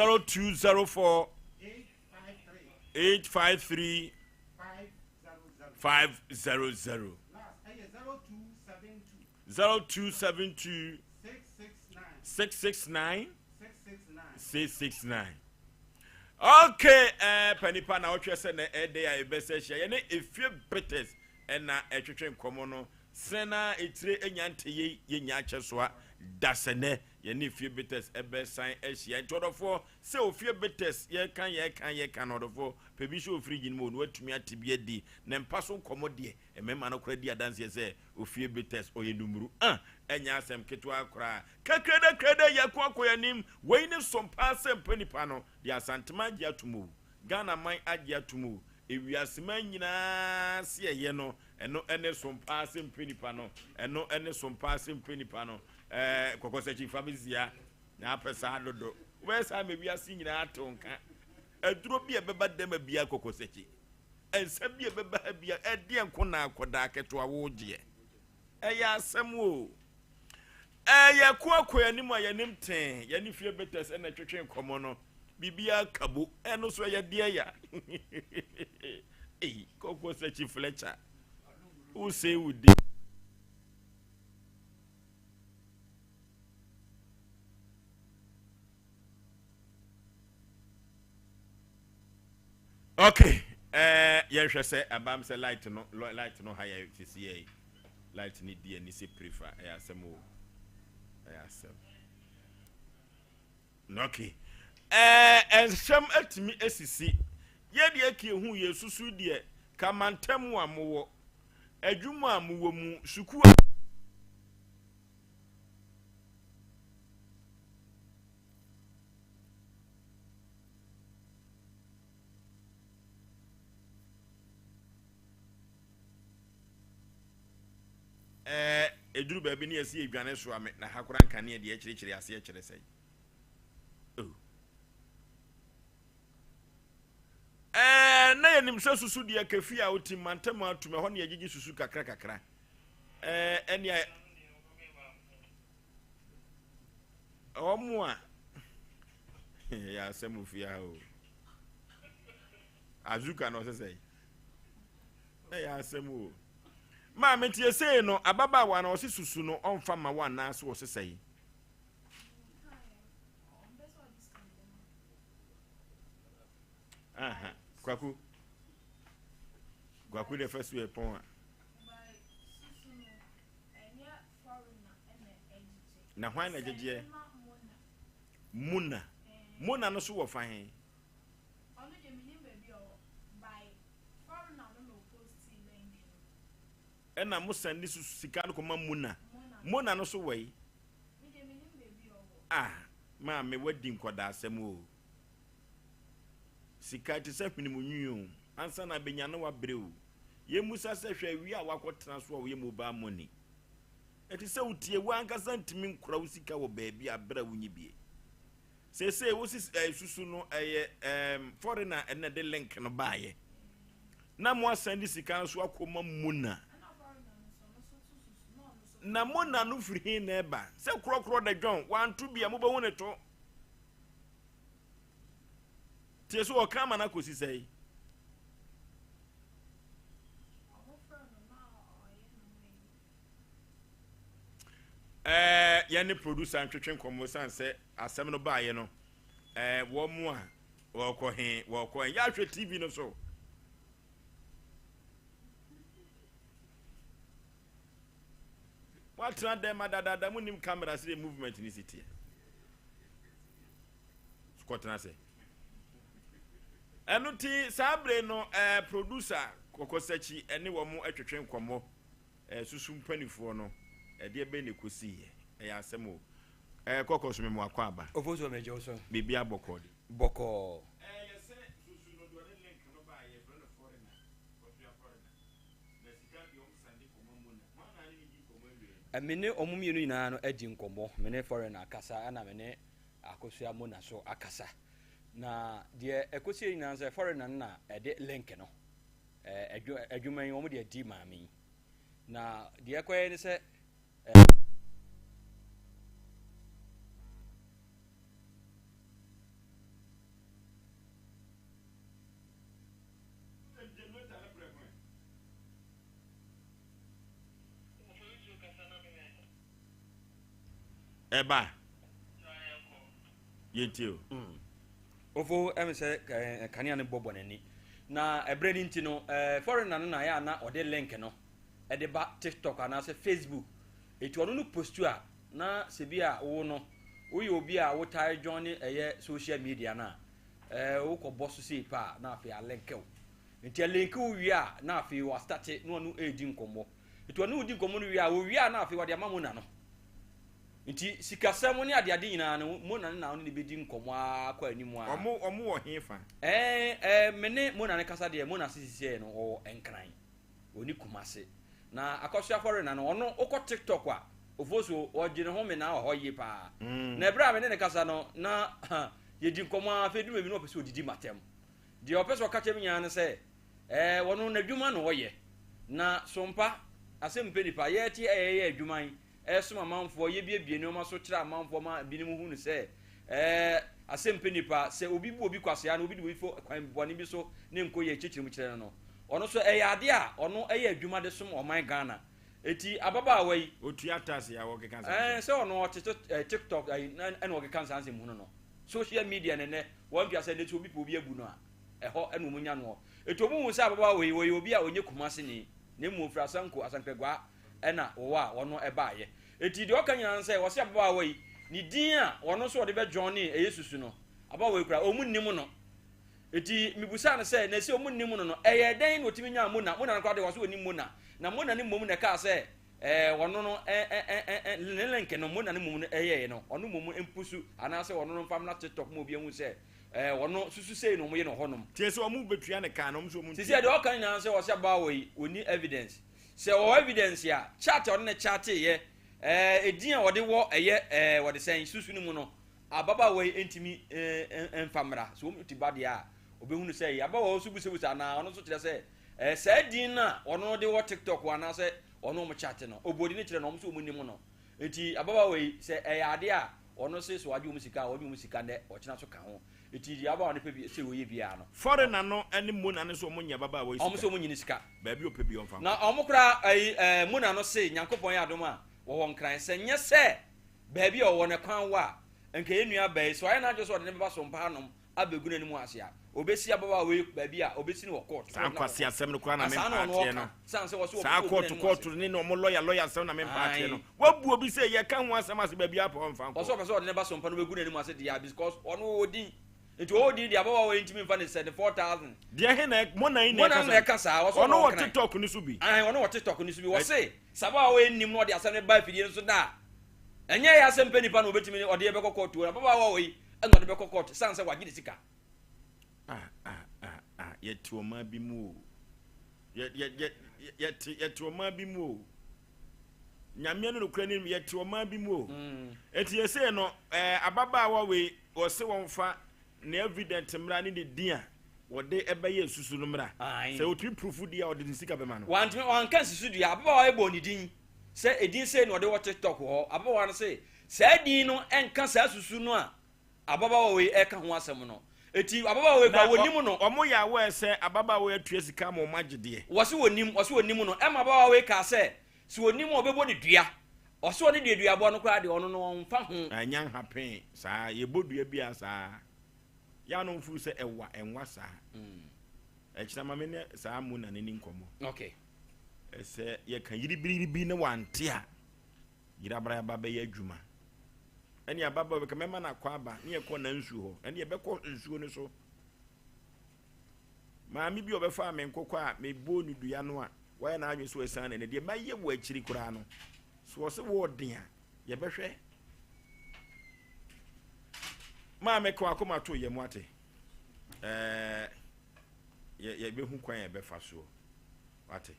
A: 0204 853 500 0272 669 669 okay eh, panipa na ɔhwɛ sɛ na ɛdɛ a ɛbɛsɛ hyia yɛne efie bitters ɛna ɛtwetwe nkɔmɔ no sɛn na etire enya nteyɛ yɛnya akyɛsoa dasɛnɛ Yɛne Efie Bitters bɛsan ahyia. Nti ɔdɔfoɔ, sɛ Ofie Bitters yɛka yɛka yɛka no ɔdɔfoɔ, pɛ bi hyɛ wo fridge no mu o na woatumi ate bi adi. Na mpa so nkɔmmɔ deɛ, mmarima no koraa di adanseɛ sɛ Ofie Bitters ɔyɛ numuru. Ah, ɛnyɛ asɛm ketewa koraa. Kakrada krada yɛko akɔ yɛn anim. Wei ne som paa sɛ mpa nipa no. Deɛ Asanteman agye atom o, Ghana man agye atom o, ewiaseman nyinaa se ɛyɛ no, ɛno ne som paa sɛ mpa nipa no. Ɛno ne som paa sɛ mpa nipa no. Ɛɛ kɔkɔsakyi fa me sia na apɛ saa dodo. Wobɛyɛ saa ma wiase nyinaa ate wo nka. Aduro bi a ɛbɛba dɛm a biara kɔkɔsakyi. Nsa bi a ɛbɛba ha biara ɛdeɛ nko na akɔdaa ketewa wogyeɛ. Ɛyɛ asɛm o. Ɛɛ yɛko akɔ yɛn anim a yɛn anim tee yɛne fie betes ɛna ɛtwetwe nkɔmmɔ no. Biribiara kabo ɛno so ɛyɛ deɛ ya. Ei kɔkɔsakyi Fletcher wosɛe wo din. Okay, eh, yɛnhwɛ sɛ abam sɛ light no light no ha yɛ sisi yɛ light no di ani sɛ prefa ɛyɛ asɛm o ɛyɛ asɛm. Okay, eh, nsɛm atumi asisi yɛ deɛ ka ehu yɛ susu deɛ ka mantam a mowɔ. Adwuma a mowɔ mu, sukuu a. Ɛɛ, ɛduru baabi ne yɛsi yɛdwane soa me na ha koraa nkanea deɛ ɛkyerɛkyerɛ aseɛ kyerɛ sɛn? Oh. Ɛɛ, na yɛnim sɛ susu deɛ kafi a wotim mantam atum ɛhɔ ne yɛgyegye susu kakra kakra. Ɛɛ, ɛnea wɔn a yɛ asɛm ofie ha o. Azuka na ɔsɛ sɛ ɛyɛ asɛm o. Maame tie sei no ababaawa no ɔse susu no ɔmfa ma wo anaasɛ ɔse sɛe. Aha, kwaku. Kwaku de fɛ so yɛ pɔn a. Na hwan na gyegyeɛ? Muna. Muna no so wɔ fa he?
K: Ɔno deɛ menim baabi a ɔwɔ by foreigner no na ɔpostii link no.
A: Ɛna mo sɛnde so sika no kɔma Mona. Mona no so wɔ yi?
K: Me deɛ menim baabi a ɔwɔ.
A: Ah maame wadi nkɔdaasɛm o. Sika te sɛ hwene mu nwi o. Ansa na abɛnya no wabrɛ o. Yɛmmusa sɛ hwɛ awia a wakɔtena so a ɔyɛ mobile money. Ɛte sɛ wotie wo ankasa ntumi nkora wo sika wɔ baabi a berɛ a wonyi bie. Seesei wo sis ɛɛ susu no ɛyɛ ɛɛm foreigner ɛna de link no baayɛ na mo asan de sika nso akɔma Mona na Mona no firi he na ɛba sɛ korɔkorɔ da dwɔn wanto bi a mobɛhu ne to tie so ɔka ama no akɔsi sɛe. Ɛɛ yɛne producer ntwetwe nkɔmmɔ san sɛ asɛm no baeɛ no ɛɛ wɔn mu a wɔkɔ he wɔkɔ he yɛahwɛ tv no so wɔatena dɛm adadaada mu nim camera sɛ movement ne si teɛ kɔtena ase ɛno ti saa bere no ɛɛ producer kɔkɔsakyi ɛne wɔn atwetwe nkɔmmɔ Eh susu mpanifoɔ no ɛdeɛ bɛn na ɛkɔsiiɛ? Ɛyɛ asɛm o. Eh kɔkɔ so me mo akɔ aba.
F: Ofosuo megye wo so.
A: Biribiara bɔkɔɔ de.
F: Bɔkɔɔ.
A: Eh yɛsɛ susu no deɛ ɔde link no baeɛ yɛfrɛ no foreigner, kɔtua foreigner. Na sika deɛ ɔmo sande kɔma Mona. Hwan na ne ne di nkɔmmɔ awieɛ no?
F: Me ne ɔmo mmienu nyinaa no adi nkɔmmɔ. Me ne foreigner akasa ɛna me ne Akosua Mona so akasa. Na deɛ ɛkɔsiiɛ nyinaa ne sɛ foreigner no na ɛde link no adwuma yi wɔn de adi maame yi na deɛ ɛkɔyɛ ne sɛ
A: Ɛba. Yɛntie o.
F: Mm. Ofo ɛmi sɛ ɛɛ kanea no bɔbɔ n'ani. Na ɛbrɛ no nti no ɛɛ foreigner no na ayɛ a na ɔde link no ɛde ba TikTok anaasɛ Facebook. Eti ɔno no postu a na sɛ bi a wo no woyɛ obi a wotae join ɛyɛ social media no a ɛɛ wokɔ bɔ so sei pɛ a na afei alinke wo. Nti alinke wo wie a na afei wastate na ɔno ɛredi nkɔmmɔ. Nti ɔne wo di nkɔmmɔ no wie a owie a na afei ɔde ama Mona no. Nti sikasɛm ne adeade nyinaa no, Mona no na ɔne no bɛdi nkɔmmɔ ara kɔ anim ara.
A: Wɔn, wɔn wɔ he fa?
F: Ɛɛ, ɛɛ, me ne Mona no kasa deɛ, Mona se sisiɛ no, ɔwɔ Nkran. Ɔni Kumase. Na Akɔsoa Fɔrena no, ɔno, wokɔ TikTok a, Ofosuo, ɔgye ne ho menaa wɔ hɔ yie paa. Na ɛberɛ a me ne no kasa no, na yɛdi nkɔmmɔ ara, afei duru baabi na ɔpɛ sɛ ɔdidi m'atɛm. Deɛ ɔpɛ sɛ ɔka kyerɛ me nyinaa ne sɛ, Ɛɛ, ɔno n'adwuma na ɔyɛ. Na sompa, asɛm mpɛ nipa, yɛte a yɛyɛ adwuma yi, ɛsom amanfoɔ, yɛbiebie nneɛma so kyerɛ amanfoɔ ma binom hu no sɛ, ɛɛ, asɛm mpɛ nipa, sɛ obi bu obi kwasea na obi de obi fo kwan bɔne bi so ne nkɔ yɛ kyekyere mu kyerɛ no no, ɔno nso ɛyɛ adeɛ a ɔno ɛyɛ adwuma de som ɔman Ghana. Eti ababaawa yi.
A: Otua tax a wɔkeka saa
F: nsɛm. Ɛɛ, sɛ ɔno ɔte TikTok ayi ɛna ɔkeka saa nsɛm hunu no. Social media na ɛnɛ wɔntua sɛ ɛnɛ sɛ obi pɛ obi abu no a. Ɛhɔ na wɔnya noɔ. Enti wɔhuu sɛ ababaawa yi, ɔyɛ obi a ɔnyɛ Kumasini, na mmom ɔfiri Asanko, Asankragua na wɔwɔ a ɔno baeɛ. Enti deɛ ɔka nyinaa ne sɛ, wɔse ababaawa yi, ne din a ɔno nso ɔde bɛjoinee ɛyɛ susu no, ababaawa yi koraa, wɔn nnim no. Enti mebusaa no sɛ, na ɛsɛ wɔn nnim no no, ɛyɛɛ dɛn na ɔtumi nyaa Mona? Mona no koraa deɛ, wɔse wɔnnim Mona. Na Mona no mmom na ɛkaa sɛ ɛɛ ɔno no ɛ ɛ ɛ ɛ ne link no Mona no mmom no ɛyɛɛ no ɔno mmom mpusu anaasɛ ɔno no mfa mmra TikTok ma obi ahu sɛ ɛɛ ɔno susu sei na wɔyɛ no hɔnom.
A: Tie sɛ wɔn betua ne ka na wɔn nso wɔn ntua.
F: Sisi deɛ ɔka nyinaa sɛ ɔsɛ abaawa yi ɔnni evidence. Sɛ ɔwɔ evidence a chat a ɔne no chatteeɛ ɛɛ edin a ɔde wɔ ɛyɛ ɛɛ wɔde sɛn susu no mu no ababaawa yi ntumi ɛɛ mfa mmra. Sɛ wɔn ti ba deɛ a ɔbɛhunu sɛ ɛyɛ ababaawa nso busabusa anaa ɔno nso kyerɛ sɛ ɛɛ saa din no a ɔno de wɔ TikTok anaasɛ ɔno wɔn chat no ɔbɔ din no kyerɛ no wɔn nso wɔn nim no. Nti ababaawa yi sɛ ɛyɛ adeɛ a ɔno se sɛ wagye wɔn sika a ɔgye wɔn sika nnɛ ɔkyena so ka ho. Nti deɛ ababaawa no pɛ bi sɛ ɔyɛ biara no.
A: Foreigner no ne Mona no nso wɔn nyɛ ababaawa yi sika.
F: Wɔn nso wɔn nyi ne sika.
A: Baabi ɔpɛ biara ɔmfa nkɔ.
F: Na wɔn koraa ayi ɛɛ Mona no se Nyankopɔn yɛ adom a wɔwɔ Nkran sɛ nyɛ sɛ baabi a ɔwɔ no kwan wɔ a nka yɛn nua baa yi sɛ wayɛ n'adwene sɛ ɔde no bɛba Sompa hanom abɛgu n'anim ase a ɔbɛsi ababaawa yi baabi a ɔbɛsi no wɔ court.
A: Saa nkwaseasɛm no koraa na
F: Saa na
A: mempa
F: ɔno
A: ateɛ
F: ɔka
A: no.
F: sane sɛ wɔse wɔpɛ
A: Saa
F: sɛ ɔgu
A: kɔɔto
F: n'anim ase.
A: kɔɔto ne ne ɔmo lɔya lɔya asɛm na mempa ateɛ no.
F: Ae.
A: Wabu obi sɛ yɛka ho asɛm ase baabi a pɛ ɔmfa
F: Ɔsɛ
A: nkɔ.
F: ɔpɛ sɛ ɔde ne ba Sompa no bɛgu n'anim ase deɛ a because ɔno ɔwɔ din. Nti ɔwɔ din deɛ ababaawa yi ntumi mfa ne sɛ ne 4000.
A: Deɛ he na ɛ Mona yi na
F: Mona
A: ɛka
F: no na
A: saa?
F: ɛka saa ɔsɛ
A: Ɔno
F: ɔno
A: wɔ
F: ɔkran.
A: TikTok no so bi.
F: Ae ɔno wɔ TikTok no so bi.
A: Ɛ
F: Wɔse sɛ ababaawa yi nnim na ɔde asɛm no ba afidie no so da a ɛnyɛ yɛ asɛm pɛ nipa na ɔbɛtumi ne ɔde yɛ bɛkɔ kɔɔto o. Ababaawa wei ɛna ɔde bɛkɔ kɔɔto sane sɛ wagye ne sika.
A: Ah ah ah ah yɛte ɔman bi mu o. Yɛ yɛ yɛ yɛte yɛte ɔman bi mu o. Nyame ne nokorɛ nim yɛte ɔman bi mu o. Eti yɛsei no ɛɛ ababaawa wei wɔse wɔmfa ne evident mmra ne ne din a wɔde ɛbɛyɛ nsusu no mmra.
F: Ae.
A: Sɛ otumi proof di a ɔde ne sika bɛma no.
F: Wantumi wanka nsusu dua. Ababaawa yi bɔɔ ne din sɛ edin sei na ɔde wɔ TikTok hɔ. Ababaawa no se saa din no nka saa susu no a ababaawa wei ɛka ho asɛm no. Eti ababaawa wei
A: Na
F: koraa wɔnim no.
A: wɔn yɛ aware sɛ ababaawa yi atua sika ama wɔn agye deɛ.
F: Wɔse wɔnim, wɔse wɔnim no. Ɛma ababaawa wei kaa sɛ, sɛ wɔnim a ɔbɛbɔ no dua. Ɔse ɔne deɛ duabɔ no koraa deɛ ɔno no ɔmfa ho.
A: Ɛnyɛ nhapee saa, yɛbɔ dua biara saa. Yɛ a na wɔfeel sɛ ɛwa, ɛnwa saa. Ɛkyena ma me ne saa Mona no ni nkɔmmɔ.
F: Okay.
A: Sɛ yɛka yiribiribi na wante a, yirabrayaba bɛyɛ adwuma. Ɛne ababaawa bɛka mɛma no akɔ aba ne yɛkɔ na nsuo hɔ. Ɛne yɛbɛkɔ nsuo no so. Maame bi a ɔbɛfaa me nkokɔ a mebɔɔ no dua no a wayɛ n'adwene sɛ ɔasiane n'ani deɛ mɛyɛ wɔ akyiri koraa no so ɔse wɔɔden a yɛbɛhwɛ. Maame ka wakoma to yɛ mu ate. Ɛɛ yɛbɛhu kwan a yɛbɛfa soɔ wate.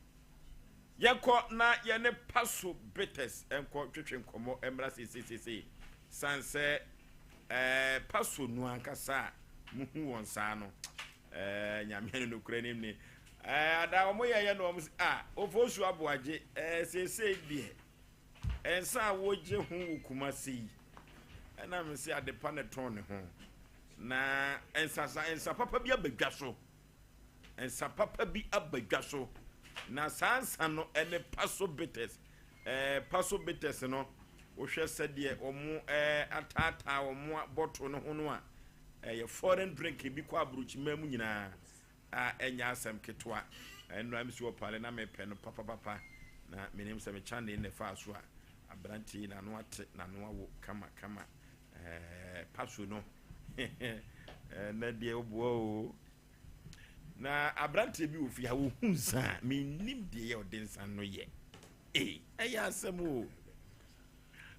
A: Yɛnkɔ na yɛne Paso Bitters nkɔ twetwe nkɔmmɔ mmra seesei San sɛ ɛɛ Paso no ankasa a muhu wɔn saa no ɛɛ Nyame ne nokorɛ nim ni ɛɛ ada wɔn yɛyɛ no wɔn sɛ ah Ofosu Aboagye ɛɛ seesei deɛ nsa a wogye ho wɔ Kumasi yi ɛna me sɛ adepa na ɛtɔn ne ho na nsa nsa papa bi aba dwa so. Nsa papa bi aba dwa so, na saa nsa no ne Paso Bitters. Ɛɛ Paso Bitters no, wohwɛ sɛdeɛ wɔn ɛɛ ataataa wɔn bɔtol no ho no a, ɛyɛ foreign drink bi kɔ aburokyiman mu nyinaa a ɛnyɛ asɛm ketewa. Ɛnura mi si wɔ paale na mepɛ no papapapa na menim sɛ me kyane na ɛfaa so a aberante yi n'ano ate n'ano awo kama kama. Ɛɛ Paso no ɛnɛ deɛ woboa o. Na aberanteɛ bi wɔ fie ha wɔhu nsa a mennim deɛ yɛ ɔde nsa no yɛ ee ɛyɛ asɛm o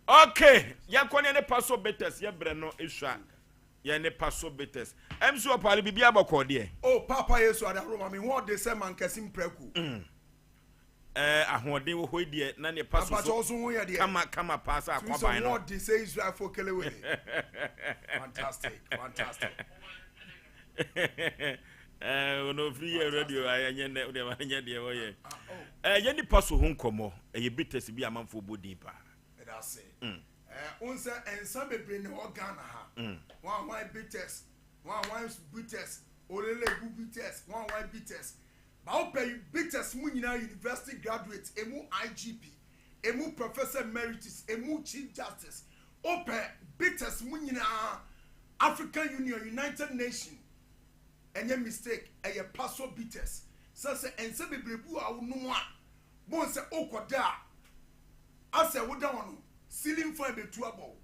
A: ok yɛnkɔ ne ne paso bitters yɛbrɛ no esua yɛn ne paso bitters mc ɔpaale biribi abɔkɔ deɛ.
M: O Paapa Yesu adahoro ma me ho ɔde sɛ mankɛse mprako.
A: Mm. Ɛɛ ahoɔden wɔ hɔ yi deɛ na ne pa so
M: so
A: kama kama paa sɛ akwaban no.
M: Tumi sɛ wɔn sɛ Israelfoɔ kelewele. Fantastic, fantastic.
A: Ɛɛ ɔno ofiri yɛ radio ayɛ nyɛ nɛ ɔde ma nyɛ deɛ ɔyɛ. Ɛɛ yɛ nipa so ho nkɔmɔ ɛyɛ bitters bi amanfoɔ bɔ din paa.
M: Ɛda ase. Ɛɛ n sɛ nsa bebree na ɛwɔ Ghana ha. Wɔn ahwan bitters, wɔn ahwan bitters, olelebu bitters, wɔn ahwan bitters. Ba wo pɛ bitters mu nyinaa university graduate, emu IGP, emu professor emeritus, emu chief justice, wo pɛ bitters mu nyinaa African Union, United Nation, ɛnyɛ mistake ɛyɛ paso bitters sɛ sɛ nsa bebree bi wɔ a wo nom a bohu sɛ wo kɔ da a asɛ wo da hɔ no ceiling fan bɛtu abɔ wo.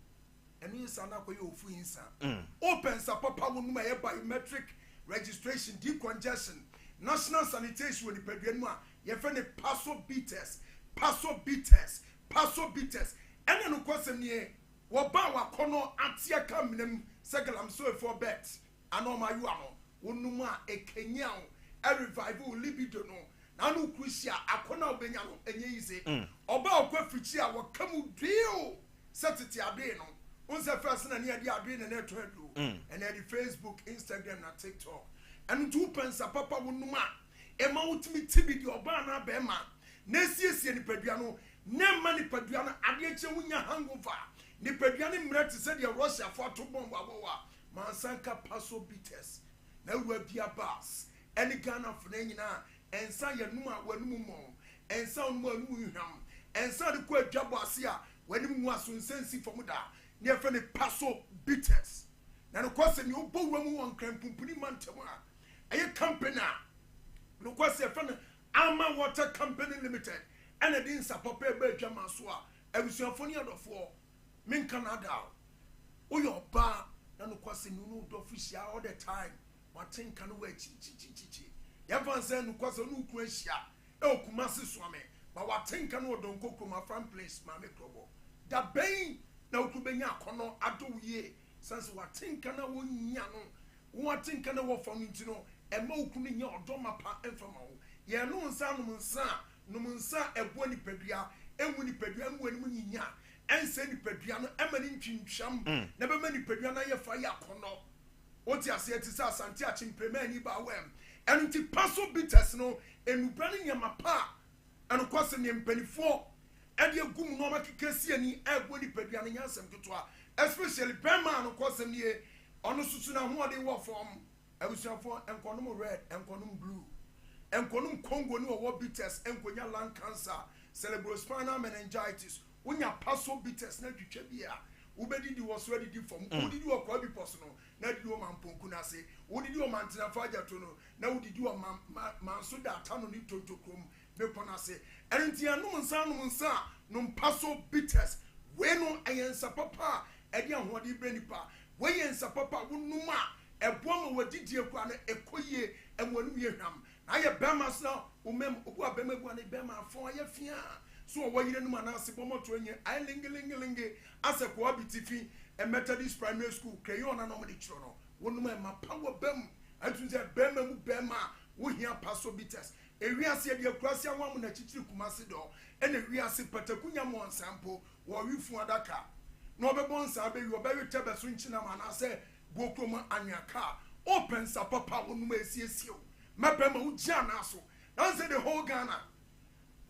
M: Ɛno yɛ saa na akɔyɛ ofui nsa. Wopɛ nsa papa wonom a ɛyɛ biometric registration, decongestion, national sanitation wɔ nipadua no mu a, Yɛfrɛ no Paso Bitters, Paso Bitters, Paso Bitters. Ɛna nokwasɛm nie, wɔba a wakɔnɔ ate aka amena mu sɛ galamseyfoɔ bet anaa wɔn ayowa no, wonom a ɛkanyan wo, ɛrevive wo libido no, na ano kuru hyia a, akɔnɔ a wobɛnya no, ɛnyɛ yize. Ɔba a ɔkɔ afikyiri a, wɔka mu dwiiw sɛ tete adoe no. Wohu sɛ first na ne yɛde adoe na na ɛtɔn aduro. Ɛnɛ yɛde Facebook, Instagram na TikTok. Ɛno nti wopɛ nsa papa wonom a, Ɛma wotumi te bi deɛ ɔbaa anaa barima na ɛsiesie nipadua no na ɛma nipadua no adeɛ kye wonya hangover. Nipadua no mmerɛ te sɛ deɛ Russiafoɔ ato bɔmb abɔ wɔ a mansa nka Paso Bitters na awura bia bars ɛne Ghana fenaa nyinaa nsa yɛnom a w'anum mmɔn, nsa wonom a w'anum nhwam, nsa de kɔ adwabɔ ase a w'anim ngu aso nsa nsi fam da ne yɛfrɛ no Paso Bitters. Na nokwasɛm ni wobɔ wura mu wɔ Nkran Pumpuni mantam a ɛyɛ company a nokwasɛ yɛfrɛ no Ama Water Company Limited ɛna ɛde nsa papa ɛba adwaman so a abusuafoɔ ne adɔfoɔ menka nada o woyɛ ɔbaa na nokwasɛ ni wo ne wo dɔfo hyia all the time wate nka no wɔ akyirikyirikyikyi yɛmfa nsɛ nokwasɛ wo ne wo kunu ahyia ɛwɔ Kumasi Suame ma wate nka no wɔ Donko kurom Afram Place Maame Krɔbɔ da bɛn na wo kunu bɛnya akɔnɔ adɔ wo yie sane sɛ wate nka na wɔnya no Wo atenka no a ɛwɔ fam no nti no, ɛmma wo kunu nnya ɔdɔ mapa mfa ma wo. Yɛnnom nsa anom nsa a, nom nsa a ɛboa nipadua, ɛngu nipadua, ɛmma w'anim nyinya, ɛnsɛe nipadua no, ɛmma no ntwintwam, na ɛbɛma nipadua no ayɛ fɛ, ayɛ akɔnnɔ. Wote aseɛ? Te sɛ Asante Akyemprema ani baa wɛm. Ɛno nti, Paso Bitters no, nnubra ne nneɛma pa a ɛnokwasɛm nie, mpanimfoɔ de agu mu na wɔakeka asi ani ɛreboa nipadua no nyɛ asɛm ketewa. Especially bɛrima a nokwasɛm nie, Ɔno soso n'ahoɔden wɔ fam. Abusuafoɔ, nkɔnom red, nkɔnom blue, nkɔnom Congo ne ɔwɔ bitters, nkonya lung cancer, cerebrospinal meningitis. Wonya paso bitters na twitwa bi a, wobɛdidi wɔ soro adidi fam. Wodidi wɔ Kwabi pɔ so no, na adidi wɔ Mamponku no ase. Wodidi wɔ Mantenafo Agyato no, na wodidi wɔ Manso Daatano ne Tontokurom bepɔ no ase. Ɛno nti yɛnnom nsa anom nsa a, nom Paso bitters. Wei no, ɛyɛ nsa papa a ɛde ahoɔden brɛ nipa. Wei yɛ nsa papa a wonom a, ɛboa ma w'adidie koraa no ɛkɔ yie, ɛma w'anom yɛ hwam. Na ayɛ bɛrima so na wo mɛm, obi wɔ a bɛrima bi wɔ a ne bɛrima afɔn ayɛ fiaa, so ɔwɔ yere nom anaa sebɔ mɔto enye ayɛ lengelengelenge asɛ koa bi tifi Methodist Primary School crayon na na wɔde twerɛ no. Wonom a ɛma power ba mu. Ɛtumi sɛ bɛrima mu bɛrima a wohia Paso bitters. Ewiase yɛde akuraase anwa mo na kyikyiri Kumasi dɔ ɛna wiase pataku nya mo nsa mpo wɔwe funu adaka na ɔbɛbɔ nsa abɛwi ɔbɛwe tɛbɛ so nkyenam anaasɛ buokrom anwea kaa wopɛ nsa papa a wonom a esiesie wo ma bɛma wo gyina nan so na nsɛ the whole Ghana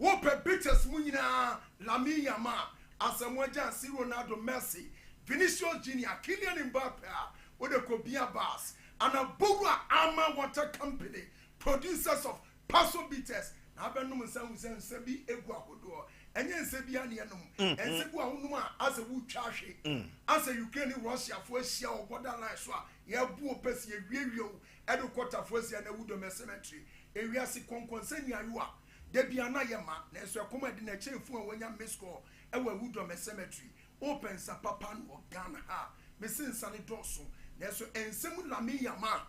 M: wopɛ bitters mu nyinaa Lamine Yamal Asamoah Gyan C Ronaldo Messi Vinicius Junior Kylian Mbappe a wode kɔ Bia Bars ana Bowura Ama Water Company Producers of Paso Bitters na abɛnom nsa ahu sɛ nsa bi gu ahodoɔ. Ɛnyɛ nsa biara na yɛnom. Nsa bi wɔ a wonom a asɛ woretwa ahwe. Asɛ Ukraine ne Russia foɔ ahyia wɔ border line so a yɛrebo wo pɛ sɛ yɛwiewie wo de wo kɔ Tafoasia na Awudome Cemetery. Ewiase kɔnkɔnsa nni ayowa. Da biara na yɛma, nanso ɛkɔm a ɛde no ɛkyɛn funu a wanya missed call wɔ Awudome Cemetery. Wopɛ nsa papa no wɔ Ghana ha a, mese nsa no dɔɔso, nanso nsa mu Lamine Yamal.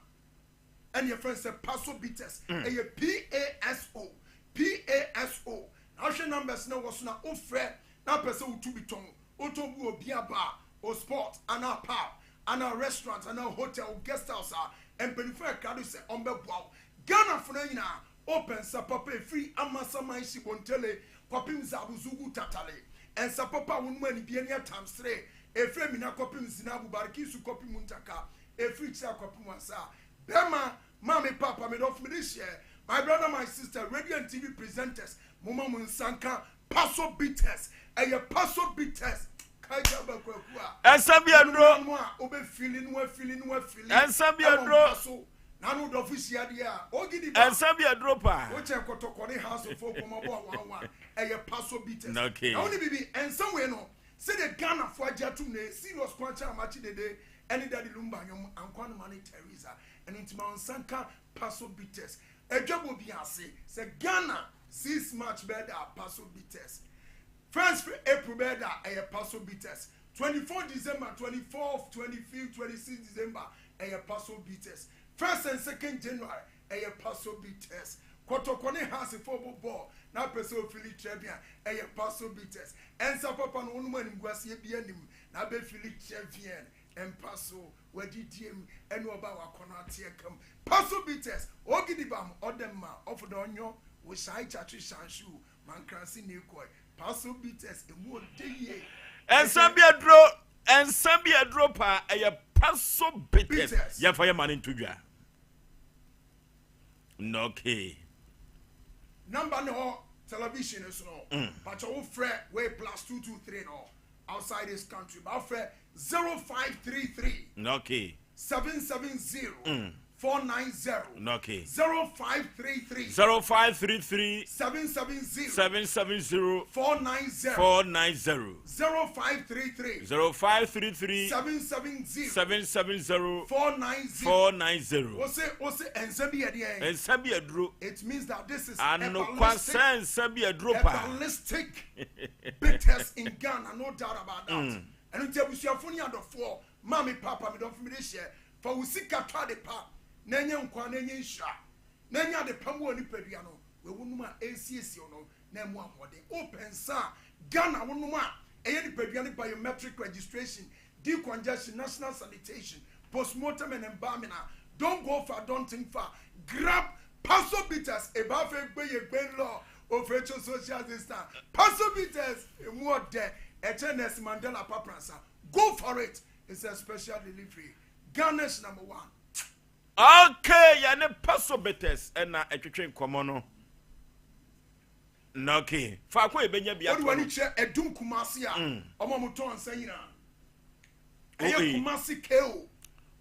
M: Ɛne yɛfrɛ no sɛ Paso Bitters. Ɛyɛ PASO, PASO. Na wohwɛ numbers no a ɛwɔ so no a, wofrɛ na wopɛ sɛ wotu bi tɔn. Wotɔn bi wɔ beer bar, o spot, anaa pub, anaa restaurant, anaa hotel, guest house a, mpanyinfoɔ yɛ krado sɛ wɔbɛboa wo. Ghanafo no nyinaa, wopɛ nsa papa ɛfiri Amasaman, Shibontele, kɔpem Zabuzugu, Tatale. Nsa papa a wonom anibie ne atamsere, ɛfiri Amina kɔpem Zinabu, Barikisu kɔpem Muntaka, Ɛfiri kyiri akɔpem ansa bɛma maame paapa me dɔfo mede hyɛ my brother my sister radio and TV presenters moma mo nsa nka paso bitters ɛyɛ paso bitters kaija bakwaku a
A: Ɛnsa bi aduro.
M: ɛno a wobɛ fili no afili no afili
A: Ɛnsa bi
M: ɛwɔ
A: aduro.
M: mpa so na ano dɔfo hyia deɛ a ogidi ba
A: Ɛnsa bi aduro paa.
M: wokyɛ kɔtɔkɔ ne house of folk ɔmɔbɔ awanwa ɛyɛ paso bitters
A: Okay.
M: na wone bibi ɛnsa wei no Sɛdeɛ Ghanafoɔ agye atom no, ɛyɛ serious koraa kyɛn Amakye Dede ne Daddy Lumba nnwom, Ankwa Anoma ne Theresa. Ɛno nti ma wo nsa nka Paso Bitters. Adwabɔ bi ase sɛ Ghana 6 March bɛyɛ da a, Paso Bitters. First April bɛyɛ da a, ɛyɛ Paso Bitters. 24 December, 24th, 25th, 26 December, ɛyɛ Paso Bitters. First and second January, ɛyɛ Paso Bitters. Kɔtɔkɔ ne Hearts foɔ bɔ bɔɔl na apɛ sɛ ofili très bien a, ɛyɛ Paso Bitters. Nsa papa no wonom a animguaseɛ biara nnim na abɛfili très bien mpa so, w'adidie mu ɛne ɔbaa a w'akɔnɔ ateɛ ka mu. Paso Bitters, Ogidibam, Ɔdɛmma, Ɔfodɔ Ɔnyɔ, Wohyai Kyakye Shanshuu, Mankranse Nikoi, Paso Bitters, emu ɔdɛ yie.
A: Nsa bi aduro, nsa bi aduro paa, ɛyɛ Paso Bitters. Yɛmfa yɛ ma no nto dwa. Okay.
M: Number ne hɔ television no so no. Pakyɛ wo frɛ wei +223 no outside this country. Ba frɛ 0533.
A: Okay.
M: 770. 490.
A: Okay.
M: 0533.
A: 0533.
M: 770.
A: 770.
M: 490.
A: 490.
M: 0533.
A: 0533.
M: 770.
A: 770.
M: 490.
A: 490.
M: Ose ose nsa bi yɛ deɛn?
A: Nsa bi aduro.
M: It means that this is
A: Anokwa sɛ nsa bi aduro paa.
M: Herbalistic bitters in Ghana, no doubt about that. Ɛno nti abusuafo ne adɔfoɔ, maame papa me dɔfo me de hyɛ, fa wo sika tɔ ade pa na ɛnyɛ nkwa na ɛnyɛ nhyira na ɛnyɛ ade pa mu wɔ nipadua no. Wɔ nom a ɛresiesie wo no na ɛmu ahoɔden. Wopɛ nsa a Ghana wonom a ɛyɛ nipadua no biometric registration, decongestion, national sanitation, postmortem and embalming a, don't go far, don't think far. Grab Paso Bitters, ebafe gbe ye gbe law, ofecho social distance. Paso Bitters, emu ɔdɛ, ɛkyɛ Nelson Mandela papransa. Go for it. It's a special delivery. Ghana's number one.
A: Okay, yɛne Paso Bitters ɛna ɛtwetwe nkɔmɔ no. Na okay, faako a yɛbɛnya bi
M: Wode
A: atɔ
M: w'ani
A: no.
M: kyerɛ Ɛdum Kumasi a, ɔmo a wɔtɔn nsa nyinaa. Ɛyɛ
A: Okay.
M: Kumasi KO.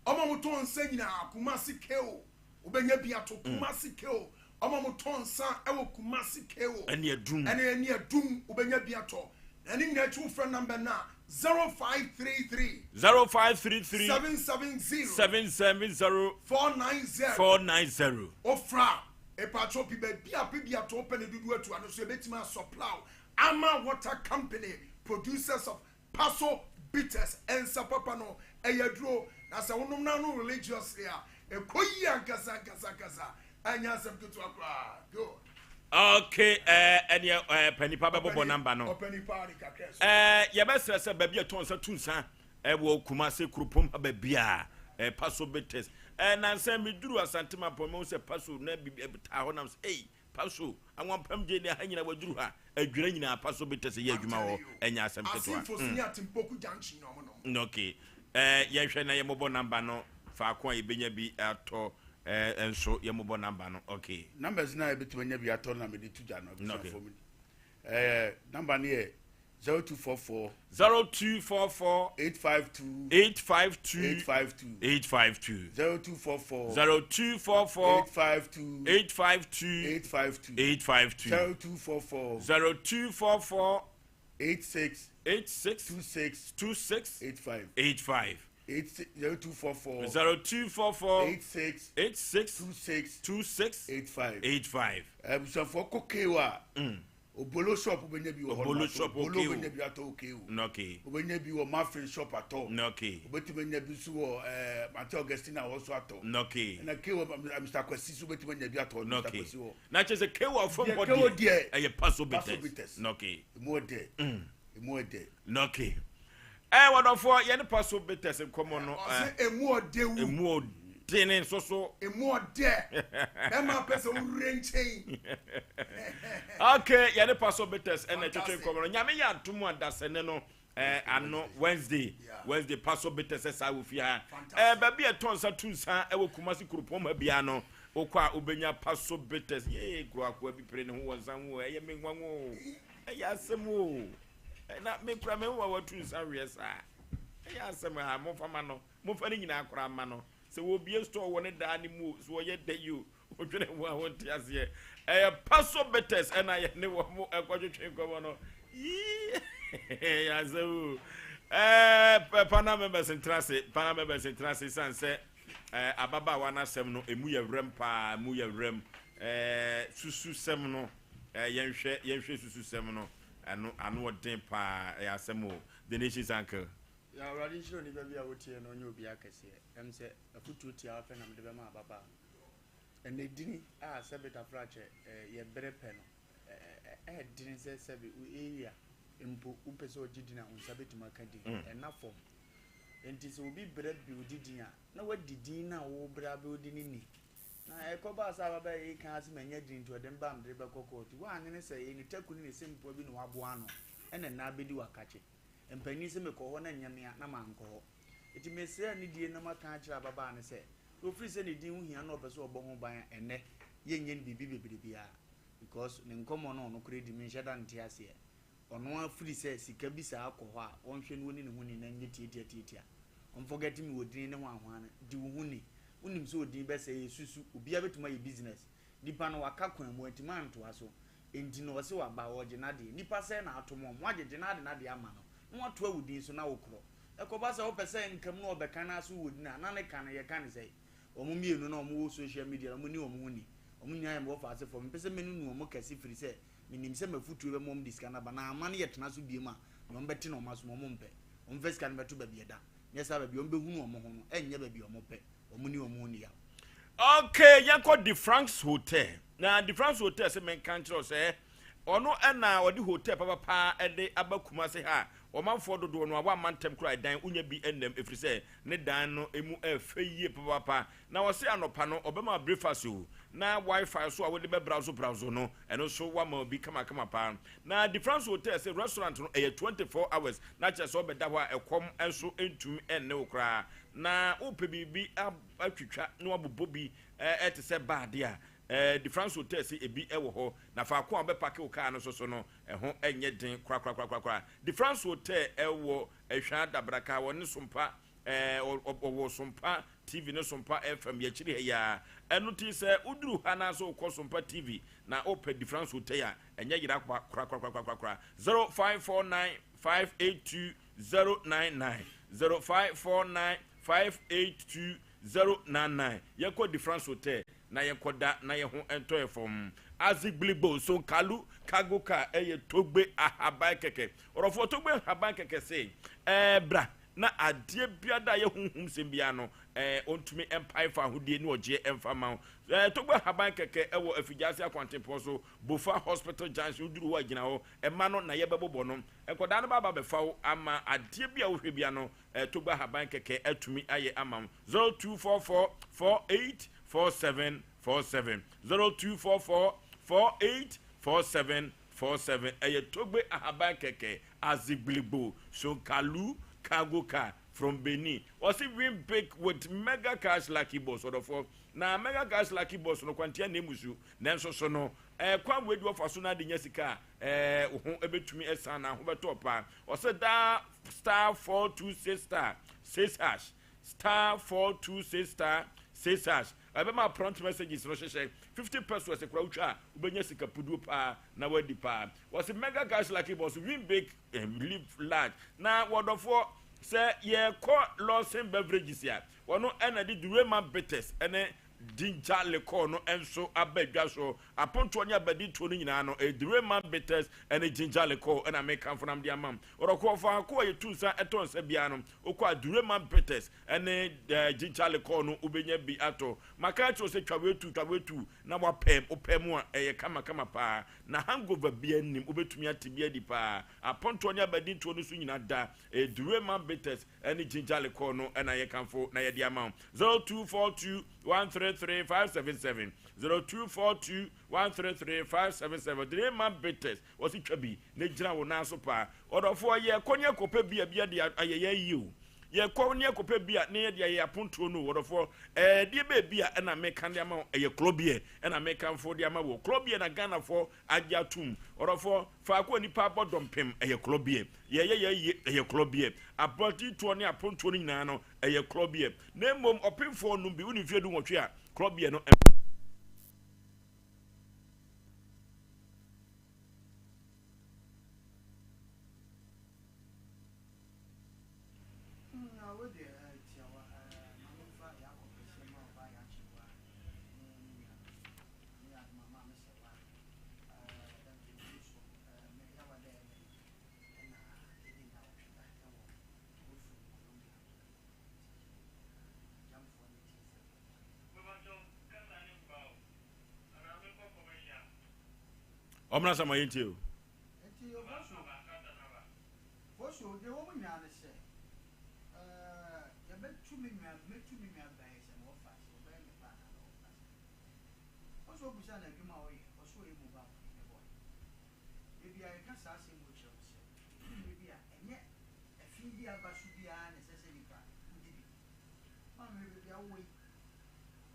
M: Ɔmo a wɔtɔn nsa nyinaa, Kumasi KO. Wobɛnya bi ato Kumasi KO. Ɔmo a wɔtɔn nsa ɛwɔ Kumasi KO.
A: Ɛne Ɛdum.
M: Ɛne ɛne Ɛdum wobɛnya bi atɔ. Na ɛne nyinaa akyi wofrɛ number no a 0533
A: 0533
M: 770
A: 770
M: 490.
A: 490.
M: Ofra epatro pi baabi a pe bi ato wopɛ ne dodo atu ano so ebetumi asɔplow ama water company producers of Paso Bitters nsa papa no ɛyɛ duro na sɛ wonom no ano religiously a ɛkɔ yie ankasa ankasa ankasa ɛnyɛ asɛm ketewa koraa. Good.
A: Okay, ɛneɛ panipa bɛbɔbɔ number no.
M: Ɔpanipa de kakra so.
A: Yɛbɛsrɛ sɛ baabi a ɛtɔn nsa tu nsa ɛwɔ Kumase kuropɔn ha baabi a Paso Bitters. Nansa meduru Asante Mampɔn mehu sɛ Paso na bibi taa hɔ nam sɛ ei Paso anwampam gye ne ha nyina waduru ha adwira nyinaa Paso Bitters yɛ adwuma wɔ ɛnyɛ asɛm ketewa.
M: Asinfo so ne Atimpoku junction na ɔmo nom.
A: Okay. Yɛnhwɛ na yɛmmɔbɔ number no faako a yɛbɛnya bi atɔ nso yɛmmɔbɔ number no. Okay.
J: Numbers na yɛbɛtumi anya bi atɔ no na mede to gya no
A: Okay.
J: abusuafoɔ mu. Number no yɛ 0244
A: 0244
J: 852
A: 852
J: 852
A: 852
J: 0244
A: 0244
J: 852
A: 852
J: 852
A: 852
J: 0244
A: 0244
J: 86
A: 86
J: 26
A: 26
J: 85
A: 85
J: 86 0244
A: 0244
J: 86
A: 86
J: 26
A: 26
J: 85
A: 85.
J: Abusuafoɔ kɔ KO a Obolo shop wobɛnya bi wɔ hɔ
A: Obolo
J: nom atɔ.
A: shop,
J: Obolo
A: okay o.
J: wobɛnya bi atɔ okay o.
A: Okay.
J: Wobɛnya bi wɔ Mafin shop atɔ.
A: Okay.
J: Wobɛtumi anya bi nso wɔ Mante Augustine a wɔ so atɔ.
A: Okay.
J: Ɛna KO Mr. Kwasi nso wobɛtumi anya bi atɔ. Mr.
A: Okay.
J: Kwasi wɔ.
A: Na kyerɛ sɛ KO afam
J: Deɛ
A: hɔ
J: KO
A: deɛ
J: deɛ,
A: ɛyɛ Paso
J: Paso
A: Bitters.
J: Bitters.
A: Okay.
J: Emu ɔdɛ. Emu ɔdɛ.
A: Okay. Wɔdɔfoɔ yɛne Paso Bitters nkɔmmɔ no.
M: Ɔse emu ɔdɛ wu.
A: Emu ɔdɛ ne nso so.
M: Emu ɔdɛ. Bɛrima pɛ sɛ wowura nkyɛn.
A: Okay, yɛne Paso Bitters ɛna ɛtwetwe nkɔmmɔ no. Nyame yɛ adom a dasɛne no ano Wednesday. Wednesday Paso Bitters ɛsaa wɔ fie ha. Baabi a ɛtɔ nsa tu nsa ɛwɔ Kumasi kuropɔn mu ha biara no, wokɔ a wobɛnya Paso Bitters. Yee, kuro akoa bi pere ne ho wɔ nsa ho, ɛyɛ me nwanwa o. Ɛyɛ asɛm o. Na me kura me ho a watu nsa weɛ saa. Ɛyɛ asɛm a momfa ma no. Momfa ne nyinaa koraa ma no. Sɛ wɔbie store wɔ ne daa ne mu o, sɛ wɔyɛ dɛ yi o, wodwene ho a wonte aseɛ. Ɛyɛ Paso Bitters ɛna yɛne wɔn mo ɛkɔtwetwe nkɔmmɔ no. Yii, ɛyɛ asɛm o. Panel members ntena ase, panel members ntena ase san sɛ ababaawa n'asɛm no emu yɛ werɛm paa, emu yɛ werɛm. Susu sɛm no, yɛnhwɛ, yɛnhwɛ susu sɛm no, ɛno ano ɔden paa, ɛyɛ asɛm o. The Nation's Uncle.
C: Ya Awurade nhyira onipa bi a wotie no ɔnyɛ obi akɛseɛ. Ɛm sɛ afotuo tiawa pɛ na mede bɛma ababaa no. Ɛnɛ dini a sɛbe tafrakyɛ yɛ bere pɛ no, ɛyɛ den sɛ sɛbe wo area mpo wopɛ sɛ ɔgye din a wo nsa bɛtumi aka din. Ɛnna fam. Nti sɛ obi brɛ build din a, na wadi din no a wobrɛ abuild no ni. Na ɛkɔbaa sɛ ababaa yi ka ase manya din nti ɔde me ba mede bɛkɔ kɔɔto. Woanyene sɛ ɛyɛ ne taku ne ne sempoa bi na waboa ano ɛna nna abɛdi wakakye. Mpanin sɛ mekɔ hɔ na nyɛ mea na mankɔ hɔ. Nti mesrɛ ne die na maka akyerɛ ababaa no sɛ ofiri sɛ ne din ho hia na ɔpɛ sɛ ɔbɔ ho ban a ɛnnɛ yɛnyɛ no biribi bebree biara because ne nkɔmmɔ no ɔno koraa di menhyɛ da nte aseɛ. Ɔno ara firi sɛ sika bi saa kɔ hɔ a ɔnhwɛ no ɔni ne ho ni na nyɛ tiatia tiatia. Ɔmforget me wɔ din ne hwanhwan no. Di wo ho ni. Wonim sɛ odin bɛsɛe ɛsusu. Obiara bɛtumi ayɛ business. Nipa no waka kwan mu antumi antoa so. Enti na ɔse waba ɔregye n'adeɛ. Nipa sɛn na ato mo? Moagyegye n'ade n'adeɛ ama no na watoa wo din so na wokorɔ. Ɛkɔba sɛ wopɛ sɛ nka mu na ɔbɛka na so wɔ din a na ne ka no yɛka no sɛn? Wɔn mmienu na wɔn wɔ social media na wɔn ni wɔn ho ni. Wɔn nyinaa yɛ me wɔfa asefoɔ. Mempɛ sɛ mɛnunu wɔn kɛse firi sɛ menim sɛ m'afotuo bɛma wɔn de sika no aba. Na ama no yɛtena so biom a, nea wɔbɛte na wɔn asom wɔn mpɛ. Wɔmfa sika no bɛto baabi ɛda. Nyɛ saa baabi a wɔbɛhunu wɔn ho no ɛnyɛ baabi a wɔpɛ. Wɔn ni wɔn ho ni yaw.
A: Okay, yɛnkɔ De Franks Hotel. Na De Franks Hotel sɛ menka nkyerɛ wo sɛ ɔno ɛna ɔde hotel papapaa ɛde aba Kumase ha a ɔmanfoɔ dodoɔ no a wamma ntɛm koraa ɛdan wonya bi ɛnnam ɛfiri sɛ ne dan no ɛmu ɛfɛ yie papaapa. Na ɔse anɔpa no ɔbɛma wo breakfast o, na wifi nso a wode bɛ browse browse no ɛno nso wama wo bi kamakama paa. Na De France Hotel se restaurant no ɛyɛ 24 hours na kyerɛ sɛ wobɛda hɔ a ɛkɔm nso ntumi nne wo koraa. Na wopɛ biribi atwitwa na wabobɔ bi ɛte sɛ bar de a, De France Hotel se ebi wɔ hɔ. Na faako a wobɛpake wo car no nso so no ɛho nyɛ den korakorakorakora. De France Hotel wɔ Ahwaa Dabraka, wɔne Sompa Ɔwɔ Sompa TV ne Sompa FM yɛ akyiri ha yi ara. Ɛno nti sɛ woduru ha na sɛ wokɔ Sompa TV na wopɛ Difference Hotel a, ɛnyɛ yera kwa korakorakorakora. 0549 582 099 0549 582 099. Yɛnkɔ Difference Hotel na yɛnkɔda na yɛn ho ntɔ yɛn fam. Azigbiligbo, Sonkalu, Cargo Car ɛyɛ Togbe ahaban kɛkɛ. Ɔdɔfoɔ Togbe ahaban kɛkɛ se, ɛɛ bra na adeɛ biara a ɛyɛ honhom sɛm biara no, ɛɛ, ɔntumi mpae fa ahodie ne ɔgyeɛ mfa mma wo. Ɛɛ, Togbe Ahaban kɛkɛ wɔ Afigyaase akwantempɔn so, Bofa Hospital Junction, woduru hɔ a gyina hɔ, mma no na yɛbɛbobɔ no. Nkwadaa no bɛaba abɛfa wo ama adeɛ bi a wohwɛ biara no, ɛɛ, Togbe Ahaban kɛkɛ atumi ayɛ ama wo. 0244 48 47 47, 0244 48 47 47, ɛyɛ Togbe Ahaban kɛkɛ. Azigbiligbo, Sonkalu cargo car from Benin. Ɔse win big with mega cash lucky boss ɔdɔfoɔ. Na mega cash lucky boss no kwantia na emu su. Nanso so no eh, kwan wei de ɔfa so na ade nya sika a eh, wo ho ebetumi ɛsan na ho bɛtɔ paa. Ɔse daa star 426 star 6 hash star 426 star 6 hash ɛbɛma prompt messages no hyehyɛ 50 pesos kora wotwa a wobɛnya sika puduo paa na wadi paa. Wɔse mega cash lucky boss win big and live large. Na wɔdɔfoɔ sɛ yɛkɔ Lawson Beverages a wɔno ɛna de Durema Bitters ɛne ginger liquor no nso aba dwa so. Apontoɔ ne abadintoɔ no nyinaa no ɛyɛ Durema Bitters ɛne ginger liquor ɛna mekamfo nam de ama m. Wɔdɔfoɔ faako a yɛtu nsa ɛtɔ nsa biara no wokɔ a Durema Bitters ɛne ginger liquor no wobɛnya bi atɔ. Maka akyerɛ wo sɛ twa wei tu twa wei tu na wapɛm wopɛ mu a ɛyɛ kamakama paa. Na hangover biara nnim, wobɛtumi ate bi adi paa. Apontoɔ ne abadintoɔ no so nyina da. Ɛyɛ Durema Bitters ne Ginger Liqueur no na yɛkamfo na yɛde ama wo. 0242 133 577 0242 133 577 Durema Bitters, wɔse twa bi na gyina wo nan so paa. Ɔdɔfoɔ, yɛkɔ ne yɛkɔpɛ bi a bi de ayɛ yɛn yie o. Yɛkɔ ne yɛkɔpɛ bi a ne yɛde ayɛ apontoɔ no o. Ɔdɔfoɔ, ɛdeɛ bɛɛ bi a ɛna meka de ama wo, ɛyɛ klɔ beer ɛna mekamfo de ama wo. Klɔ beer na Ghanafoɔ agye atom. Ɔdɔfoɔ, faako a nnipa abɔ dɔmpem, ɛyɛ klɔ beer. Yɛyɛ yɛn yie, ɛyɛ klɔ beer. Abɔdetoɔ ne apontoɔ no nyinaa no, ɛyɛ klɔ beer. Na mmom ɔpemfoɔ nom bi, wone mfeɛ 18 a, klɔ beer no
B: Na wo deɛ eh, tiawa eh, ma memfa yɛ akɔpɛsɛ ma ɔbaa yɛ akyewa ne ne nua no ne adoma ma me sɛ wa eh, dɛm de me so eh, me yawa dɛ ɛnɛ ɛna ɛdi na ɔtwe da ɛwɔ Brofo Colombia nti gyamfoɔ ne tie sɛ.
A: Ɔmena sɛ ma yɛntie o.
B: Nti Ofosu, Fosu, deɛ ɛwɔ mu nyinaa ne sɛ, eh, yɛbɛtu me nua, mɛtu me nua bɛn sɛ mewɔ fa sɛ ɔbɛyɛ me ba anaa mewɔ fa sɛ. Ɔsɛ ɔbusa no adwuma a ɔyɛ, ɔsɛ ɔyɛ mobile money ne boy. Da bi a yɛka saa asɛm wei kyerɛ wo sɛ, ɛdu mmerɛ bi a, ɛnyɛ ɛfe bi aba so biara na ɛsɛ sɛ nipa wodi bi. Maame hwɛ baabi a wowɔ yi,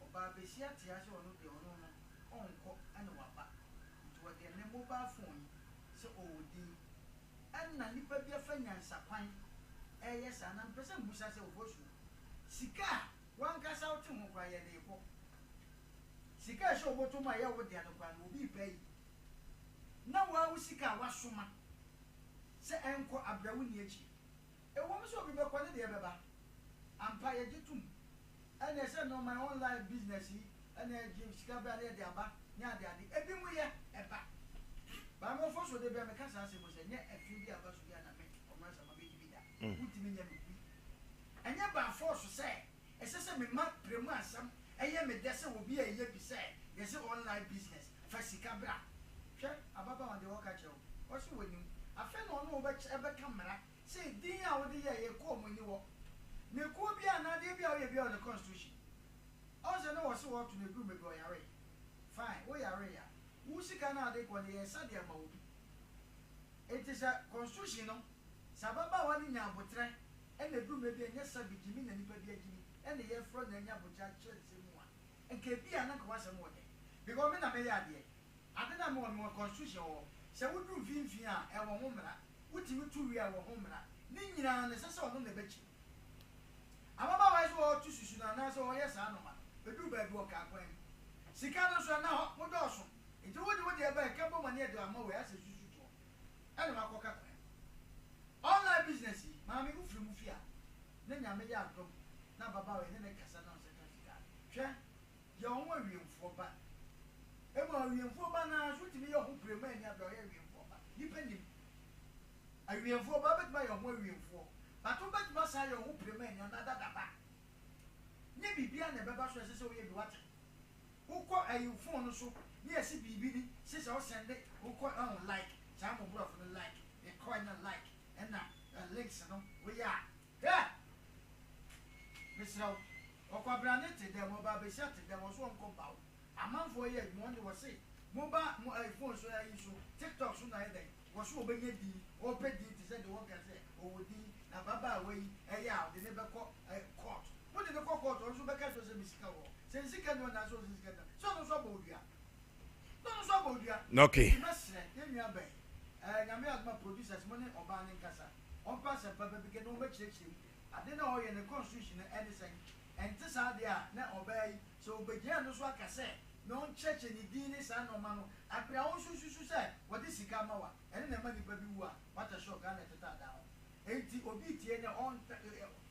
B: ɔbaa basia te ha sɛ ɔno deɛ ɔno no ɔnkɔ ɛna waba, nti ɔde ɛnɛ mobile phone yi sɛ ɔwɔ din ɛna nipa bi afa nyansakwan ɛyɛ saa na mepɛ sɛ mbusa sɛ Ofosu, sika a wankasa wote ho koraa yɛde rekɔ, sika a ɛhyɛ wo bɔtɔ mu a ɛyɛ wo dea no koraa no obi repɛ ayi, na woa wo sika a wasoma sɛ ɛnkɔ abrɛ wo nni akyire. Ɛwom sɛ obi bɛkɔ ne deɛ bɛba ampa yɛgye tom ɛneɛ sɛ nnoɔma yi online business yi ɛna ɛgye sika berɛ a na yɛde aba ne ade ade ebi mo yɛ ɛba but me ɔfo so de berɛ meka saa asɛm yi sɛ nyɛ ɛfe bi aba so bi a na me ɔmrasama mɛdi bi da wontumi nyɛ me hui ɛnyɛ by force sɛ Ɛsɛ sɛ mema prɛmu asɛm yɛ me dɛ sɛ obi a ɛyɛ bi sɛ yɛse online business fa sika bra. Hwɛ ababaawa deɛ ɔreka kyerɛ wo, ɔse wɔnim. Afei na ɔne wo bɛka mmara sɛ din a wode yɛeɛ kɔɔ mo ani hɔ. Na ekuo biara anaa adeɛ biara a woyɛ biara wɔ ne constitution. Ɔhu sɛ na wɔse wɔreto no ɛduru baabi ɔyaree. Fine, woyaree a, wo sika no a wode kɔ no yɛresa de ama obi. Enti sɛ constitution no, sɛ ababaawa no nya aboterɛ Ɛna ɛduru mmerɛ bi a ɛnyɛ sɛbe gyimi na nipa bi agyimi ɛna yɛfrɛ no anya abokyerɛ akyerɛ nsɛm mu a, nka ebia na nka w'asɛm wɔ dɛ. Because me na meyɛ adeɛ. Ade no a mewɔ no mewɔ constitution wɔ hɔ. Sɛ woduru mfimfini a ɛwɔ ho mmara. Wotumi to wie a ɛwɔ ho mmara. Ne nyinaa no ɛsɛ sɛ ɔno na ɛbɛkyim. Ababaawa yi sɛ ɔreto susu no anaasɛ ɔreyɛ saa nnoɔma no, ɛduru baabi ɔkaa kwan mu. Sika no nso ɛnna hɔ, modɔɔso. Nti wode wo deɛ ba a ɛka bom a ne yɛde ama wei asɛ susu toɔ. Ɛna wakɔka kwan mu. Online business yi maame wo firi mu fi a na nyame yɛ adom na ababaawa yi ne ne kasa na ɔsɛ ka sika a hwɛ yɛ wo ho awiemfoɔ ba emu awiemfoɔ ba naa so wotumi yɛ ho prema ani abira ɔyɛ awiemfoɔ ba nipa nim awiemfoɔ ba wobɛtumi ayɛ ho awiemfoɔ but wobɛtumi asan ayɛ ho prema ani anaa dada ba nyɛ biribia na ɛbɛba so ɛsɛ sɛ woyɛ bi wate Wokɔ ɛyi phone no so ne yɛse biribi ni se sɛ wo sɛnde wokɔ ɛho like saa mo brɔfo no like yɛkɔ ɛna like ɛna links no woyɛ a hwɛ mesrɛ wo ɔkwabrane te dɛm ɔbaa besia te dɛm ɔso ɔnkɔ baw amanfoɔ yɛ adwuma ɔnde wɔse moba mo ɛyi phone so ɛyi so tiktok so na ayɛ dɛn wɔso ɔbɛnya din ɔpɛ din te sɛ de wɔka sɛ ɔwɔ din na ababaawa yi ɛyɛ a ɔde ne bɛkɔ court Wode no kɔ kɔɔto a, ɔno nso bɛka akyerɛ wo sɛ me sika wɔ hɔ. Sɛ ne sika nni hɔ anaasɛ ɔse ne sika nni hɔ a, sɛ ɔno nso abɔ wo dua. Na ɔno nso abɔ wo dua.
A: Okay.
B: Nti mɛsrɛ yɛn nua bɛn, eh, Nyame adom a producers mo ne ɔbaa no nkasa, ɔmpɛ asɛmpa ba bi kɛ na ɔmmɛkyerɛkyerɛ mu. Ade no a ɔyɛ no constitution no ɛne sɛn? Ɛnte saa deɛ a, na ɔbaa yi, sɛ ɔbɛgyina ɛno so aka sɛ na ɔnkyerɛkyerɛ ne din ne saa nnoɔma no, aberɛ a wo nso wosusu sɛ wɔde sika ama wo a, ɛno na ɛma nnipa bi wu a, what a shock, Ghana ɛtetɛ adaa ho. Enti obi retie nnɛ, ɔnta,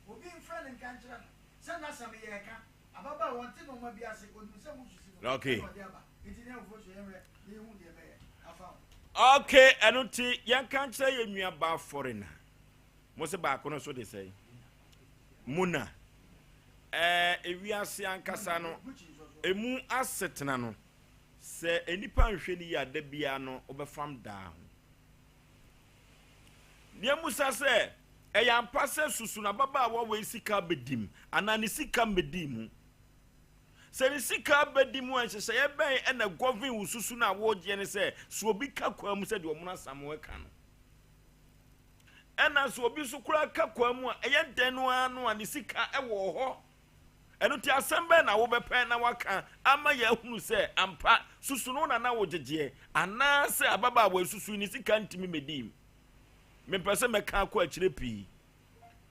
B: obi mfrɛ no nka nkyerɛ no sɛ n'asɛm yɛ ɛka. Ababaawa, ɔnte nnoɔma bi ase, ɔnim sɛ mosusi no
A: Okay.
B: ɛna ɔde aba. Enti nea abufuo so yɛnhwɛ na yɛhu deɛ ɛbɛyɛ afa ho.
A: Okay, ɛno nti yɛnka nkyerɛ yɛn nuabaa foreigner. Mo se baako no so de sɛn? Muna. Ɛɛ, ewiase ankasa no, emu asetena no, sɛ nnipa nhwɛ no yie a, da biara no wobɛfam daa ho. Nea mmusa sɛ, Ɛyɛ ampa sɛ susu na ababaawa wei sika abɛdi mu anaa ne sika mmɛdii mu? Sɛ ne sika abɛdi mu a, nhyehyɛeɛ bɛn na ɛgɔven wo susu no a woregyeɛ ne sɛ sɛ obi ka kwan mu sɛdeɛ Ɔmono Asamoah ka no? Ɛna sɛ obi nso koraa ka kwan mu a, ɛyɛ dɛn no ara no a ne sika wɔ hɔ? Ɛno nti asɛm bɛn na wobɛpɛ na woaka ama yɛahunu sɛ ampa susu no na na wogyegyeɛ anaasɛ ababaawa yi susu ne sika ntumi mmɛdii mu? Mempɛ sɛ mɛka akɔ akyire pii.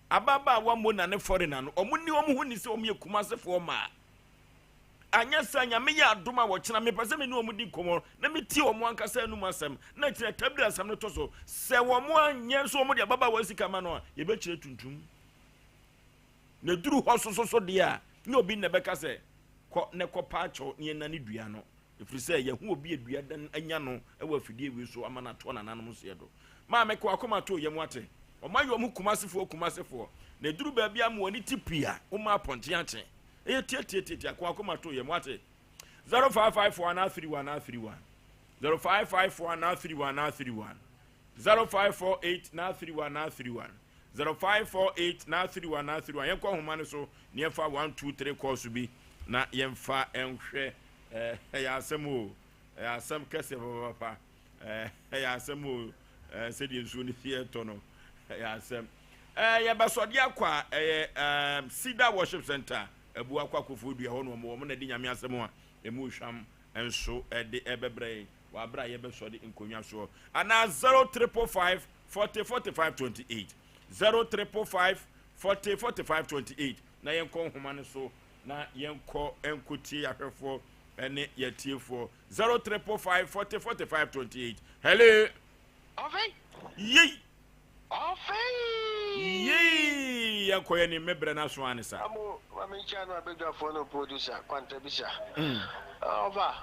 A: Ababaawa Mona ne foreigner no, wɔn nni wɔn ho ni sɛ wɔn yɛ Kumasefoɔ mmaa. Anyɛ saa Nyame yɛ adom a wɔkyena mepɛ sɛ me ne wɔn di nkɔmmɔ na metie wɔn ankasa anum asɛm na akyire tabiri asɛm no to so. Sɛ wɔn anyɛ nso wɔn de ababaawa sika ma no a, yɛbɛkyerɛ tuntum. Na ɛduru hɔ sososo deɛ a, nyɛ obi na ɛbɛka sɛ, Kɔ na kɔpa akyɛw na yɛnnane dua no, ɛfiri sɛ yɛahu obi a dua dan anya no wɔ afidie wei so ama no atoa nananom nseɛ do. Maame, ka w'akoma to yam wate. Wɔayɛ wɔn ho Kumasefoɔ Kumasefoɔ, na ɛduru baabi a ma w'ani te pii a, woma apɔnkye akye. Ɛyɛ tiatiatiatia, ka w'akoma to yam wate. 0554 anaa 31 anaa 31. 0554 931 931 0548 931 931 0548 931 931 Yɛnkɔ ahoma no so na yɛmfa 1 2 3 kɔɔso bi na yɛmfa nhwɛ. Ɛyɛ asɛm o, ɛyɛ asɛm kɛseɛ papapapa. Ɛyɛ asɛm o, sɛdeɛ nsuo no si ɛtɔ no, ɛyɛ asɛm. Yɛbɛsɔde akɔ a ɛyɛ Cedar Worship Center, Abu Akɔ Akɔfoɔ Dua hɔ na wɔn wɔ. Wɔn na ɛde Nyame asɛm a ɛmu hwam nso ɛde ɛbɛbrɛ yɛn wɔ abere a yɛbɛsɔde nkonnwa soɔ. Anaa 0555 40 45 28 0555 40 45 28 na yɛnkɔ nhoma no so na yɛnkɔ nkɔtie ahwɛfoɔ ne yɛtiefoɔ 0555 40 45 28. Hello.
N: Ɔfei.
A: Yei.
N: Ɔfei.
A: Yei. Yɛnkɔ yɛn ni mebrɛ no aso ane sa.
N: Amo ma menkyia no abadwafoɔ no producer kwantabisa. Ɔfa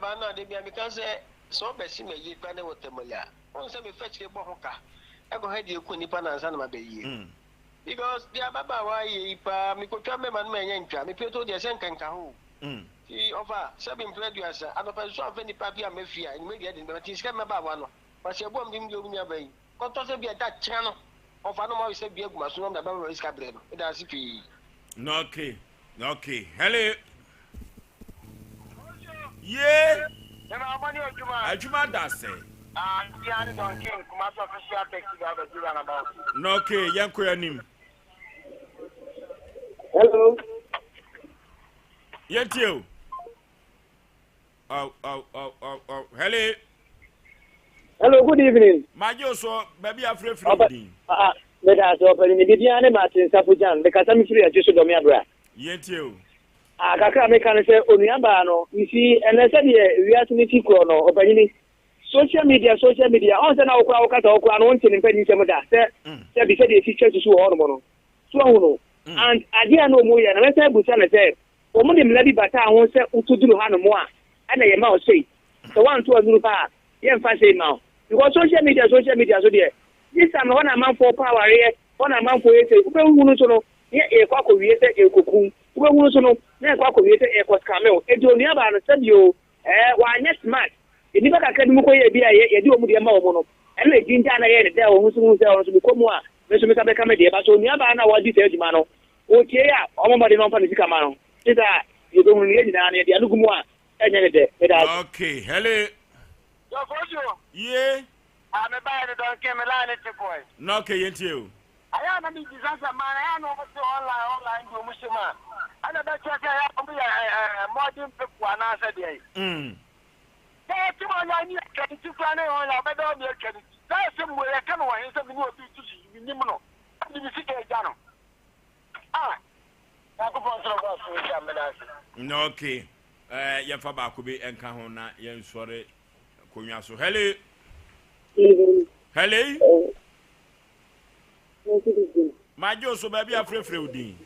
N: ba no ade bia meka sɛ sɛ ɔbɛsi ma yie kora ne wɔ tamale a wohu sɛ mefa kyire bɔ ho ka ɛkɔhwɛ deɛ ɛku nnipa no ansa na mabɛyie. Because deɛ ababaawa ayɛ yi paa mekɔtwa mɛma no ma ɛnyɛ ntwa mepie to deɛ sɛ nkanka ho nti ɔfa sɛbi mprɛ aduasa anɔpa nso amfa nnipa bi amma fie a anwummerɛ deɛ ɛde no bɛba nti sika mmabaawa no kwasi aboa mde mdeɛ ɔmu nuaba yi kɔtɔ sɛ bi ɛda kyena no ɔfa no ma ɔyɛ sɛ bi agu maso na ɔmde ababaawa yi sika brɛ no meda ase pii.
A: Okay, okay. Hello. Ye. Adwuma da sɛ. Na okay, yɛn kɔ anim.
O: Hello.
A: Yɛn tie o. Oh, oh, oh, oh, oh. Hello.
O: Hello, good evening.
A: Magye o so baabi afirafira wo din.
O: Ah, meda ase ɔpɛni ne biribiara ne Martin Safo Gyan. Mekasa mefiri Adwo so Dɔme Abra.
A: Yɛn tie o.
O: Ah, kakra a meka ne sɛ onuabaa no, you see, ɛnɛ sɛdeɛ wiase no si korɔ no, ɔpanyini, social media, social media, ɔn sɛ na wo koraa wo kasa hɔ koraa no wonte ne mpaninsɛm da sɛ sɛbi sɛdeɛ ɛsi twa susu wɔ hɔnom no. So wahu no? And adeɛ a na ɔmu yɛ no, mɛsan abusa no sɛ, wɔn de mmara bi bataa ho sɛ woto duru hanom a, ɛna yɛma wo sei, sɛ woanto annuru ha a, yɛmfa sei mma wo. Because social media, social media so deɛ, this time no hɔ na amanfoɔ pɛ awareɛ, hɔ na amanfoɔ yɛ sei, wobɛhunu nso no, na yɛrekɔ akɔwie sɛ yɛrekɔku wo, wobɛhunu nso no, na yɛrekɔ akɔwie sɛ yɛrekɔ scam wo. Enti onuabaa no, sɛbi o, ɛɛ, wanyɛ smart. Nnipa kakra bi mu kɔyɛɛ bi a yɛ, yɛde wɔn deɛ ma wɔn no, ɛno na ɛgyingyaa na ɛyɛɛ no dɛ, ɔno nso huu sɛ ɔno nso mekɔ mu a, me nso me nsa bɛka me deɛ. But sɛ onuabaa no a wadi saa adwuma no, ɔtie a, ɔmmɔ mmɔden na ɔmfa ne sika mma no. Gye saa a, deɛ yɛbɛhunu no, yɛn nyinaa no, yɛde ano gu mu a, ɛnyɛ ne dɛ. Meda ase.
A: Okay, hello.
N: Dɔfosuo.
A: Ye.
N: Ah, me baeɛ no Duncan, me line no te kɔe.
A: Na okay, yɛntie o.
N: Ayɛ a na me bisa sɛ man ɛyɛ a na ɔmo se online online deɛ ɔmo hyɛ mu a ɛna ɛbɛkyerɛ sɛ ɛyɛ a ɔmo yɛ ɛɛ modern people anaasɛ deɛn. Sɛ yɛte online ne yɛtwa ne ti koraa ne online ɔbɛda hɔ ne yɛatwa ne ti. Saa asɛm wei yɛka no wɔ he sɛ me ne obi retu susu mennim no na mede me sika agya no ah Nyankopɔn nso na ɔbɔ asoro nhyira meda ase.
A: Na okay eh, yɛmfa baako bi nka ho na yɛnsɔre konwa so. Hello. Hello. Magye wo so baabi a frɛfrɛ wo din.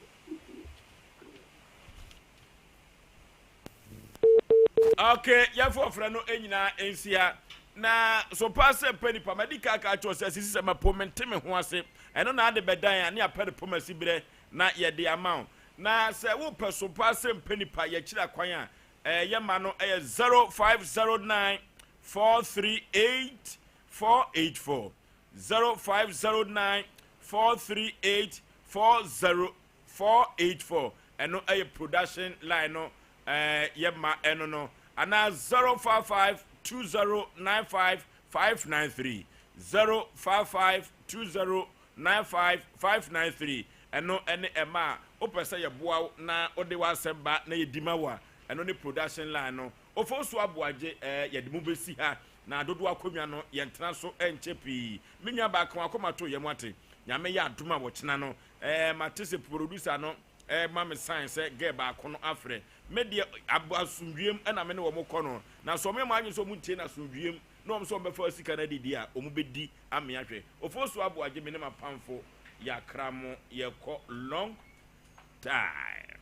A: Ok, yɛmfa ɔfrɛ no nyinaa nsia. Na so paa sɛ pɛ nipa madi ka ka kyerɛ sɛ sisi sɛ mɛpo mente me ho ase ɛno na ade bɛdan a ne apɛ de pom asi berɛ na yɛde ama wo na sɛ wopɛ so paa sɛ mpɛ nipa yɛkyerɛ akwan a ɛyɛ ma no ɛyɛ 0509 438 484 0509 438 40 484 ɛno ɛyɛ production line no ɛɛ yɛ ma ɛno no anaa 055 2095 593 055 2095 593 ɛno ɛne ɛma a wopɛ sɛ yɛboa wo na wode w'asɛm ba na yɛdi ma wo a ɛno ne production line no Ofosu Aboagye ɛɛ yɛde mo bɛsi ha Na dodoɔ akonnwa no yɛntena so nkyɛ pii. Me nua baa ka wakoma to yam wate. Nyame yɛ adom a wɔkyena no eh mate sɛ producer no eh ma me sign sɛ girl baako no afrɛ. Me deɛ ab asomdwuem na me ne wɔn kɔ no. Na sɛ wɔn yɛ wɔn adwene sɛ wɔn ntie no asomdwuem na wɔn sɛ wɔn bɛfa sika no adidi a wɔn bɛdi ame ahwɛ. Ofosu Aboagye me ne m'apamfo yɛakra mo yɛkɔ long time.